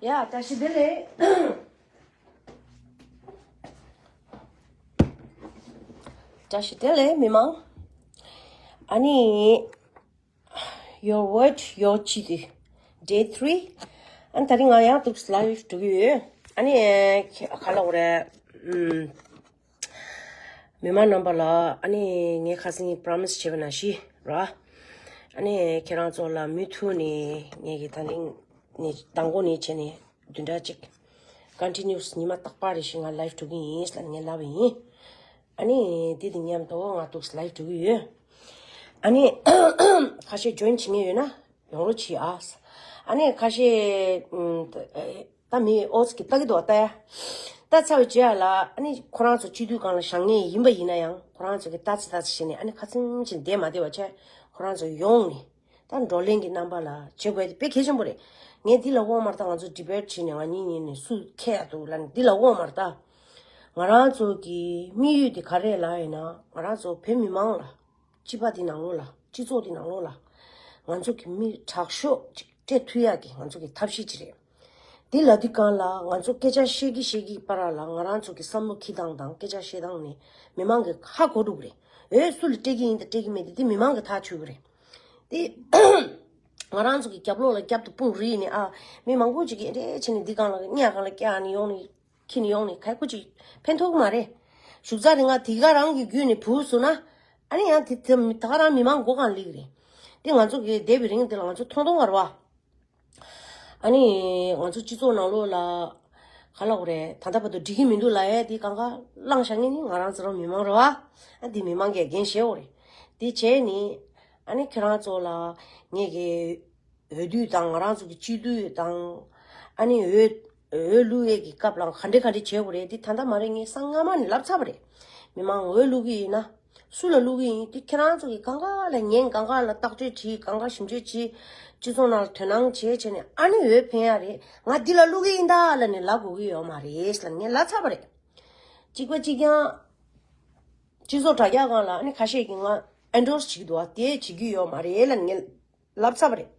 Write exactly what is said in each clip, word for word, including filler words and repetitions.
ཡ། བཀྲ་ཤིས་བདེ་ལེགས། བཀྲ་ཤིས་བདེ་ལེགས་མི་མང་། ཨ་ནི། Your word, your city. Day three. ཨ་ནི་ད་རིང་ང་ཡང་ཏོག་ཙམ་ལའིབ་འགྲོ་གི་ཡོད། ཨ་ནི། ག་ལ་འོ་རེད། ཨུམ། མི་མང་རྣམ་པ་ལ་ཨ་ནི་ངས་ཁ་སང་པྲོ་མི་སི་བྱས་པ་ནང་བཞིན་ར། ཨ་ནི་ཁྱེད་རང་ཚོ་ལ་མུ་མཐུད་ནས་ངས་ཀྱི་ད་རིང་ནས་མདང་དགོང་ནས་བྱས་ནས་བདུན་ཕྲག་གཅིག་ཀོན་ཊི་ནིའུ་སི་ཉི་མ་རྟག་པར་རེ་བཞིན་ང་ལའིབ་འགྲོ་གི་ཡིན་ལབ་ངས་ལབ་པ་ཡིན། ཨ་ནི་འདི་དང་མཉམ་དུ་ང་ཏོག་ཙམ་ལའིབ་འགྲོ་གི་ཡོད། ཨ་ནི་ཁ་ཤས་ཇོ་ཡིན་བྱེད་མཁན་ཡོད་ན་ཡོང་རོགས་གྱིས་ཨ། ཨ་ནི་ཁ་ཤས་ཨུམ། ད་མི་ཨོ་ཙི་གི་ལྟ་གི་འདུག་ལྟ་ཡ། ལྟ་ཚར་བའི་རྗེས་ལ་ཨ་ནི་ཁོ་རང་ཚོ་སྤྱི་འཐུས་སྒང་ལ་བཞེངས་མཁན་ཡིན་པ་ཡིན་ན་ཡང་ཁོ་རང་ཚོ་གི་ལྟ་ཚེ་ལྟ་ཚེ་བྱས་ནས་ཨ་ནི་ཁ་ཚིམ་ཅིག་བསྡད་མ་བསྡད་པ་བྱས་ཁོ་རང་ཚོ་ཡོང་ནས་ད་བགྲོ་གླེང་གི་རྣམ་པ་ལ་བྱེད་དགོས་དེ་དཔེ་གལ་ཆེན་པོ་རེད། ངས་འདི་ལ་དབང་མ་ར་ད་ང་ཚོ་ཌི་བེཊ་བྱས་ནས་ང་གཉིས་གཉིས་ནས་སུ་ཁེ་ཡ་འདུག་ལབ་ནས་འདི་ལ་དབང་མ་ར་ད། ང་རང་ཚོ་གི་དམིགས་ཡུལ་དེ་ག་རེ་ལབ་ཡིན་ན་ང་རང་ཚོ་བོད་མི་མང་ལ། སྤྱི་པ་འདི་ནང་ལོགས་ལ་སྤྱི་ཚོགས་འདི་ནང་ལོགས་ལ་ང་ཚོ་གི་མི་དྲག་ཤོས་ཅིག་སྤྲད་ཐུབ་ཡག་གི་ང་ཚོ་གི་ཐབས་ཤེས་ཅིག་རེད། འདི་ལ་འདི་སྒང་ལ་ང་ཚོ་སྐད་ཆ་བཤད་ཀྱི་བཤད་ཀྱི་བར་ལ་ང་རང་ཚོ་གི་བསམ་བློ་འཁྱེར་སྟངས་དང་སྐད་ཆ་བཤད་སྟངས་ནི་མི་མང་གི་ཧ་གོ་འགྲོ་གི་རེད། འོས་སུ་ལ་སྤྲད་ཀྱི་ཡིན་དང་སྤྲད་ཀྱི་མེད་དེ་འདི་མི་མང་གི་ཐག་ཆོད་གི་རེད། འདི་ང་རང་ཚོ་གི་རྒྱབ་ལོགས་ལ་རྒྱབ་ཏུ་དཔུང་རིས་ནས་ཨ་མི་མང་པོ་ཅིག་གིས་འདྲེ་བྱས་ནས་འདི་སྒང་ལ་གཉའ་སྒང་ལ་བཀྱག་ནས་ཡོང་ནས། ཁྱེར་ནས་ཡོང་ནས་ག་ཡེ་ཁུ་ཅིག་ཕན་ཐོགས་ཀྱི་མ་རེད། བཞུགས་ཚར་རིང་ང་དེ་ག་རང་གི་བརྒྱུད་ནས་བུད་སོང་ན། ཨ་ནི་ཡང་དེ་དེ་ད་ག་རང་མི་མང་མགོ་གང་ལེགས་རེད། དེ་ང་ཚོ་གི་བསྡད་པའི་རིང་དེ་ལ་ང་ཚོ་མཐོང་མཐོང་བར་བ། ཨ་ནི་ང་ཚོ་སྤྱི་ཚོགས་ནང་ལོགས་ལ་ག་ལ་འོ་རེད་ད་ལྟ་བར་དུ་འགྲིག་གི་མི་འདུག་ལབ་ཡས་དེ་གང་ག་བླངས་བཞག་མཁན་ནི་ང་རང་ཚོ་རང་མི་མང་རེད་བ། ཨ་དེ་མི་མང་གིས་འགན་བཞེས་འོ་རེད། དེ་བྱས་ནི་ཨ་ནི་ཁྱེད་རང་ཚོ་ལ་ངས་གི་འོས་བསྡུ་དང་ང་རང་ཚོ་གི་སྤྱི་འཐུས་དང་། ཨ་ནི་འོས་འོས་བླུག་ཡས་ཀྱི་སྐབས་ལ་ག་འདྲས་ག་འདྲས་བྱེད་དགོས་རེད་འདི་ད་ལྟ་མ་རེད། ངས་སང་སྔ་མ་ནས་ལབ་ཚར་བ་རེད། མི་མང་འོས་བླུག་གི་ཡིན་ན་སུ་ལ་བླུག་གི་ཡིན་འདི་ཁྱེད་རང་ཚོ་གི་གང་ག་ལ་ཉན་གང་ག་ལ་བརྟག་དཔྱད་བྱེད་གང་ག་ཞིབ་འཇུག་བྱེད། སྤྱི་ཚོགས་ནང་ལ་དོ་སྣང་བྱེད་བྱས་ནས་ཨ་ནི་འོས་འཕེན་ཡ་རེད། ང་འདི་ལ་བླུག་གི་ཡིན་ད་ལབ་ནས་ལབ་དགོས་ཀྱི་ཡོད་མ་རེད་ལབ་ངས་ལབ་ཚར་བ་རེད། གཅིག་པ་གཅིག་རྐྱང་། སྤྱི་ཚོགས་དྲ་རྒྱ་སྒང་ལ་ཨ་ནི་ཁ་ཤས་ཀྱིས་ང་ཨེན་ཌོ་སི་བྱེད་ཀྱི་འདུག་བ་དེ་བྱེད་ཀྱི་ཡོད་མ་རེད་ལབ་ངས་ལབ་ཚར་བ་རེད།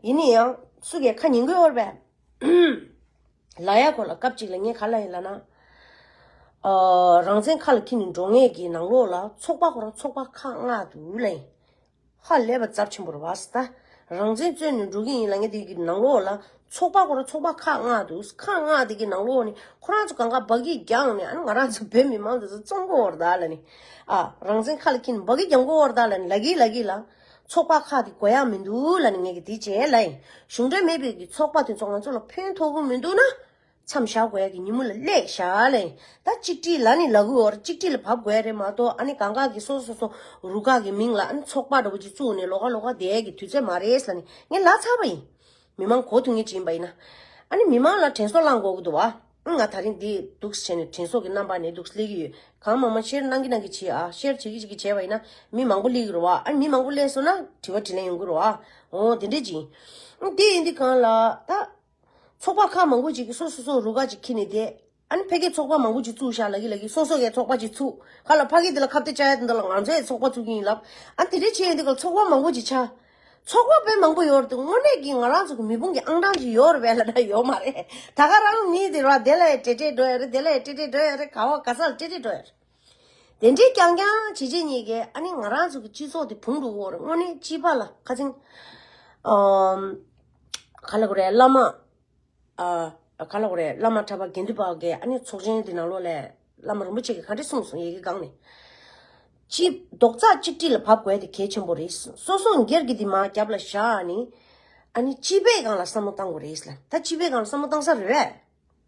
ཡིན་ན་ཡང་སུ་གས་ཁ་ཉན་གི་ཡོད་རེད་པས། ལབ་ཡ་སྐོར་ལ་སྐབས་གཅིག་ལ་ངས་ག་ལབ་ཡིན་ལབ་ན། ཨ། རང་བཙན་ཁ་ལ་འཁྱེར་ནས་འགྲོ་མཁན་གྱི་ནང་ལོགས་ལ་ཚོགས་པ་ཁོ་རང་ཚོགས་པ་ཁག་ལྔ་འདུག་ལབ་ཡིན། ཧ་ལས་པ་ཚབས་ཆེན་པོ་རེད་བ་ཟེར་ད། རང་བཙན་རྩོད་ནས་འགྲོ་གི་ཡིན་ལབ་མཁན་དེ་གི་ནང་ལོགས་ལ་ཚོགས་པ་ཁོ་རང་ཚོགས་པ་ཁག་ལྔ་འདུག་ཁག་ལྔ་དེ་གི་ནང་ལོགས་ནས་ཁོ་རང་ཚོ་གང་ག་འབག་གི་རྒྱག་ནས་ཨ་ནི་ང་རང་ཚོ་བོད་མི་མང་དེ་ཚོ་བཙོང་གི་ཡོད་རེད་ད་ལབ་ནས། ཨ། རང་བཙན་ཁ་ལ་འཁྱེར་ནས་འབག་གི་རྒྱག་གི་ཡོད་རེད་ད་ལབ་ནས་ལབ་གི་ལབ་གི་ལ། ཚོགས་པ་ཁག་དེ་དགོས་ཡག་མི་འདུག་ལབ་ནས་ངས་གི་དེ་བྱས་ལབ་ཡིན། གཞུང་འབྲེལ་མེད་པའི་གི་ཚོགས་པ་དེ་ཚོ་ང་ཚོ་ལ་ཕན་ཐོགས་གི་མི་འདུག་ན། མཚམས་བཞག་དགོས་ཡ་གི་ཉིན་མོ་ལ་སླེབས་ཤག་ལབ་ཡིན། ད་གཅིག་སྒྲིལ་ལབ་ནི་ལབ་གི་ཡོད་རེད། གཅིག་སྒྲིལ་ལ་བབས་དགོས་ཡ་རེད་མ་གཏོགས་ཨ་ནི་གང་ག་གི་སོ་སོ་སོ་རུ་ཁག་གི་མིང་ལ་ཨ་ནི་ཚོགས་པ་འདྲ་བོ་ཅིག་བཙུགས་ནས་ལོགས་ཀ་ལོགས་ཀ་བསྡད་ཡ་གི་དུས་ཚོད་མ་རེད་ལབ་ནི་ངས་ལབ་ཚར་བ་ཡིན། མི་མང་གོ་ཐུབ་ངེས་ཅིག་ཡིན་པ་ཡིན་ན། ཨ་ནི་མི་མང་ལ་དྲན་གསོ་བསླང་དགོས་ཀྱི་འདུག་བ། ཨ་ང་ད་རིང་འདི་འདུག་སེ་བྱས་ནས་དྲན་གསོ་གི་རྣམ་པ་ནས་འདུག་སེ་སླེབས་ཀྱི་ཡོད། གང་མང་མང་ཤེར་གནང་གི་གནང་གི་བྱེད་ཨ། ཤེར་བྱེད་ཀྱི་བྱེད་ཀྱི་བྱས་པ་ཡིན་ན་མི་མང་པོ་སླེབས་ཀྱི་རེད་བ། ཨ་ནི་མི་མང་པོ་སླེབས་སོང་ན་དྲི་བ་དྲིས་ལན་ཡོང་གི་རེད་བ། འོ་དེ་འདྲས་ཅིག་ཡིན། ཨ་དེ་ཡིན་དུས་གང་ལ་ད། ཚོགས་པ་ཁག་མང་པོ་ཅིག་གིས་སོ་སོ་སོ་རུ་ཁག་ཅིག་ཁྱེར་ནས་བསྡད། ཨ་ནི་ཕ་གིའི་ཚོགས་པ་མང་པོ་ཅིག་བཙུགས་ཤག་ལབ་ཀྱི་ལབ་ཀྱི་སོ་སོ་གའི་ཚོགས་པ་ཅིག་ཚུགས། ཁ་ལ་ཕ་གི་དེ་ལ་ཁ་གཏད་བཅག་ཡ་དེ་འདྲ་ལ་ང་ཚོའི་ཚོགས་པ་ཚུགས་ཀྱི་ཡིན་ལབ། ཨ་དེ་འདྲའི་བྱས་ཡོང་དུས་ཀ་ཚོགས་པ་མང་པོ་ཅིག་ཆགས། ཚོགས་པ་དཔེ་མང་པོ་ཡོད་རེད་དེ་དངོས་གནས་ཀྱི་ང་རང་ཚོ་གི་མི་དཔུང་གི་ཨང་གྲངས་ཅིག་ཡོད་རེད་པས་ལབ་ན་ཡོད་མ་རེད། ད་ག་རང་མི་དེ་ར་དེ་ལ་ཡ་ཏྲེ་ཏྲེ་འགྲོ་ཡ་རེད། དེ་ལ་ཡ་ཏྲེ་ཏྲེ་འགྲོ་ཡ་རེད། ག་བ་ག་ས་ལ་ཏྲེ་ཏྲེ་འགྲོ་ཡ་རེད། དེ་འདྲའི་རྐྱང་རྐྱང་བྱེད་བྱེད་གཉིས་ཀས་ཨ་ནི་ང་རང་ཚོ་གི་སྤྱི་ཚོགས་དེ་བུང་རུ་འོར་དངོས་གནས་སྤྱི་པ་ལ་ཁ་ཚིང་། ཨམ། ག་ལ་གོ་རེད་བླ་མ། ཨ། ག་ལ་གོ་རེད་བླ་མ་གྲྭ་པ་དགེ་འདུན་པ་གས་ཨ་ནི་ཚོགས་ཆེན་དེ་ནང་ལོགས་ལས་བླ་མ་རིན་པོ་ཆེ་གིས་ག་འདྲས་གསུངས་སོང་ཡི་གེ་སྒང་ནས། སྤྱི་རྡོག་རྩ་གཅིག་སྒྲིལ་ལ་བབས་དགོས་དེ་གལ་ཆེན་པོ་རེད། སོ་སོ་སྒེར་གྱི་དེ་མར་རྒྱབ་ལ་བཞག་ནི། ཨ་ནི་སྤྱི་པའི་སྒང་ལ་བསམ་བློ་བཏང་དགོས་རེད་ལ། ད་སྤྱི་པའི་སྒང་ལ་བསམ་བློ་བཏང་ས་རེད་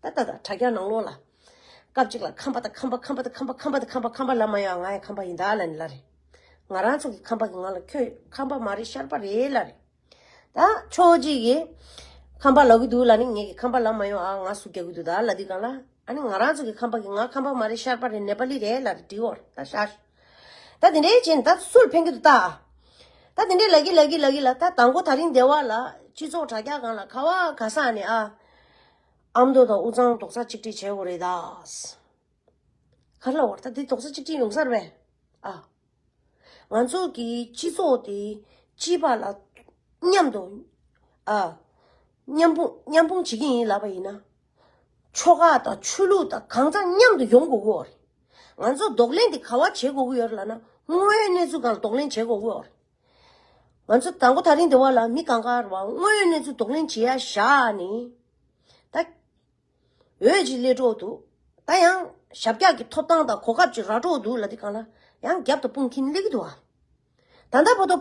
པས། ད་ད་ད་དྲ་རྒྱ་ནང་ལོགས་ལ། སྐབས་གཅིག་ལ་ཁམས་པ་དང་ཁམས་པ་ཁམས་པ་དང་ཁམས་པ་ཁམས་པ་དང་ཁམས་པ་ཁམས་པ་ལབ་མ་ཡོང་། ང་ཡང་ཁམས་པ་ཡིན་ད་ལབ་ནི་ལབ་རེད། ང་རང་ཚོ་གི་ཁམས་པ་གི་ང་ལ་ཁྱོད་ཁམས་པ་མ་རེད་ཤར་པ་རེད་ལབ་རེད། ད་ཕྱོགས་གཅིག་གིས་ཁམས་པ་ལབ་གི་འདུག་ལབ་ནི་ངས་གི་ཁམས་པ་ལབ་མ་ཡོང་ཨ། ང་སུ་རྒྱག་གི་འདུག་ད་ལབ་དུས་གང་ལ་ཨ་ནི་ང་རང་ཚོ་གི་ཁམས་པ་གི་ང་ཁམས་པ་མ་རེད་ཤར་པ་རེད་ནེ་པ་ལི་རེད་ལབ་རེད་འགྲིག་གོ་ད་ཤར། ད་དེ་འདྲའི་བྱས་ནས་ད་སུ་ལ་ཕན་གི་འདུག་ད། ད་དེ་འདྲའི་ལབ་གི་ལབ་གི་ལབ་གི་ལ་ད་དང་པོ་ད་རིང་སྡེ་བ་ལ་སྤྱི་ཚོགས་དྲ་རྒྱ་སྒང་ལ་ག་བ་ག་ས་ནས་ཨ། ཨ་མདོ་དང་དབུས་གཙང་རྡོག་རྩ་གཅིག་སྒྲིལ་བྱེད་དགོས་རེད་ད། ག་ལ་བར་ད་འདི་རྡོག་རྩ་གཅིག་སྒྲིལ་ཡོང་ས་རེད་པས། ཨ། ང་ཚོ་གི་སྤྱི་ཚོགས་དེ་སྤྱི་པ་ལ་མཉམ་དུ། ཨ། མཉམ་སྤུངས་མཉམ་སྤུངས་བྱེད་ཀྱི་ཡིན་ལབ་པ་ཡིན་ན། ཆོལ་ཁ་དང་ཆོས་ལུགས་དང་གང་ཚང་མཉམ་དུ་ཡོང་དགོས་ཀྱི་ཡོད་རེད། ང་ཚོ་གདོང་ལེན་དེ་ག་བ་བྱེད་དགོས་ཀྱི་ཡོད་རེད་ལབ་ན། དངོས་ཡོད་གནས་ཚུལ་སྒང་ལ་གདོང་ལེན་བྱེད་དགོས་ཀྱི་ཡོད་རེད། ང་ཚོ་དང་པོ་ད་རིང་འདི་བ་ལ་མི་གང་ག་རེད་བ། དངོས་ཡོད་གནས་ཚུལ་གདོང་ལེན་བྱེད་ཡ་བཞག་ནས། ད། འོས་ཅིག་སླེབས་འགྲོ་འདུག་ད་ཡང་ཞབས་བཀྱག་གི་ཐོབ་ཐང་དང་གོ་སྐབས་ཅིག་རག་འགྲོ་འདུག་ལབ་དུས་སྒང་ལ། ཡང་རྒྱབ་དང་དཔུང་འཁྱེར་སླེབས་ཀྱི་འདུག་བ། ད་ལྟ་བར་དུ་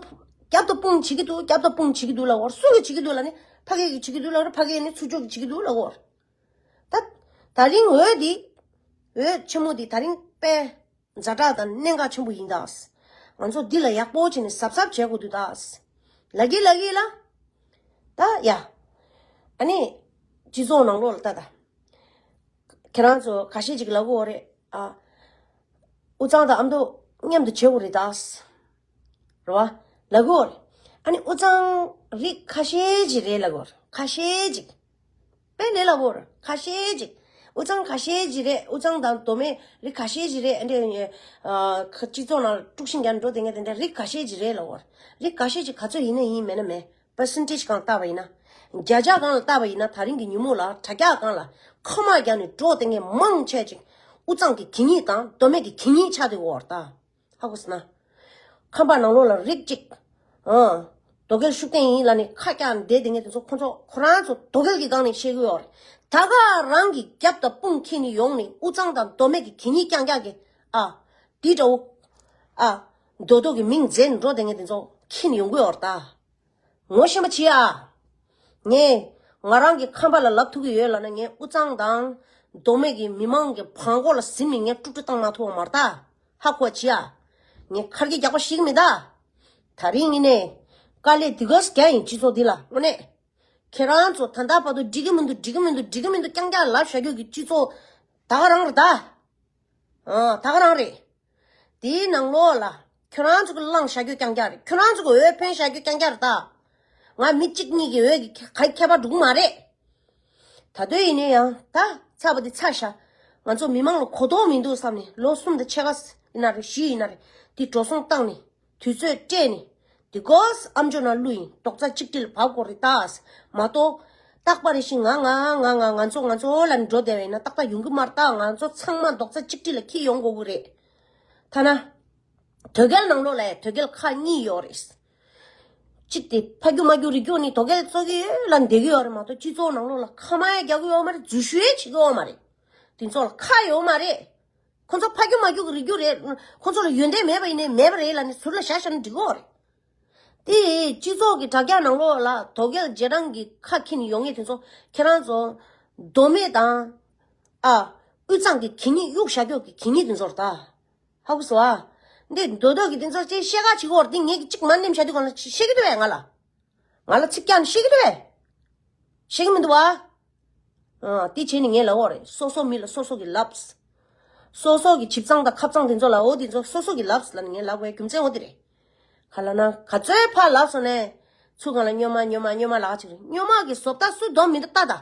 རྒྱབ་དང་དཔུང་བྱེད་ཀྱི་འདུག་རྒྱབ་དང་དཔུང་བྱེད་ཀྱི་འདུག་ལབ་ཀྱི་ཡོད་རེད། སུ་གིས་བྱེད་ཀྱི་འདུག་ལབ་ནི། ཕ་གི་གིས་བྱེད་ཀྱི་འདུག་ལབ་ཀྱི་ཡོད་རེད། ཕ་གི་ནི་ཚུར་ཕྱོགས་ཀྱིས་བྱེད་ཀྱི་འདུག་ལབ་ཀྱི་ཡོད་རེད། ད། ད་རིང་འོས་འདི། འོས་ཆེན་མོ་འདི་ད་རིང་དཔེ། ཛ་དྲག་དང་གནད་འགག་ཆེན་པོ་ཡིན་ད། ང་ཚོ་འདི་ལ་ཡག་པོ་བྱས་ནས་གཟབ་གཟབ་བྱེད་དགོས་འདུག་ད། ལབ་ཀྱི་ལབ་ཀྱི་ལ། ད་ཡ། ཨ་ནི། སྤྱི་ཚོགས་ནང་ལོགས་ལ་ད་ད། ཁྱེད་རང་ཚོ་ཁ་ཤས་ཅིག་ལབ་ཀྱི་ཡོད་རེད་ཨ། དབུས་གཙང་དང་ཨ་མདོ་མཉམ་དུ་བྱེད་དགོས་རེད་ད། རེད་བ། ལབ་ཀྱི་ཡོད་རེད། ཨ་ནི་དབུས་གཙང་རིགས་ཁ་ཤས་ཅིག་རེད་ལབ་ཀྱི་ཡོད་རེད། ཁ་ཤས་ཅིག་དཔེ་ལས་སླ་པོ་རེད། ཁ་ཤས་ཅིག་དབུས་གཙང་ཁ་ཤས་ཅིག་རེད། དབུས་གཙང་དང་མདོ་སྨད་རིགས་ཁ་ཤས་ཅིག་རེད། ཨ་འདྲས། སྤྱི་ཚོགས་ནང་དཀྲུག་ཤིང་རྒྱག་འགྲོ་དེ་ངས་དེ་འདྲ་རིགས་ཁ་ཤས་ཅིག་རེད་ལབ་པ་རེད། རིགས་ཁ་ཤས་ཅིག་ག་ཚོད་ཡིན་ན་ཡིན་མེད་ན་མེད། པར་སེན་ཊེ་ཇི་སྒང་བལྟས་པ་ཡིན་ན། བརྒྱ་ཆ་སྒང་ལ་བལྟས་པ་ཡིན་ན། ད་རིང་གི་ཉིན་མོ་ལ་དྲ་རྒྱ་སྒང་ལ་ཁ་མ་རྒྱག་ནས་འགྲོ་དེ་ངས་མང་ཆེ་ཅིག་དབུས་གཙང་གི་གད་སྙིགས་དང་མདོ་སྨད་ཀྱི་གད་སྙིགས་ཆགས་བསྡད་ཡོད་རེད་ད། ཧ་གོ་སོང་ན། ཁང་པ་ནང་ལོགས་ལ་རིགས་གཅིག་ཨང་། རྡོ་སྐས་ཤུགས་ལྡན་ཡིན་ལབ་ནས་ཁ་བཀྱག་བསྡད་དེ་ངས་དེ་ཚོ་ཁོ་ཚོ་ཁོ་རང་ཚོ་རྡོ་སྐས་ཀྱི་སྒང་ནས་བཤད་ཀྱི་ཡོད་རེད། ད་ག་རང་གི་རྒྱབ་དང་དཔུང་འཁྱེར་ནས་ཡོང་ནས་དབུས་གཙང་དང་མདོ་སྨད་ཀྱི་གད་སྙིགས་རྐྱང་རྐྱང་གི་ཨ། དེ་འདྲ་བོ། ཨ། མདོ་སྟོད་ཀྱི་མིང་བརྗེད་འགྲོ་དེ་ངས་དེ་ཚོ་འཁྱེར་ནས་ཡོང་གི་ཡོད་རེད་ད། ངོ་ཤེས་པ་བྱེད་ཨ། ངས་ང་རང་གི་ཁང་པ་ལ་ལབ་ཐུབ་ཀྱི་ཡོད་ལབ་ན། ངས་དབུས་གཙང་དང་མདོ་སྨད་ཀྱི་མི་མང་གི་བྲང་ཁོག་ལ་ཟིན་ནས་ངས་དཀྲུག་དཀྲུག་བཏང་མ་ཐུབ་པ་མ་རེད་ད། ཧ་གོ་བྱེད་ཨ། ངས་ཁ་སྐད་རྒྱག་པ་ཞིག་མིན་ད། ད་རིང་ངས་ནས་དཀའ་ལས་འདི་ག་ཙམ་རྒྱག་ཡིན་སྤྱི་ཚོགས་འདི་ལ། དངོས་གནས། ཁྱེད་རང་ཚོ་ད་ལྟ་བར་དུ་འགྲིག་གི་མི་འདུག་འགྲིག་གི་མི་འདུག་འགྲིག་གི་མི་འདུག་རྐྱང་རྐྱང་ལབ་བཞག་རྒྱུ་གི་སྤྱི་ཚོགས་ད་ག་རང་རེད་ད། ཨ། ད་ག་རང་རེད། དེའི་ནང་ལོགས་ལ་ཁྱོད་རང་ཚོ་གི་བླངས་བཞག་རྒྱུ་རྐྱང་རྐྱང་རེད། ཁྱོད་རང་ཚོ་གི་འོས་འཕེན་བཞག་རྒྱུ་རྐྱང་རྐྱང་རེད་ད། ང་མི་གཅིག་གཉིས་ཀྱི་འོས་ཀྱི་ག་ཁྱད་པར་འགྲོ་གི་མ་རེད། ད་དུང་ཡིན་ན་ཡང་ད་ཚར་བ་དེ་ཚར་ཤག་ང་ཚོ་མི་མང་ལ་གོ་རྟོགས་མི་འདུག་བསམ་ནས། ལོ་གསུམ་དང་ཕྱེད་ཀ་ཡིན་ན་རེད། བཞི་ཡིན་ན་རེད། དེ་འགྲོ་སོང་བཏང་ནས། དུས་ཚོད་སྤྲད་ནས། དེ་གོས་ཨམ་ཅོག་ནང་བླུགས་ཡིན། རྡོག་རྩ་གཅིག་སྒྲིལ་བབས་དགོས་རེད་ད། མ་གཏོགས། རྟག་པར་རེ་བཞིན་ང་ང་ང་ང་ང་ཚོ་ང་ཚོ་ལབ་ནས་འགྲོ་བསྡད་པ་ཡིན་ན་ཏག་ཏག་ཡོང་གི་མ་རེད་ད། ང་ཚོ་ཚང་མ་རྡོག་རྩ་གཅིག་སྒྲིལ་ལ་འཁྱེར་ཡོང་དགོས་ཀྱི་རེད། ཐ་ན། དོལ་རྒྱལ་ནང་ལོགས་ལ་དོལ་རྒྱལ་ཁག་གཉིས་ཡོད་རེད། གཅིག་དེ་ཕ་རྒྱུག་མ་རྒྱུག་རིགས་རྒྱུག་ནི་དོལ་རྒྱལ་བཙུགས་ཀྱི་ཡོད་ལབ་ནས་བསྡད་ཀྱི་ཡོད་རེད་མ་གཏོགས། སྤྱི་ཚོགས་ནང་ལོགས་ལ་ཁ་མ་ཡང་རྒྱག་གི་ཡོད་མ་རེད། འཛུལ་ཞུགས་ཡང་བྱེད་ཀྱི་ཡོད་མ་རེད། དེ་ཚོ་ལ་ཁག་ཡོད་མ་རེད། ཁོ་ཚོ་ཕ་རྒྱུག་མ་རྒྱུག་གི་རིགས་རྒྱུག་རེད། ཁོ་ཚོ་ལ་ཡོན་ཏན་མེད་པ་ཡིན་ནའི་མེད་པ་རེད་ལབ་ནས་ཟུར་ལ་བཞག་བཞག་ན་འགྲིག་གི་ཡོད་རེད། དེ་སྤྱི་ཚོགས་ཀྱི་དྲ་རྒྱ་ནང་ལོགས་ལ་དོལ་རྒྱལ་རྗེས་འབྲང་གི་ཁ་འཁྱེར་ནས་ཡོང་མཁན་དེ་ཚོ་ཁྱེད་རང་ཚོ་མདོ་སྨད་དང་། ཨ། དབུས་གཙང་གི་གད་སྙིགས་གཡུག་བཞག་རྒྱུ་གི་གད་སྙིགས་དེ་ཚོ་རེད་ད། ཧ་གོ་སོང་ཨ། འདི་མདོ་སྟོད་ཀྱི་དེ་ཚོ་ཅིག་བཤད་ག་བྱེད་ཀྱི་ཡོད་རེད། འདི་ངས་ཀྱི་གཅིག་མར་ནེམ་བཞག་དུས་གང་ལ་བཤད་ཀྱི་འདུག་པས་ང་ལ། ང་ལ་ཚིག་རྐྱང་བཤད་ཀྱི་འདུག་པས། བཤད་ཀྱི་མི་འདུག་པ། ཨ། དེ་བྱས་ནས་ངས་ལབ་ཡོད་རེད། སོ་སོ་མི་ལ་སོ་སོ་གིས་ལབ། སོ་སོ་གི་བྱིས་ཙང་དང་ཁ་ཙང་དེ་ཚོ་ལ་འོ་དེ་ཚོ་སོ་སོ་གིས་ལབ་ལབ་ནས་ངས་ལབ་དགོས་རྒྱུ་མཚན་འོ་དེ་རེད། ག་ལབ་ན་ག་ཚོད་ཕར་ལབ་སོང་ནས། ཚུར་སྒང་ལ་སྨྱོན་མ་སྨྱོན་མ་སྨྱོན་མ་ལབ་ཅིག་རེད། སྨྱོན་མ་གི་བཟོ་ལྟ་སུ་འདོམས་མི་འདུག་ལྟ་ད།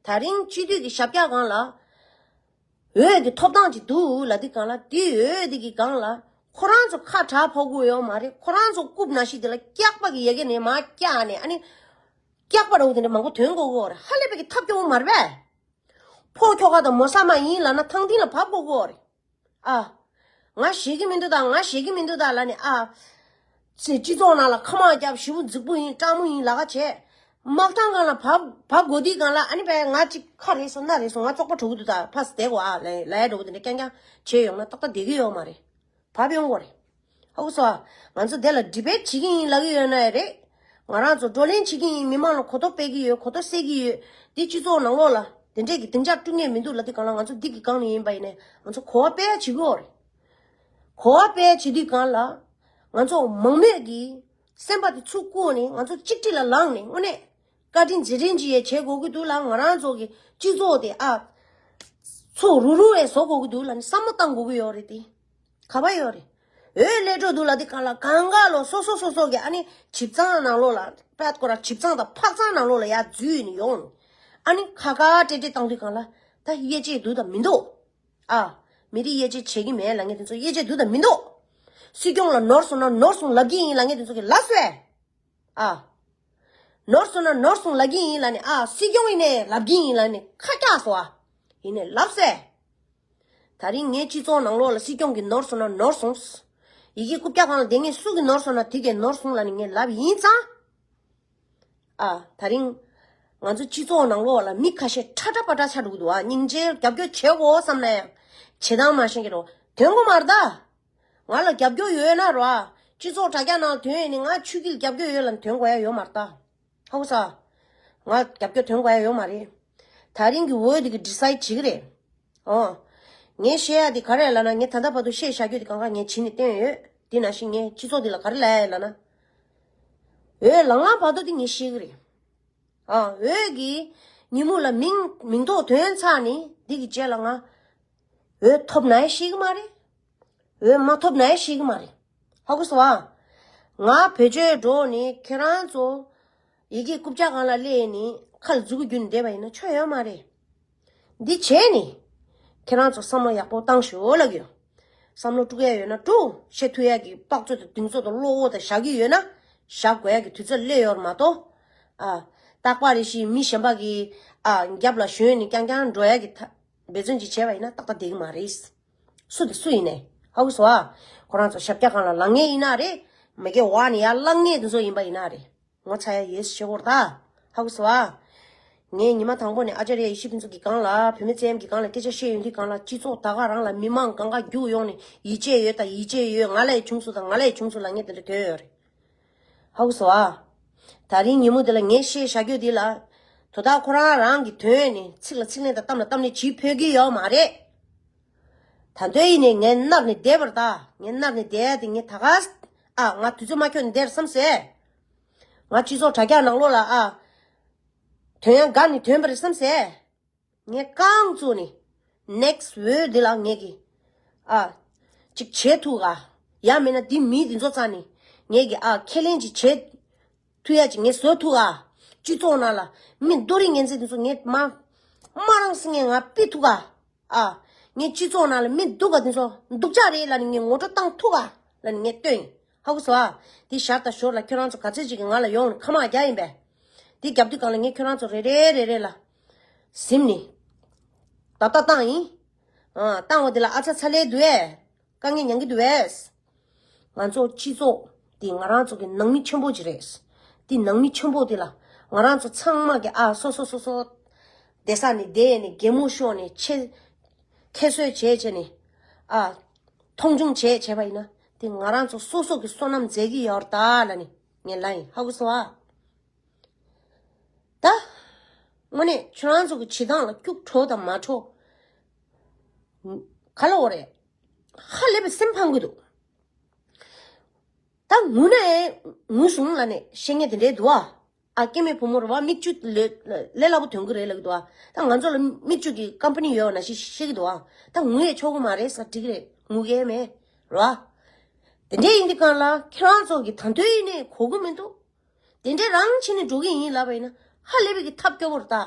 ད་རིང་སྤྱི་འཐུས་ཀྱི་ཞབས་བཀྱག་སྒང་ལ། འོས་ཀྱི་ཐོབ་ཐང་ཅིག་འདུག་ལབ་དུས་སྒང་ལ། དེ་འོས་དེ་གི་སྒང་ལ་ཁོ་རང་ཚོ་ཁ་གྲག་ཕོག་གི་ཡོད་མ་རེད། ཁོ་རང་ཚོ་རྐུབ་ནང་བཞིན་དེ་ལ་སྐྱག་པ་གི་ཡ་གི་ནས་མར་བཀྱག་ནས། ཨ་ནི་སྐྱག་པ་འདྲ་བོ་དེ་འདྲ་མང་པོ་ཐོན་དགོས་ཀྱི་ཡོད་རེད། ཧ་ལས་པའི་གི་ཐབས་སྐྱོ་བོ་མ་རེད་པས། ཕོ་ཁྱོ་ག་དང་མོ་ས་མ་ཡིན་ལབ་ན་ཐང་ཐིང་ལ་བབས་དགོས་ཀྱི་ཡོད་རེད། ཨ། ང་ཞེད་ཀྱི་མི་འདུག་ད། ང་ཞེད་ཀྱི་མི་འདུག་ད་ལབ་ནས། ཨ། ཚེ་སྤྱི་ཚོགས་ནང་ལ་ཁ་མང་རྒྱབ། ཞེ་པོ་རྫིག་པོ་ཡིན། སྤྲང་མོ་ཡིན་ལབ་ཁ་བྱས། དམག་ཐང་སྒང་ལ་བབས་བབས་དགོས་དུས་སྒང་ལ། ཨ་ནི་བས་ང་ཅིག་ཁ་རེད་སོང་། སྣ་རེད་སོང་། ང་བཙོག་པ་འགྲོ་གི་འདུག་ད། ཕར་བསྡད་དགོས་ཨ་ལབ་ལབ་ཡ་འགྲོ་གི་འདུག་ནས། རྐྱང་རྐྱང་བྱས་ཡོང་ན་ཏག་ཏག་བསྡད་ཀྱི་ཡོད་མ་རེད། བབས་ཡོང་དགོས་རེད། ཧ་གོ་སོང་ཨ། ང་ཚོ་དེ་ལ་ཌི་བེཊ་བྱེད་ཀྱི་ཡིན་ལབ་ཀྱི་ཡོད་ན་ཡང་རེད། ང་རང་ཚོ་བགྲོ་གླེང་བྱེད་ཀྱི་ཡིན། མི་མང་ལ་གོ་རྟོགས་སྤེལ་གྱི་ཡོད། གོ་རྟོགས་སད་ཀྱི་ཡོད། འདི་སྤྱི་ཚོགས་ནང་ལོགས་ལ་དེ་འདྲས་ཀྱི་སྡིངས་ཆ་བསྐྲུན་མཁན་མི་འདུག་ལབ་དུས་སྒང་ལ། ང་ཚོ་འདི་གི་སྒང་ནས་ཡིན་པ་ཡིན་ནའི་ང་ཚོ་གོ་བ་སྤེལ་ཡ་བྱེད་ཀྱི་ཡོད་རེད། གོ་བ་སྤེལ་ཡ་བྱེད་དུས་སྒང་ལ། ང་ཚོ་མང་མོས་ཀྱི་སེམས་པ་དེ་ཚུར་བཀུག་ནས། ང་ཚོ་གཅིག་སྒྲིལ་ལ་ལངས་ནས། དངོས་གནས་བཀའ་དྲིན་མཛད་འཕྲིན་ཅིག་ཡང་བྱེད་དགོས་ཀྱི་འདུག་ལ། ང་རང་ཚོ་གི་སྤྱི་ཚོགས་དེ་ཨ། ཚུར་རུག་རུག་ཡང་བཟོ་དགོས་ཀྱི་འདུག་ལབ་ནས་བསམ་བློ་བཏང་དགོས་ཀྱི་ཡོད་རེད་དེ། ག་པར་ཡོད་རེད། འོས་སླེབས་འགྲོ་འདུག་ལབ་དུས་སྒང་ལ། གང་ག་ལོ་སོ་སོ་སོ་སོ་གི་ཨ་ནི་བྱིས་ཙང་ནང་ལོགས་ལ། པད་ཀོ་ར་བྱིས་ཙང་དང་ཕག་ཙང་ནང་ལོགས་ལ་ཡར་འཛུལ་ནས་ཡོང་། ཨ་ནི་ཁ་ཁ་ཏྲེ་ཏྲེ་བཏང་དུས་སྒང་ལ། ད་དབྱེ་འབྱེད་འདུག་དང་མི་འདུག་ཨ། མི་རིགས་དབྱེ་འབྱེད་བྱེད་ཀྱི་མེད་ལབ་མཁན་དེ་ཚོ་དབྱེ་འབྱེད་འདུག་དང་མི་འདུག་སྲིད་སྐྱོང་ལ་ནོར་སོང་ན་ནོར་སོང་ལབ་ཀྱི་ཡིན་ལབ་མཁན་དེ་ཚོ་གིས་ལབ་སོང་ཨེ། ཨ། ནོར་སོང་ན་ནོར་སོང་ལབ་ཀྱི་ཡིན་ལབ་ནས། ཨ། སྲིད་སྐྱོང་ཡིན་ནས་ལབ་ཀྱི་ཡིན་ལབ་ནས་ཁ་བཀྱག་སོང་ཨ། ཡིན་ནས་ལབ་སེ། ད་རིང་ངའི་སྤྱི་ཚོགས་ནང་ལོགས་ལ་སྲིད་སྐྱོང་གིས་ནོར་སོང་ན་ནོར་སོང་། ཡི་གེ་རྐུབ་བཀྱག་སྒང་ལ་བསྡད་མཁན་སུ་གིས་ནོར་སོང་ན་དེ་གས་ནོར་སོང་ལབ་ནས་ངས་ལབ་ཡིན་ཙང་། ཨ། ད་རིང་ང་ཚོ་སྤྱི་ཚོགས་ནང་ལོགས་ལ་མི་ཁ་ཤས་ཁྲ་ཁྲ་པ་ཏྲ་ཆགས་འགྲོ་གི་འདུག་ཨ། སྙིང་རྗེ། རྒྱབ་སྐྱོར་བྱེད་དགོས་བསམ་ན་ཡང་བྱེད་སྟངས་མ་ཤེས་ཀྱི་རོ། དོན་གོ་མ་རེད་ད། ང་ལ་རྒྱབ་སྐྱོར་ཡོད་ན་རོ། སྤྱི་ཚོགས་དྲ་རྒྱ་ནང་དོན་ཡོད་ནི་ང་ཆོས་སྐྱིད་རྒྱབ་སྐྱོར་ཡོད་ལ་དོན་གོ་ཡ་ཡོད་མ་རེད་ད། ཧ་གོ་སོང་། ང་རྒྱབ་སྐྱོར་དོན་གོ་ཡ་ཡོད་མ་རེད། ད་རིང་གི་འོས་དེ་གི་ཌི་སའིཌ་བྱེད་ཀྱི་རེད། ཨོ། ངས་བཤད་ཡ་དེ་ག་རེ་ལབ་ན། ངས་ད་ལྟ་བར་དུ་བཤད་བཞག་རྒྱུ་དེ་གང་ག་ངས་བྱིན་ནས་བསྟན་ཡོད། དེ་ནང་བཞིན་ངས་སྤྱི་ཚོགས་འདི་ལ་ག་རེ་ལབ་ཡ་ལབ་ན། འོས་ལང་ལང་བར་དུ་དེ་ངས་བཤད་ཀྱི་རེད། ཨ། འོས་ཀྱི་ཉིན་མོ་ལ་མིང་མིང་ཐོ་ཐོན་ཚར་ནས་འདི་གི་རྗེས་ལ་ང་འོས་ཐོབ་ན་ཡང་ཤེས་ཀྱི་མ་རེད། འོས་མ་ཐོབ་ན་ཡང་ཤེས་ཀྱི་མ་རེད། ཧ་གོ་སོང་ཨ། ང་བེད་སྤྱོད་འགྲོ་ནས་ཁྱེད་རང་ཚོ་ཡི་གེ་རྐུབ་བཀྱག་སྒང་ལ་སླེབས་ནས་ཁ་ལ་མཛུ་གུ་བརྒྱུས་ནས་བསྡད་པ་ཡིན་ན་ཆོ་ཡོད་མ་རེད། འདི་བྱས་ནས་ཁྱེད་རང་ཚོ་བསམ་བློ་ཡག་པོ་བཏང་ཤོག་ལབ་ཀྱི་ཡོད། བསམ་བློ་དཀྲུག་ཡ་ཡོད་ན་དཀྲུག་བཤད་ཐུབ་ཡ་གི་དཔག་ཚོད་དང་གདེང་ཚོད་དང་བློ་ཁོག་དང་བཞག་གི་ཡོད་ན་བཞག་དགོས་ཡ་གི་དུས་ཚོད་སླེབས་ཡོད་རེད་མ་གཏོགས། ཨ། རྟག་པར་རེ་ཞིག་མི་གཞན་པ་གི། ཨ། རྒྱབ་ལ་ཞོན་ནས་རྐྱང་རྐྱང་འགྲོ་ཡ་གི་ཐ་འབད་བརྩོན་ཅིག་བྱས་པ་ཡིན་ན་ཏག་ཏག་བསྡད་ཀྱི་མ་རེད། སུ་དང་སུ་ཡིན་ནའི་ཧ་གོ་སོང་ཨ། ཁོ་རང་ཚོ་ཞབས་བཀྱག་སྒང་ལ་ལངས་མཁན་ཡིན་ན་རེད། མ་གི་འོག་ནས་ཡར་ལངས་མཁན་དེ་ཚོ་ཡིན་པ་ཡིན་ན་རེད། ངོ་ཚ་ཡ་ཡོད་ཤེས་སྐོར་ད། ཧ་གོ་སོང་ཨ། ངས་ཉི་མ་དང་པོ་ནས་ཨ་ཅཱརྱ་ཡེ་ཤེས་ཕུན་ཚོགས་ཀྱི་སྒང་ལ་བུད་མེད་བཙན་གྱི་སྒང་ལ་སྐད་ཆ་བཤད་ཡོང་དུས་སྒང་ལ་སྤྱི་ཚོགས་ད་ག་རང་ལ་མི་མང་གང་ག་རྒྱུགས་ཡོང་ནས་ཡིད་ཆེས་ཡོད་ད་ཡིད་ཆེས་ཡོད། ང་ལ་ཡི་བྱུང་སོང་ད་ང་ལ་ཡི་བྱུང་སོང་ལབ་མཁན་དེ་འདྲ་དོན་ཡོད་རེད། ཧ་གོ་སོང་ཨ། ད་རིང་ཉིན་མོ་འདི་ལ་ངས་བཤད་བཞག་རྒྱུ་འདི་ལ། དོ་བདག་ཁོ་རང་རང་གི་དོན་ནས་ཚིག་ལ་ཚིག་ལན་དང་གཏམ་ལ་གཏམ་ལན་ཅིག་ཕོད་ཀྱི་ཡོད་མ་རེད། ད་དུང་ཡིན་ནའི་ངས་མནར་ནས་བསྡད་པ་རེད་ད། ངས་མནར་ནས་བསྡད་ཡ་དེ་ངས་ད་ག་ཨ། ང་དུས་ཚོད་མ་འཁྱོལ་ནས་བསྡད་རེད་བསམ་སོང་། ང་སྤྱི་ཚོགས་དྲ་རྒྱ་ནང་ལོགས་ལ་ཨ། དོན་ཡང་དགའ་ནས་དོན་པ་རེད་བསམ་སོང་། ངས་རྐང་བཙུགས་ནས་ནེག་སི་འོས་འདི་ལ་ངས་ཀྱི་ཨ། ཅིག་བྱེད་ཐུབ་ག་ཡང་མིན་ན་འདི་མི་འདི་ཚོ་རྩ་ནས་ངས་ཀྱི་ཨ། ཁས་ལེན་ཅིག་བྱེད་ཐུབ་ཡ་ཅིག་ངས་བཟོ་ཐུབ་ག་སྤྱི་ཚོགས་ནང་ལ་མི་རྡོ་རིང་ངན་ཚད་འདི་ཚོ་ངས་མ་མ་རང་སེ་ངས་ང་ཕུད་ཐུབ་ག་ཨ། ངས་སྤྱི་ཚོགས་ནང་ལ་མི་སྡུག་ག་འདི་ཚོ་སྡུག་ཅག་རེད་ལབ་ནས་ངས་ངོ་སྤྲོད་བཏང་ཐུབ་ག་ལབ་ནས་ངས་བཏོན་ཡིན། ཧ་གོ་སོང་ཨ། འདི་ཞར་དང་ཞོར་ལ་ཁྱོད་རང་ཚོ་ག་ཚོད་ཅིག་གིས་ང་ལ་ཡོང་ནས་ཁ་མ་རྒྱག་ཡིན་པས། འདི་རྒྱབ་དུས་སྒང་ལ་ངས་ཁྱོད་རང་ཚོ་རེ་རེ་རེ་རེ་ལ་གཟིམ་ནས་ཏག་ཏག་བཏང་ཡིན། ཨ། བཏང་བ་འདི་ལ་ཨ་ཚ་ཚ་ལས་འདུག་ཨེ། དཀའ་ངལ་མྱངས་ཀྱི་འདུག་ཨེ། ང་ཚོ་སྤྱི་ཚོགས་འདི་ང་རང་ཚོ་གི་ནང་མི་ཆེན་པོ་ཅིག་རེད། འདི་ནང་མི་ཆེན་པོ་འདི་ལ་ང་རང་ཚོ་ཚང་མ་གི་ཨ། སོ་སོ་སོ་སོ་བསྡད་ས་ནས་བསྡད་ནས་གད་མོ་ཤོར་ནས་ཆེ་ཁྱད་གསོད་བྱས་བྱས་ནས་ཨ། མཐོང་ཆུང་བྱས་བྱས་པ་ཡིན་ན་འདི་ང་རང་ཚོ་སོ་སོ་གི་བསོད་ནམས་འཛད་ཀྱི་ཡོད་རེད་ད་ལབ་ནས་ངས་ལབ་ཡིན། ཧ་གོ་སོང་ཨ། ད། དངོས་གནས་ཁྱོད་རང་ཚོ་གི་བྱེད་སྟངས་ལ་སྐྱུག་བྲོ་དང་མ་བྲོ། ག་ལ་འོ་རེད། ཧ་ལས་པའི་སེམས་ཕམ་གི་འདུག་ད་ངུ་ན་ཨེ་ངུ་སོང་ལབ་ནས་བཤད་མཁན་དེ་འདྲའི་འདུག་ཨ། ཨ། སྐྱེ་དམན་བུ་མོ་རེད་བ། མིག་ཆུ་ལས་ལས་སླ་པོ་ཐོན་གི་རེད་ལབ་གི་འདུག་ཨ། ད་ང་ཚོ་ལ་མིག་ཆུ་གི་ཀམ་པ་ནི་ཡོད་ན་ཤི་ཤི་གི་འདུག་ཨ། ད་ངུ་ཡས་ཆོག་གི་མ་རེད་ས་འགྲིག་གི་རེད། ངུ་གི་མེད་རེད་བ། དེ་འདྲའི་ཡིན་དུས་སྒང་ལ་ཁྱེད་རང་ཚོ་གི་ད་དུང་ཡིན་ནའི་གོ་གི་མི་འདུག་དེ་འདྲའི་རང་བྱས་ནས་འགྲོ་གི་ཡིན་ལབ་པ་ཡིན་ན་ཧ་ལས་པའི་གི་ཐབས་སྐྱོ་བོ་རེད་ད།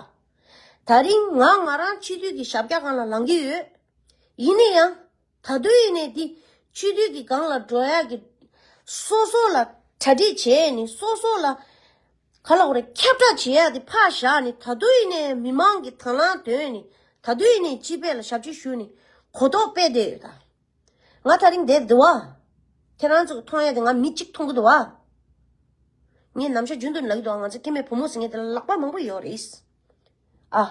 ད་རིང་ང་ང་རང་སྤྱི་འཐུས་ཀྱི་ཞབས་བཀྱག་སྒང་ལ་ལངས་ཀྱི་ཡོད། ཡིན་ན་ཡང་། ད་དུང་ཡིན་ནའི་འདི་སྤྱི་འཐུས་ཀྱི་སྒང་ལ་འགྲོ་ཡ་གི་སོ་སོ་ལ་གྲ་སྒྲིག་བྱས་ནས་སོ་སོ་ལ་ག་ལ་འོ་རེ་ཁྱབ་བསྒྲགས་བྱེད་ཡ་དེ་ཕར་བཞག་ནས་ད་དུང་ཡིན་ནའི་མི་མང་གི་དང་བླངས་འདོན་ནས་ད་དུང་ཡིན་ནའི་སྤྱི་པའི་ལ་ཞབས་ཕྱི་ཞུས་ནས་གོ་རྟོགས་སྤེལ་བསྡད་ཡོད་ད། ང་ད་རིང་འདིར་འདུག་བ། ཁྱེད་རང་ཚོ་གི་མཐོང་ཡ་དེ་ང་མི་གཅིག་མཐོང་གི་འདུག་བ། ངས་ནམ་ཞག་རྒྱུན་དུ་ལབ་ཀྱི་འདུག་བ། ང་ཚོ་སྐྱེ་དམན་བུ་མོ་ཟེར་མཁན་དེ་ལ་ལག་པ་མང་པོ་ཡོད་རེད། ཨ།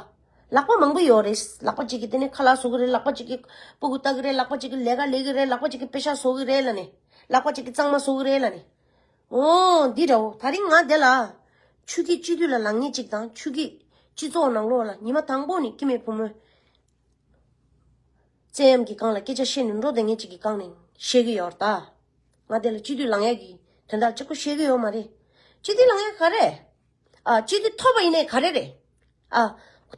ལག་པ་མང་པོ་ཡོད་རེད། ལག་པ་གཅིག་གིས་དེ་ནས་ཁ་ལག་བཟོ་གི་རེད། ལག་པ་གཅིག་གིས་སྤུ་གུ་ལྟ་གི་རེད། ལག་པ་གཅིག་གིས་ལས་ཀ་ལས་གི་རེད། ལག་པ་གཅིག་གིས་པེ་ཤག་བཟོ་གི་རེད་ལབ་ནས། ལག་པ་གཅིག་གིས་གཙང་མ་བཟོ་གི་རེད་ལབ་ནས། འོ་འདི་འདྲ་བོ། ད་རིང་ང་འདི་ལ་ཆོས་སྐྱིད་སྤྱི་འཐུས་ལ་ལངས་མཁན་གཅིག་དང་ཆོས་སྐྱིད་སྤྱི་ཚོགས་ནང་ལོགས་ལ་ཉི་མ་དང་པོ་ནས་སྐྱེ་དམན་བུ་མོ་བཙན་གཡེམ་གྱི་སྒང་ལ་སྐད་ཆ་བཤད་ནས་འགྲོ་བསྡད་མཁན་གཅིག་གི་སྒང་ནས་བཤད་གི་ཡོད་རེད་ད། ང་དེ་ལ་སྤྱི་འཐུས་ལངས་ཡས་ཀྱི་དོན་དག་གཅིག་པོ་བཤད་གི་ཡོད་མ་རེད། སྤྱི་འཐུས་ལངས་ཡས་ག་རེ། ཨ། སྤྱི་འཐུས་ཐོབ་པ་ཡིན་ནའི་ག་རེ་རེད། ཨ།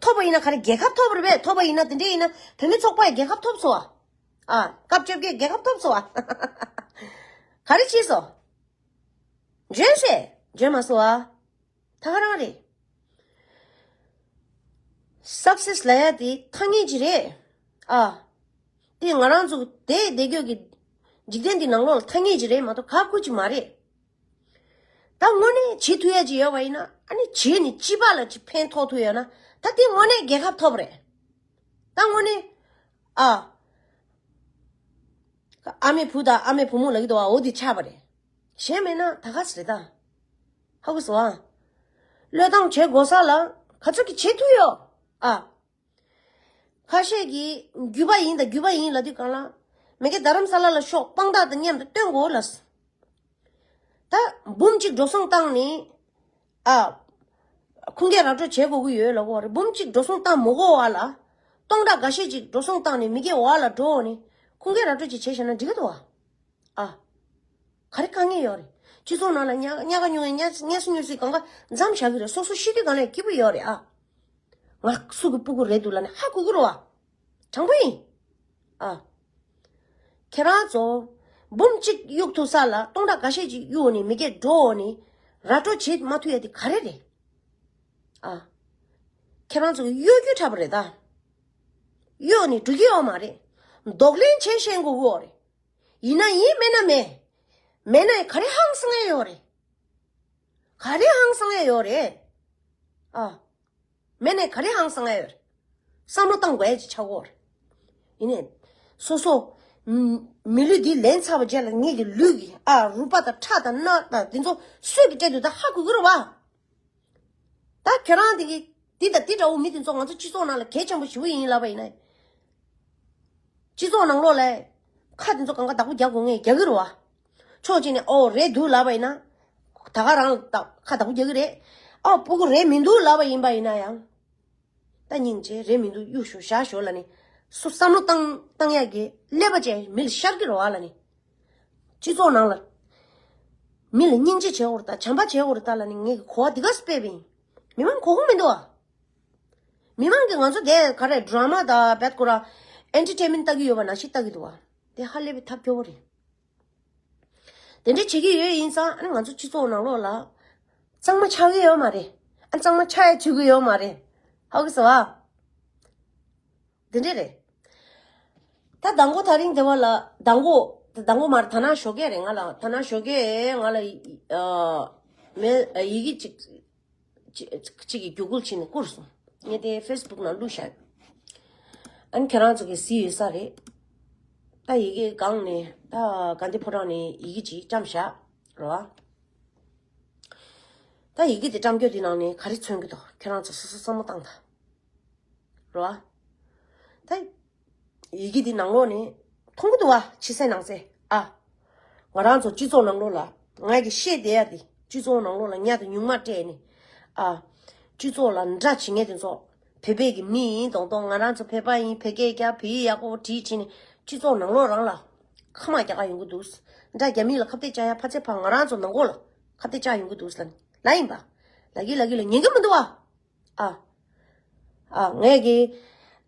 ཐོབ་པ་ཡིན་ན་ག་རེ་རྒྱལ་ཁབ་ཐོབ་པ་རེད་པས། ཐོབ་པ་ཡིན་ན་དེ་འདྲས་ཡིན་ན་བོད་མི་ཚོགས་པ་ཡི་རྒྱལ་ཁབ་ཐོབ་སོང་ཨ། ཨ། སྐབས་བཅོ་བརྒྱད་རྒྱལ་ཁབ་ཐོབ་སོང་ཨ། ག་རེ་བྱས་སོང་། འཇོན་ཤེས་འཇོན་མ་སོང་ཨ། ད་ག་རང་རེད། སག་སེ་སི་ལབ་ཡ་དེ་ཐ་སྙད་ཅིག་རེད། ཨ། དེ་ང་རང་ཚོ་དེ་བསྡད་རྒྱུ་གི་འཇིག་རྟེན་འདི་ནང་ལོགས་ལ་ཐ་སྙད་ཅིག་རེད་མ་གཏོགས་ག་ཁུ་ཅིག་མ་རེད། ད་དངོས་གནས་བྱེད་ཐུབ་ཡ་ཅིག་ཡོད་པ་ཡིན་ན། ཨ་ནི་བྱས་ནས་སྤྱི་པ་ལ་ཅིག་ཕན་ཐོགས་ཐུབ་ཡོད་ན། ད་དེ་དངོས་གནས་རྒྱལ་ཁ་ཐོབ་རེད། ད་དངོས་གནས། ཨ། ཨ་མའི་བུ་དང་ཨ་མའི་བུ་མོ་ལབ་ཀྱི་འདུག་བ། འོ་དེ་ཆགས་པ་རེད། གཞན་མེད་ན་ད་ག་ཟེ་རེད་ད། ཧ་གོ་སོང་ཨ། བློས་བཏང་བྱེད་དགོས་ས་ལ་ག་ཚོད་ཀྱིས་བྱེད་ཐུབ་ཡོད། ཨ། ཁ་ཤས་ཀྱིས་རྒྱུད་པ་ཡིན་དང་རྒྱུད་པ་ཡིན་ལབ་དུས་གང་ལ། མི་དགེ་རྡ་རམ་ས་ལ་ལ་ཤོག། དཔང་རྟགས་དང་མཉམ་དུ་སྟོན་དགོས་ལབ། ད་འབུམ་གཅིག་འགྲོ་སོང་བཏང་ནས། ཨ། ཁུངས་སྐྱེལ་ར་སྤྲོད་བྱེད་དགོས་ཀྱི་ཡོད་ལབ་ཀྱི་ཡོད་རེད། འབུམ་གཅིག་འགྲོ་སོང་བཏང་མི་དགོས་པ་ལ། སྟོང་ཕྲག་འགའ་ཤས་ཅིག་འགྲོ་སོང་བཏང་ནས་མི་སྒེར་བ་ལ་འགྲོ་ནས་ཁུངས་སྐྱེལ་ར་སྤྲོད་ཅིག་བྱས་བཞག་ན་འགྲིག་གི་འདུག་བ། ཨ། ག་རེ་དཀའ་ངལ་ཡོད་རེད། སྤྱི་ཚོགས་ནང་ལ་ཉག་ཉག་ག་ཉུང་ངའི་ཉག་ཉག་སུ་ཉུང་སུའི་གང་ག་མཚམས་བཞག་གི་རེད། སོ་སོ་ཤི་དུས་གང་ལ་སྐྱིད་པོ་ཡོད་རེད་ཨ། ང་སུ་གི་སྤུ་གུ་རེད་འདུག་ལབ་ནས་ཧ་གོ་གི་རེད་བ། དྲང་པོ་ཡིན། ཨ། ཁྱེད་རང་ཚོ་འབུམ་གཅིག་གཡུག་ཐུབ་ས་ལ་སྟོང་ཕྲག་འགའ་ཤས་ཅིག་གཡུག་ནས་མི་སྒེར་འགྲོ་ནས་ར་སྤྲོད་བྱེད་མ་ཐུབ་ཡ་དེ་ག་རེ་རེད། ཨ། ཁྱེད་རང་ཚོ་གི་གཡོ་སྒྱུ་འཁྲབ་པ་རེད་ད། གཡོ་ནས་འགྲོ་གི་ཡོད་མ་རེད། གདོང་ལེན་བྱེད་ཤེས་དགོས་ཀྱི་ཡོད་རེད། ཡིན་ན་ཡིན། མེད་ན་མེད། མེད་ན་ག་རེ་ཧང་སང་ཡ་ཡོད་རེད། ག་རེ་ཧང་སང་ཡ་ཡོད་རེད། ཨ། མེད་ན་ག་རེ་ཧང་སང་ཡ་ཡོད་རེད། བསམ་བློ་བཏང་དགོས་ཡ་ཅིག་ཆགས་ཀྱི་ཡོད་རེད། ཡིན་ནའི། སོ་སོ། མི་མི་ལུས་འདི་ལེན་ཚར་བ་རྗེས་ལ་ངེད་ཀྱི་ལུས་ཀྱི་ཨ་རུས་པ་དང་ཁྲག་དང་རྣག་དང་འདི་ཚོ་སུས་ཀྱིས་སྤྲད་འདུག་ད་ཧ་གོ་གི་རེད་བ། ད་ཁྱོད་རང་དེ་གི་འདི་དང་འདི་འདྲ་བོ་མི་དེ་ཚོ་ང་ཚོ་སྤྱི་ཚོགས་ནང་ལ་གལ་ཆེན་པོ་ཞེ་པོ་ཡིན་ལབ་པ་ཡིན་ན། སྤྱི་ཚོགས་ནང་ལོགས་ལ་ཁ་དེ་ཚོ་གང་ག་བདག་པོ་རྒྱག་དགོས་ངེས་རྒྱག་གི་རེད་བ། ཕྱོགས་གཅིག་ནས་ཨོ་རེད་འདུག་ལབ་པ་ཡིན་ན། ད་ག་རང་ལ་ད་ཁ་བདག་པོ་རྒྱག་གི་རེད། ཨོ་སྤུ་གུ་རེད་མི་འདུག་ལབ་པ་ཡིན་པ་ཡིན་ན་ཡང་། ད་སྙིང་རྗེ་རེད་མི་འདུག་གཡུག་ཞོག་བཞག་ཞོག་ལབ་ནས། སུ་བསམ་བློ་བཏང་བཏང་ཡག་གི་ཀླད་པ་ཅན་མི་ལ་ཤར་གི་རེད་བ་ལབ་ནས། སྤྱི་ཚོགས་ནང་ལ་མི་ལ་སྙིང་རྗེ་བྱེད་དགོས་རེད་ད། བྱམས་པ་བྱེད་དགོས་རེད་ད་ལབ་ནས་ངས་གི་གོ་བ་འདི་ག་སྤེལ་བ་ཡིན། མི་མང་གོ་གི་མི་འདུག་བ། མི་མང་གིས་ང་ཚོ་དེ་ག་རེ་ཌ་ར་མ་དང་བེད་ཁོ་ར་ཨེན་ཊར་ཊེན་མེན་ཊི་ལྟ་གི་ཡོད་པ་ནང་བཞིན་ལྟ་གི་འདུག་བ། དེ་ཧ་ལས་པའི་ཐབས་སྐྱོ་བོ་རེད། དེ་འདྲ་བྱེད་ཀྱི་ཡོད་ཡིན་ཙང་ཨ་ནི་ང་ཚོ་སྤྱི་ཚོགས་ནང་ལོགས་ལ་གཙང་མ་ཆགས་ཀྱི་ཡོད་མ་རེད། ཨ་གཙང་མ་ཆགས་ཡ་བྱེད་ཀྱི་ཡོད་མ་རེད། ཧ་གོ་སོང་བ། དེ་འདྲ་རེད། ད་མདང་དགོང་དེ་རིང་དེ་བ་ལ་མདང་དགོང་། མདང་དགོང་མ་རེད། ད་ནང་ཞོགས་ཀས་རེད། ང་ལ་ད་ནང་ཞོགས་ཀས་ང་ལ་ཨ་མེ་ཡི་གེ་གཅིག་གཅིག་གཅིག་གིས་བརྒྱུད་སྐུལ་བྱས་ནས་བསྐུར་སོང་། ངས་དེ་ཕེ་སི་བུག་ནང་བླུགས་བཞག་ཡོད། ཨ་ནི་ཁྱེད་རང་ཚོ་གིས་གཟིགས་ཡོད་ས་རེད། ད་ཡི་གེ་སྒང་ནས་ད་དགའ་ལྡན་ཕོ་བྲང་ནས་ཡི་གེ་ཅིག་བཀྲམ་བཞག་རེད་བ། ད་ཡི་གེ་དེ་བཀྲམ་རྒྱུ་དེ་ནང་ནས་ག་རེ་མཚོན་གྱི་འདུག་ཁྱེད་རང་ཚོ་སོ་སོ་བསམ་བློ་བཏང་དང་། རེད་བ། ད་ཡི་གེ་འདི་ནང་ལོགས་ནས་མཐོང་གི་འདུག་བ། ཕྱི་གསལ་ནང་གསལ་ཨ། ང་རང་ཚོ་སྤྱི་ཚོགས་ནང་ལོགས་ལ་ང་གིས་བཤད་བསྡད་ཡ་འདི། སྤྱི་ཚོགས་ནང་ལོགས་ལ་ཉ་དང་ཉུང་མ་སྤྲད་ནས་ཨ། སྤྱི་ཚོགས་ལ་འདྲ་བྱེད་མཁན་དེ་ཚོ་བོད་པའི་གི་མི་ཡིན་མདོག་མདོག་ང་རང་ཚོ་བོད་པ་ཡིན། བོད་སྐད་རྒྱག་བོད་ཡིག་ཡག་པོ་བྲིས་བྱས་ནས་སྤྱི་ཚོགས་ནང་ལོགས་རང་ལ་ཁ་མ་རྒྱག་ག་ཡོང་གི་འདུག་འདྲ་རྒྱ་མི་ལ་ཁ་གཏད་བཅག་ཡ་ཕ་ཚེ་ཕ་ང་རང་ཚོ་ནང་ལོགས་ལ་ཁ་གཏད་བཅག་ཡོང་གི་འདུག་ལབ་ལབ་ཡིན་པ། ལབ་ཀྱི་ལབ་ཀྱི་ལ་ཉན་གི་མི་འདུག་བ། ཨ། ཨ་ངས་ཀྱི།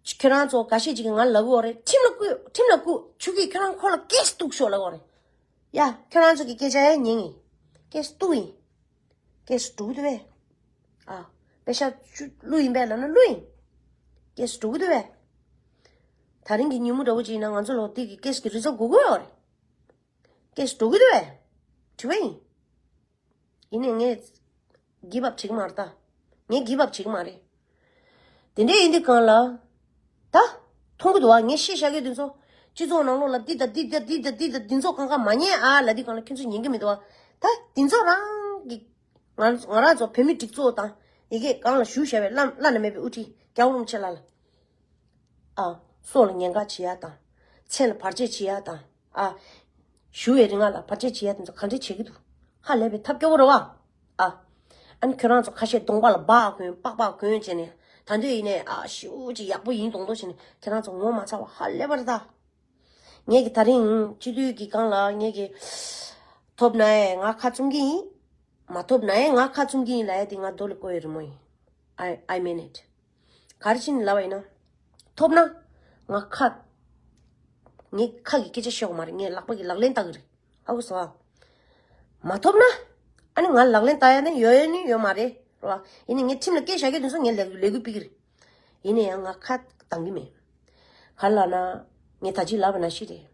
ཁྱོད་རང་ཚོ་འགའ་ཤས་ཅིག་གིས་ང་ལབ་ཀྱི་ཡོད་རེད། ཁྲིམས་ལ་བསྐུལ། ཁྲིམས་ལ་བསྐུལ། ཆུ་གིས་ཁྱོད་རང་ཁོ་ལ་ཀེ་སི་གཏུགས་ཤོག་ལབ་ཀྱི་ཡོད་རེད། ཡ་ཁྱོད་རང་ཚོ་གི་སྐད་ཆ་ཡ་ཉན་ངེས། ཀེ་སི་གཏུགས་ཡིན། ཀེ་སི་འགྲོ་གི་འདུག་པས། ཨ། པེ་ཤག་བཅུ་བླུགས་ཡིན་པས་ལབ་ན་བླུགས་ཡིན། ཀེ་སི་འགྲོ་གི་འདུག་པས། ད་རིང་གི་ཉིན་མོ་འདྲ་བོ་ཅིག་ཡིན་ན་ང་ཚོ་ལོག་དེ་གི་ཀེ་སི་གི་རི་ཛལ་དགོས་ཀྱི་ཡོད་རེད། ཀེ་སི་འགྲོ་གི་འདུག་པས། དྲི་བ་ཡིན། ཡིན་ནའི་ངས་གིབ་ཨབ་བྱེད་ཀྱི་མ་རེད་ད། ངས་གིབ་ཨབ་བྱེད་ཀྱི་མ་རེད། དེ་འདྲ་ཡིན་དུས་གང་ལ། ད། མཐོང་གི་འདུག་བ། ངས་བཤད་བཞག་གི་དེ་ཚོ། སྤྱི་ཚོགས་ནང་ལོགས་ལ་འདི་དང་འདི་དང་འདི་དང་འདི་དང་འདི་ཚོ་གང་ག་མ་ཉན་ཨ་ལབ་དུས་གང་ལ་ཁྱོད་ཚོས་ཉན་གི་མི་འདུག་བ། ད་འདི་ཚོ་རང་གི། ང་ང་རང་ཚོ་བོད་མི་སྒྲིག་འཛུགས་དང་ཡི་གེ་སྒང་ལ་བཞུགས་བཞག་པའི་བླ་བླ་ན་མེད་པའི་དབུ་ཁྲིད་རྒྱལ་བ་རིན་པོ་ཆེ་ལགས་ལ། ཨ། སྲོག་ལ་ཉེན་ཁ་བྱེད་ཡ་དང་། མཚན་ལ་བར་ཆད་བྱེད་ཡ་དང་། ཨ། ཞུ་བའི་རིང་ལ་བར་ཆད་བྱེད་ཡ་དེ་ཚོ་ག་འདྲས་བྱེད་ཀྱི་འདུག་ཧ་ལས་པའི་ཐབས་སྐྱོ་བོ་རེད་བ། ཨ། ཨ་ནི་ཁྱོད་རང་ཚོ་ཁ་ཤས་གདོང་པ་ལ་སྦག་གོན་པག་པག་གོན་བྱས་ནས་ད་འདོད་ཡིན་ནས་ཨ་ཞེ་པོ་ཅིག་ཡག་པོ་ཡིན་མདོག་མདོག་བྱས་ནས་ཁྱེད་རང་ཚོ་ངོ་མ་ཚ་བ་ཧ་ལས་པ་རེད་ད། ངས་ཀྱི་ད་རིང་སྤྱི་འཐུས་ཀྱི་སྒང་ལ་ངས་ཀྱི་ཐོབ་ན་ཡང་ང་ཁ་བཙུམ་གྱི་ཡིན། མ་ཐོབ་ན་ཡང་ང་ཁ་བཙུམ་གྱི་ཡིན་ལབ་ཡ་དེ་ང་རྡོ་ལ་བརྐོས་ཡོད་རེད་མོ་ཡིན། I, I mean it. ག་རེ་བྱས་ནས་ལབ་པ་ཡིན་ན། ཐོབ་ན། ང་ཁ། ངས་ཁ་གི་སྐད་ཆ་ཤོད་མ་རེད། ངས་ལག་པ་གི་ལག་ལེན་བསྟར་གི་རེད། ཧ་གོ་སོང་ཨ། མ་ཐོབ་ན། ཨ་ནི་ང་ལག་ལེན་བསྟར་ཡ་ནི་ཡོད་ཡ་ནི་ཡོད་མ་རེད་རོ། ཡིན་ནའི་ངས་ཁྲིམས་ལ་སྐད་བཞག་གི་དུས་སུ་ངས་ལས་ལས་འགུལ་སྤེལ་གི་རེད། ཡིན་ནའི་ཡང་ང་ཁ་གདང་གི་མེད། ག་རེ་ལབ་ན། ངས་ད་ཅི་ལབ་པ་ནང་བཞིན་རེད།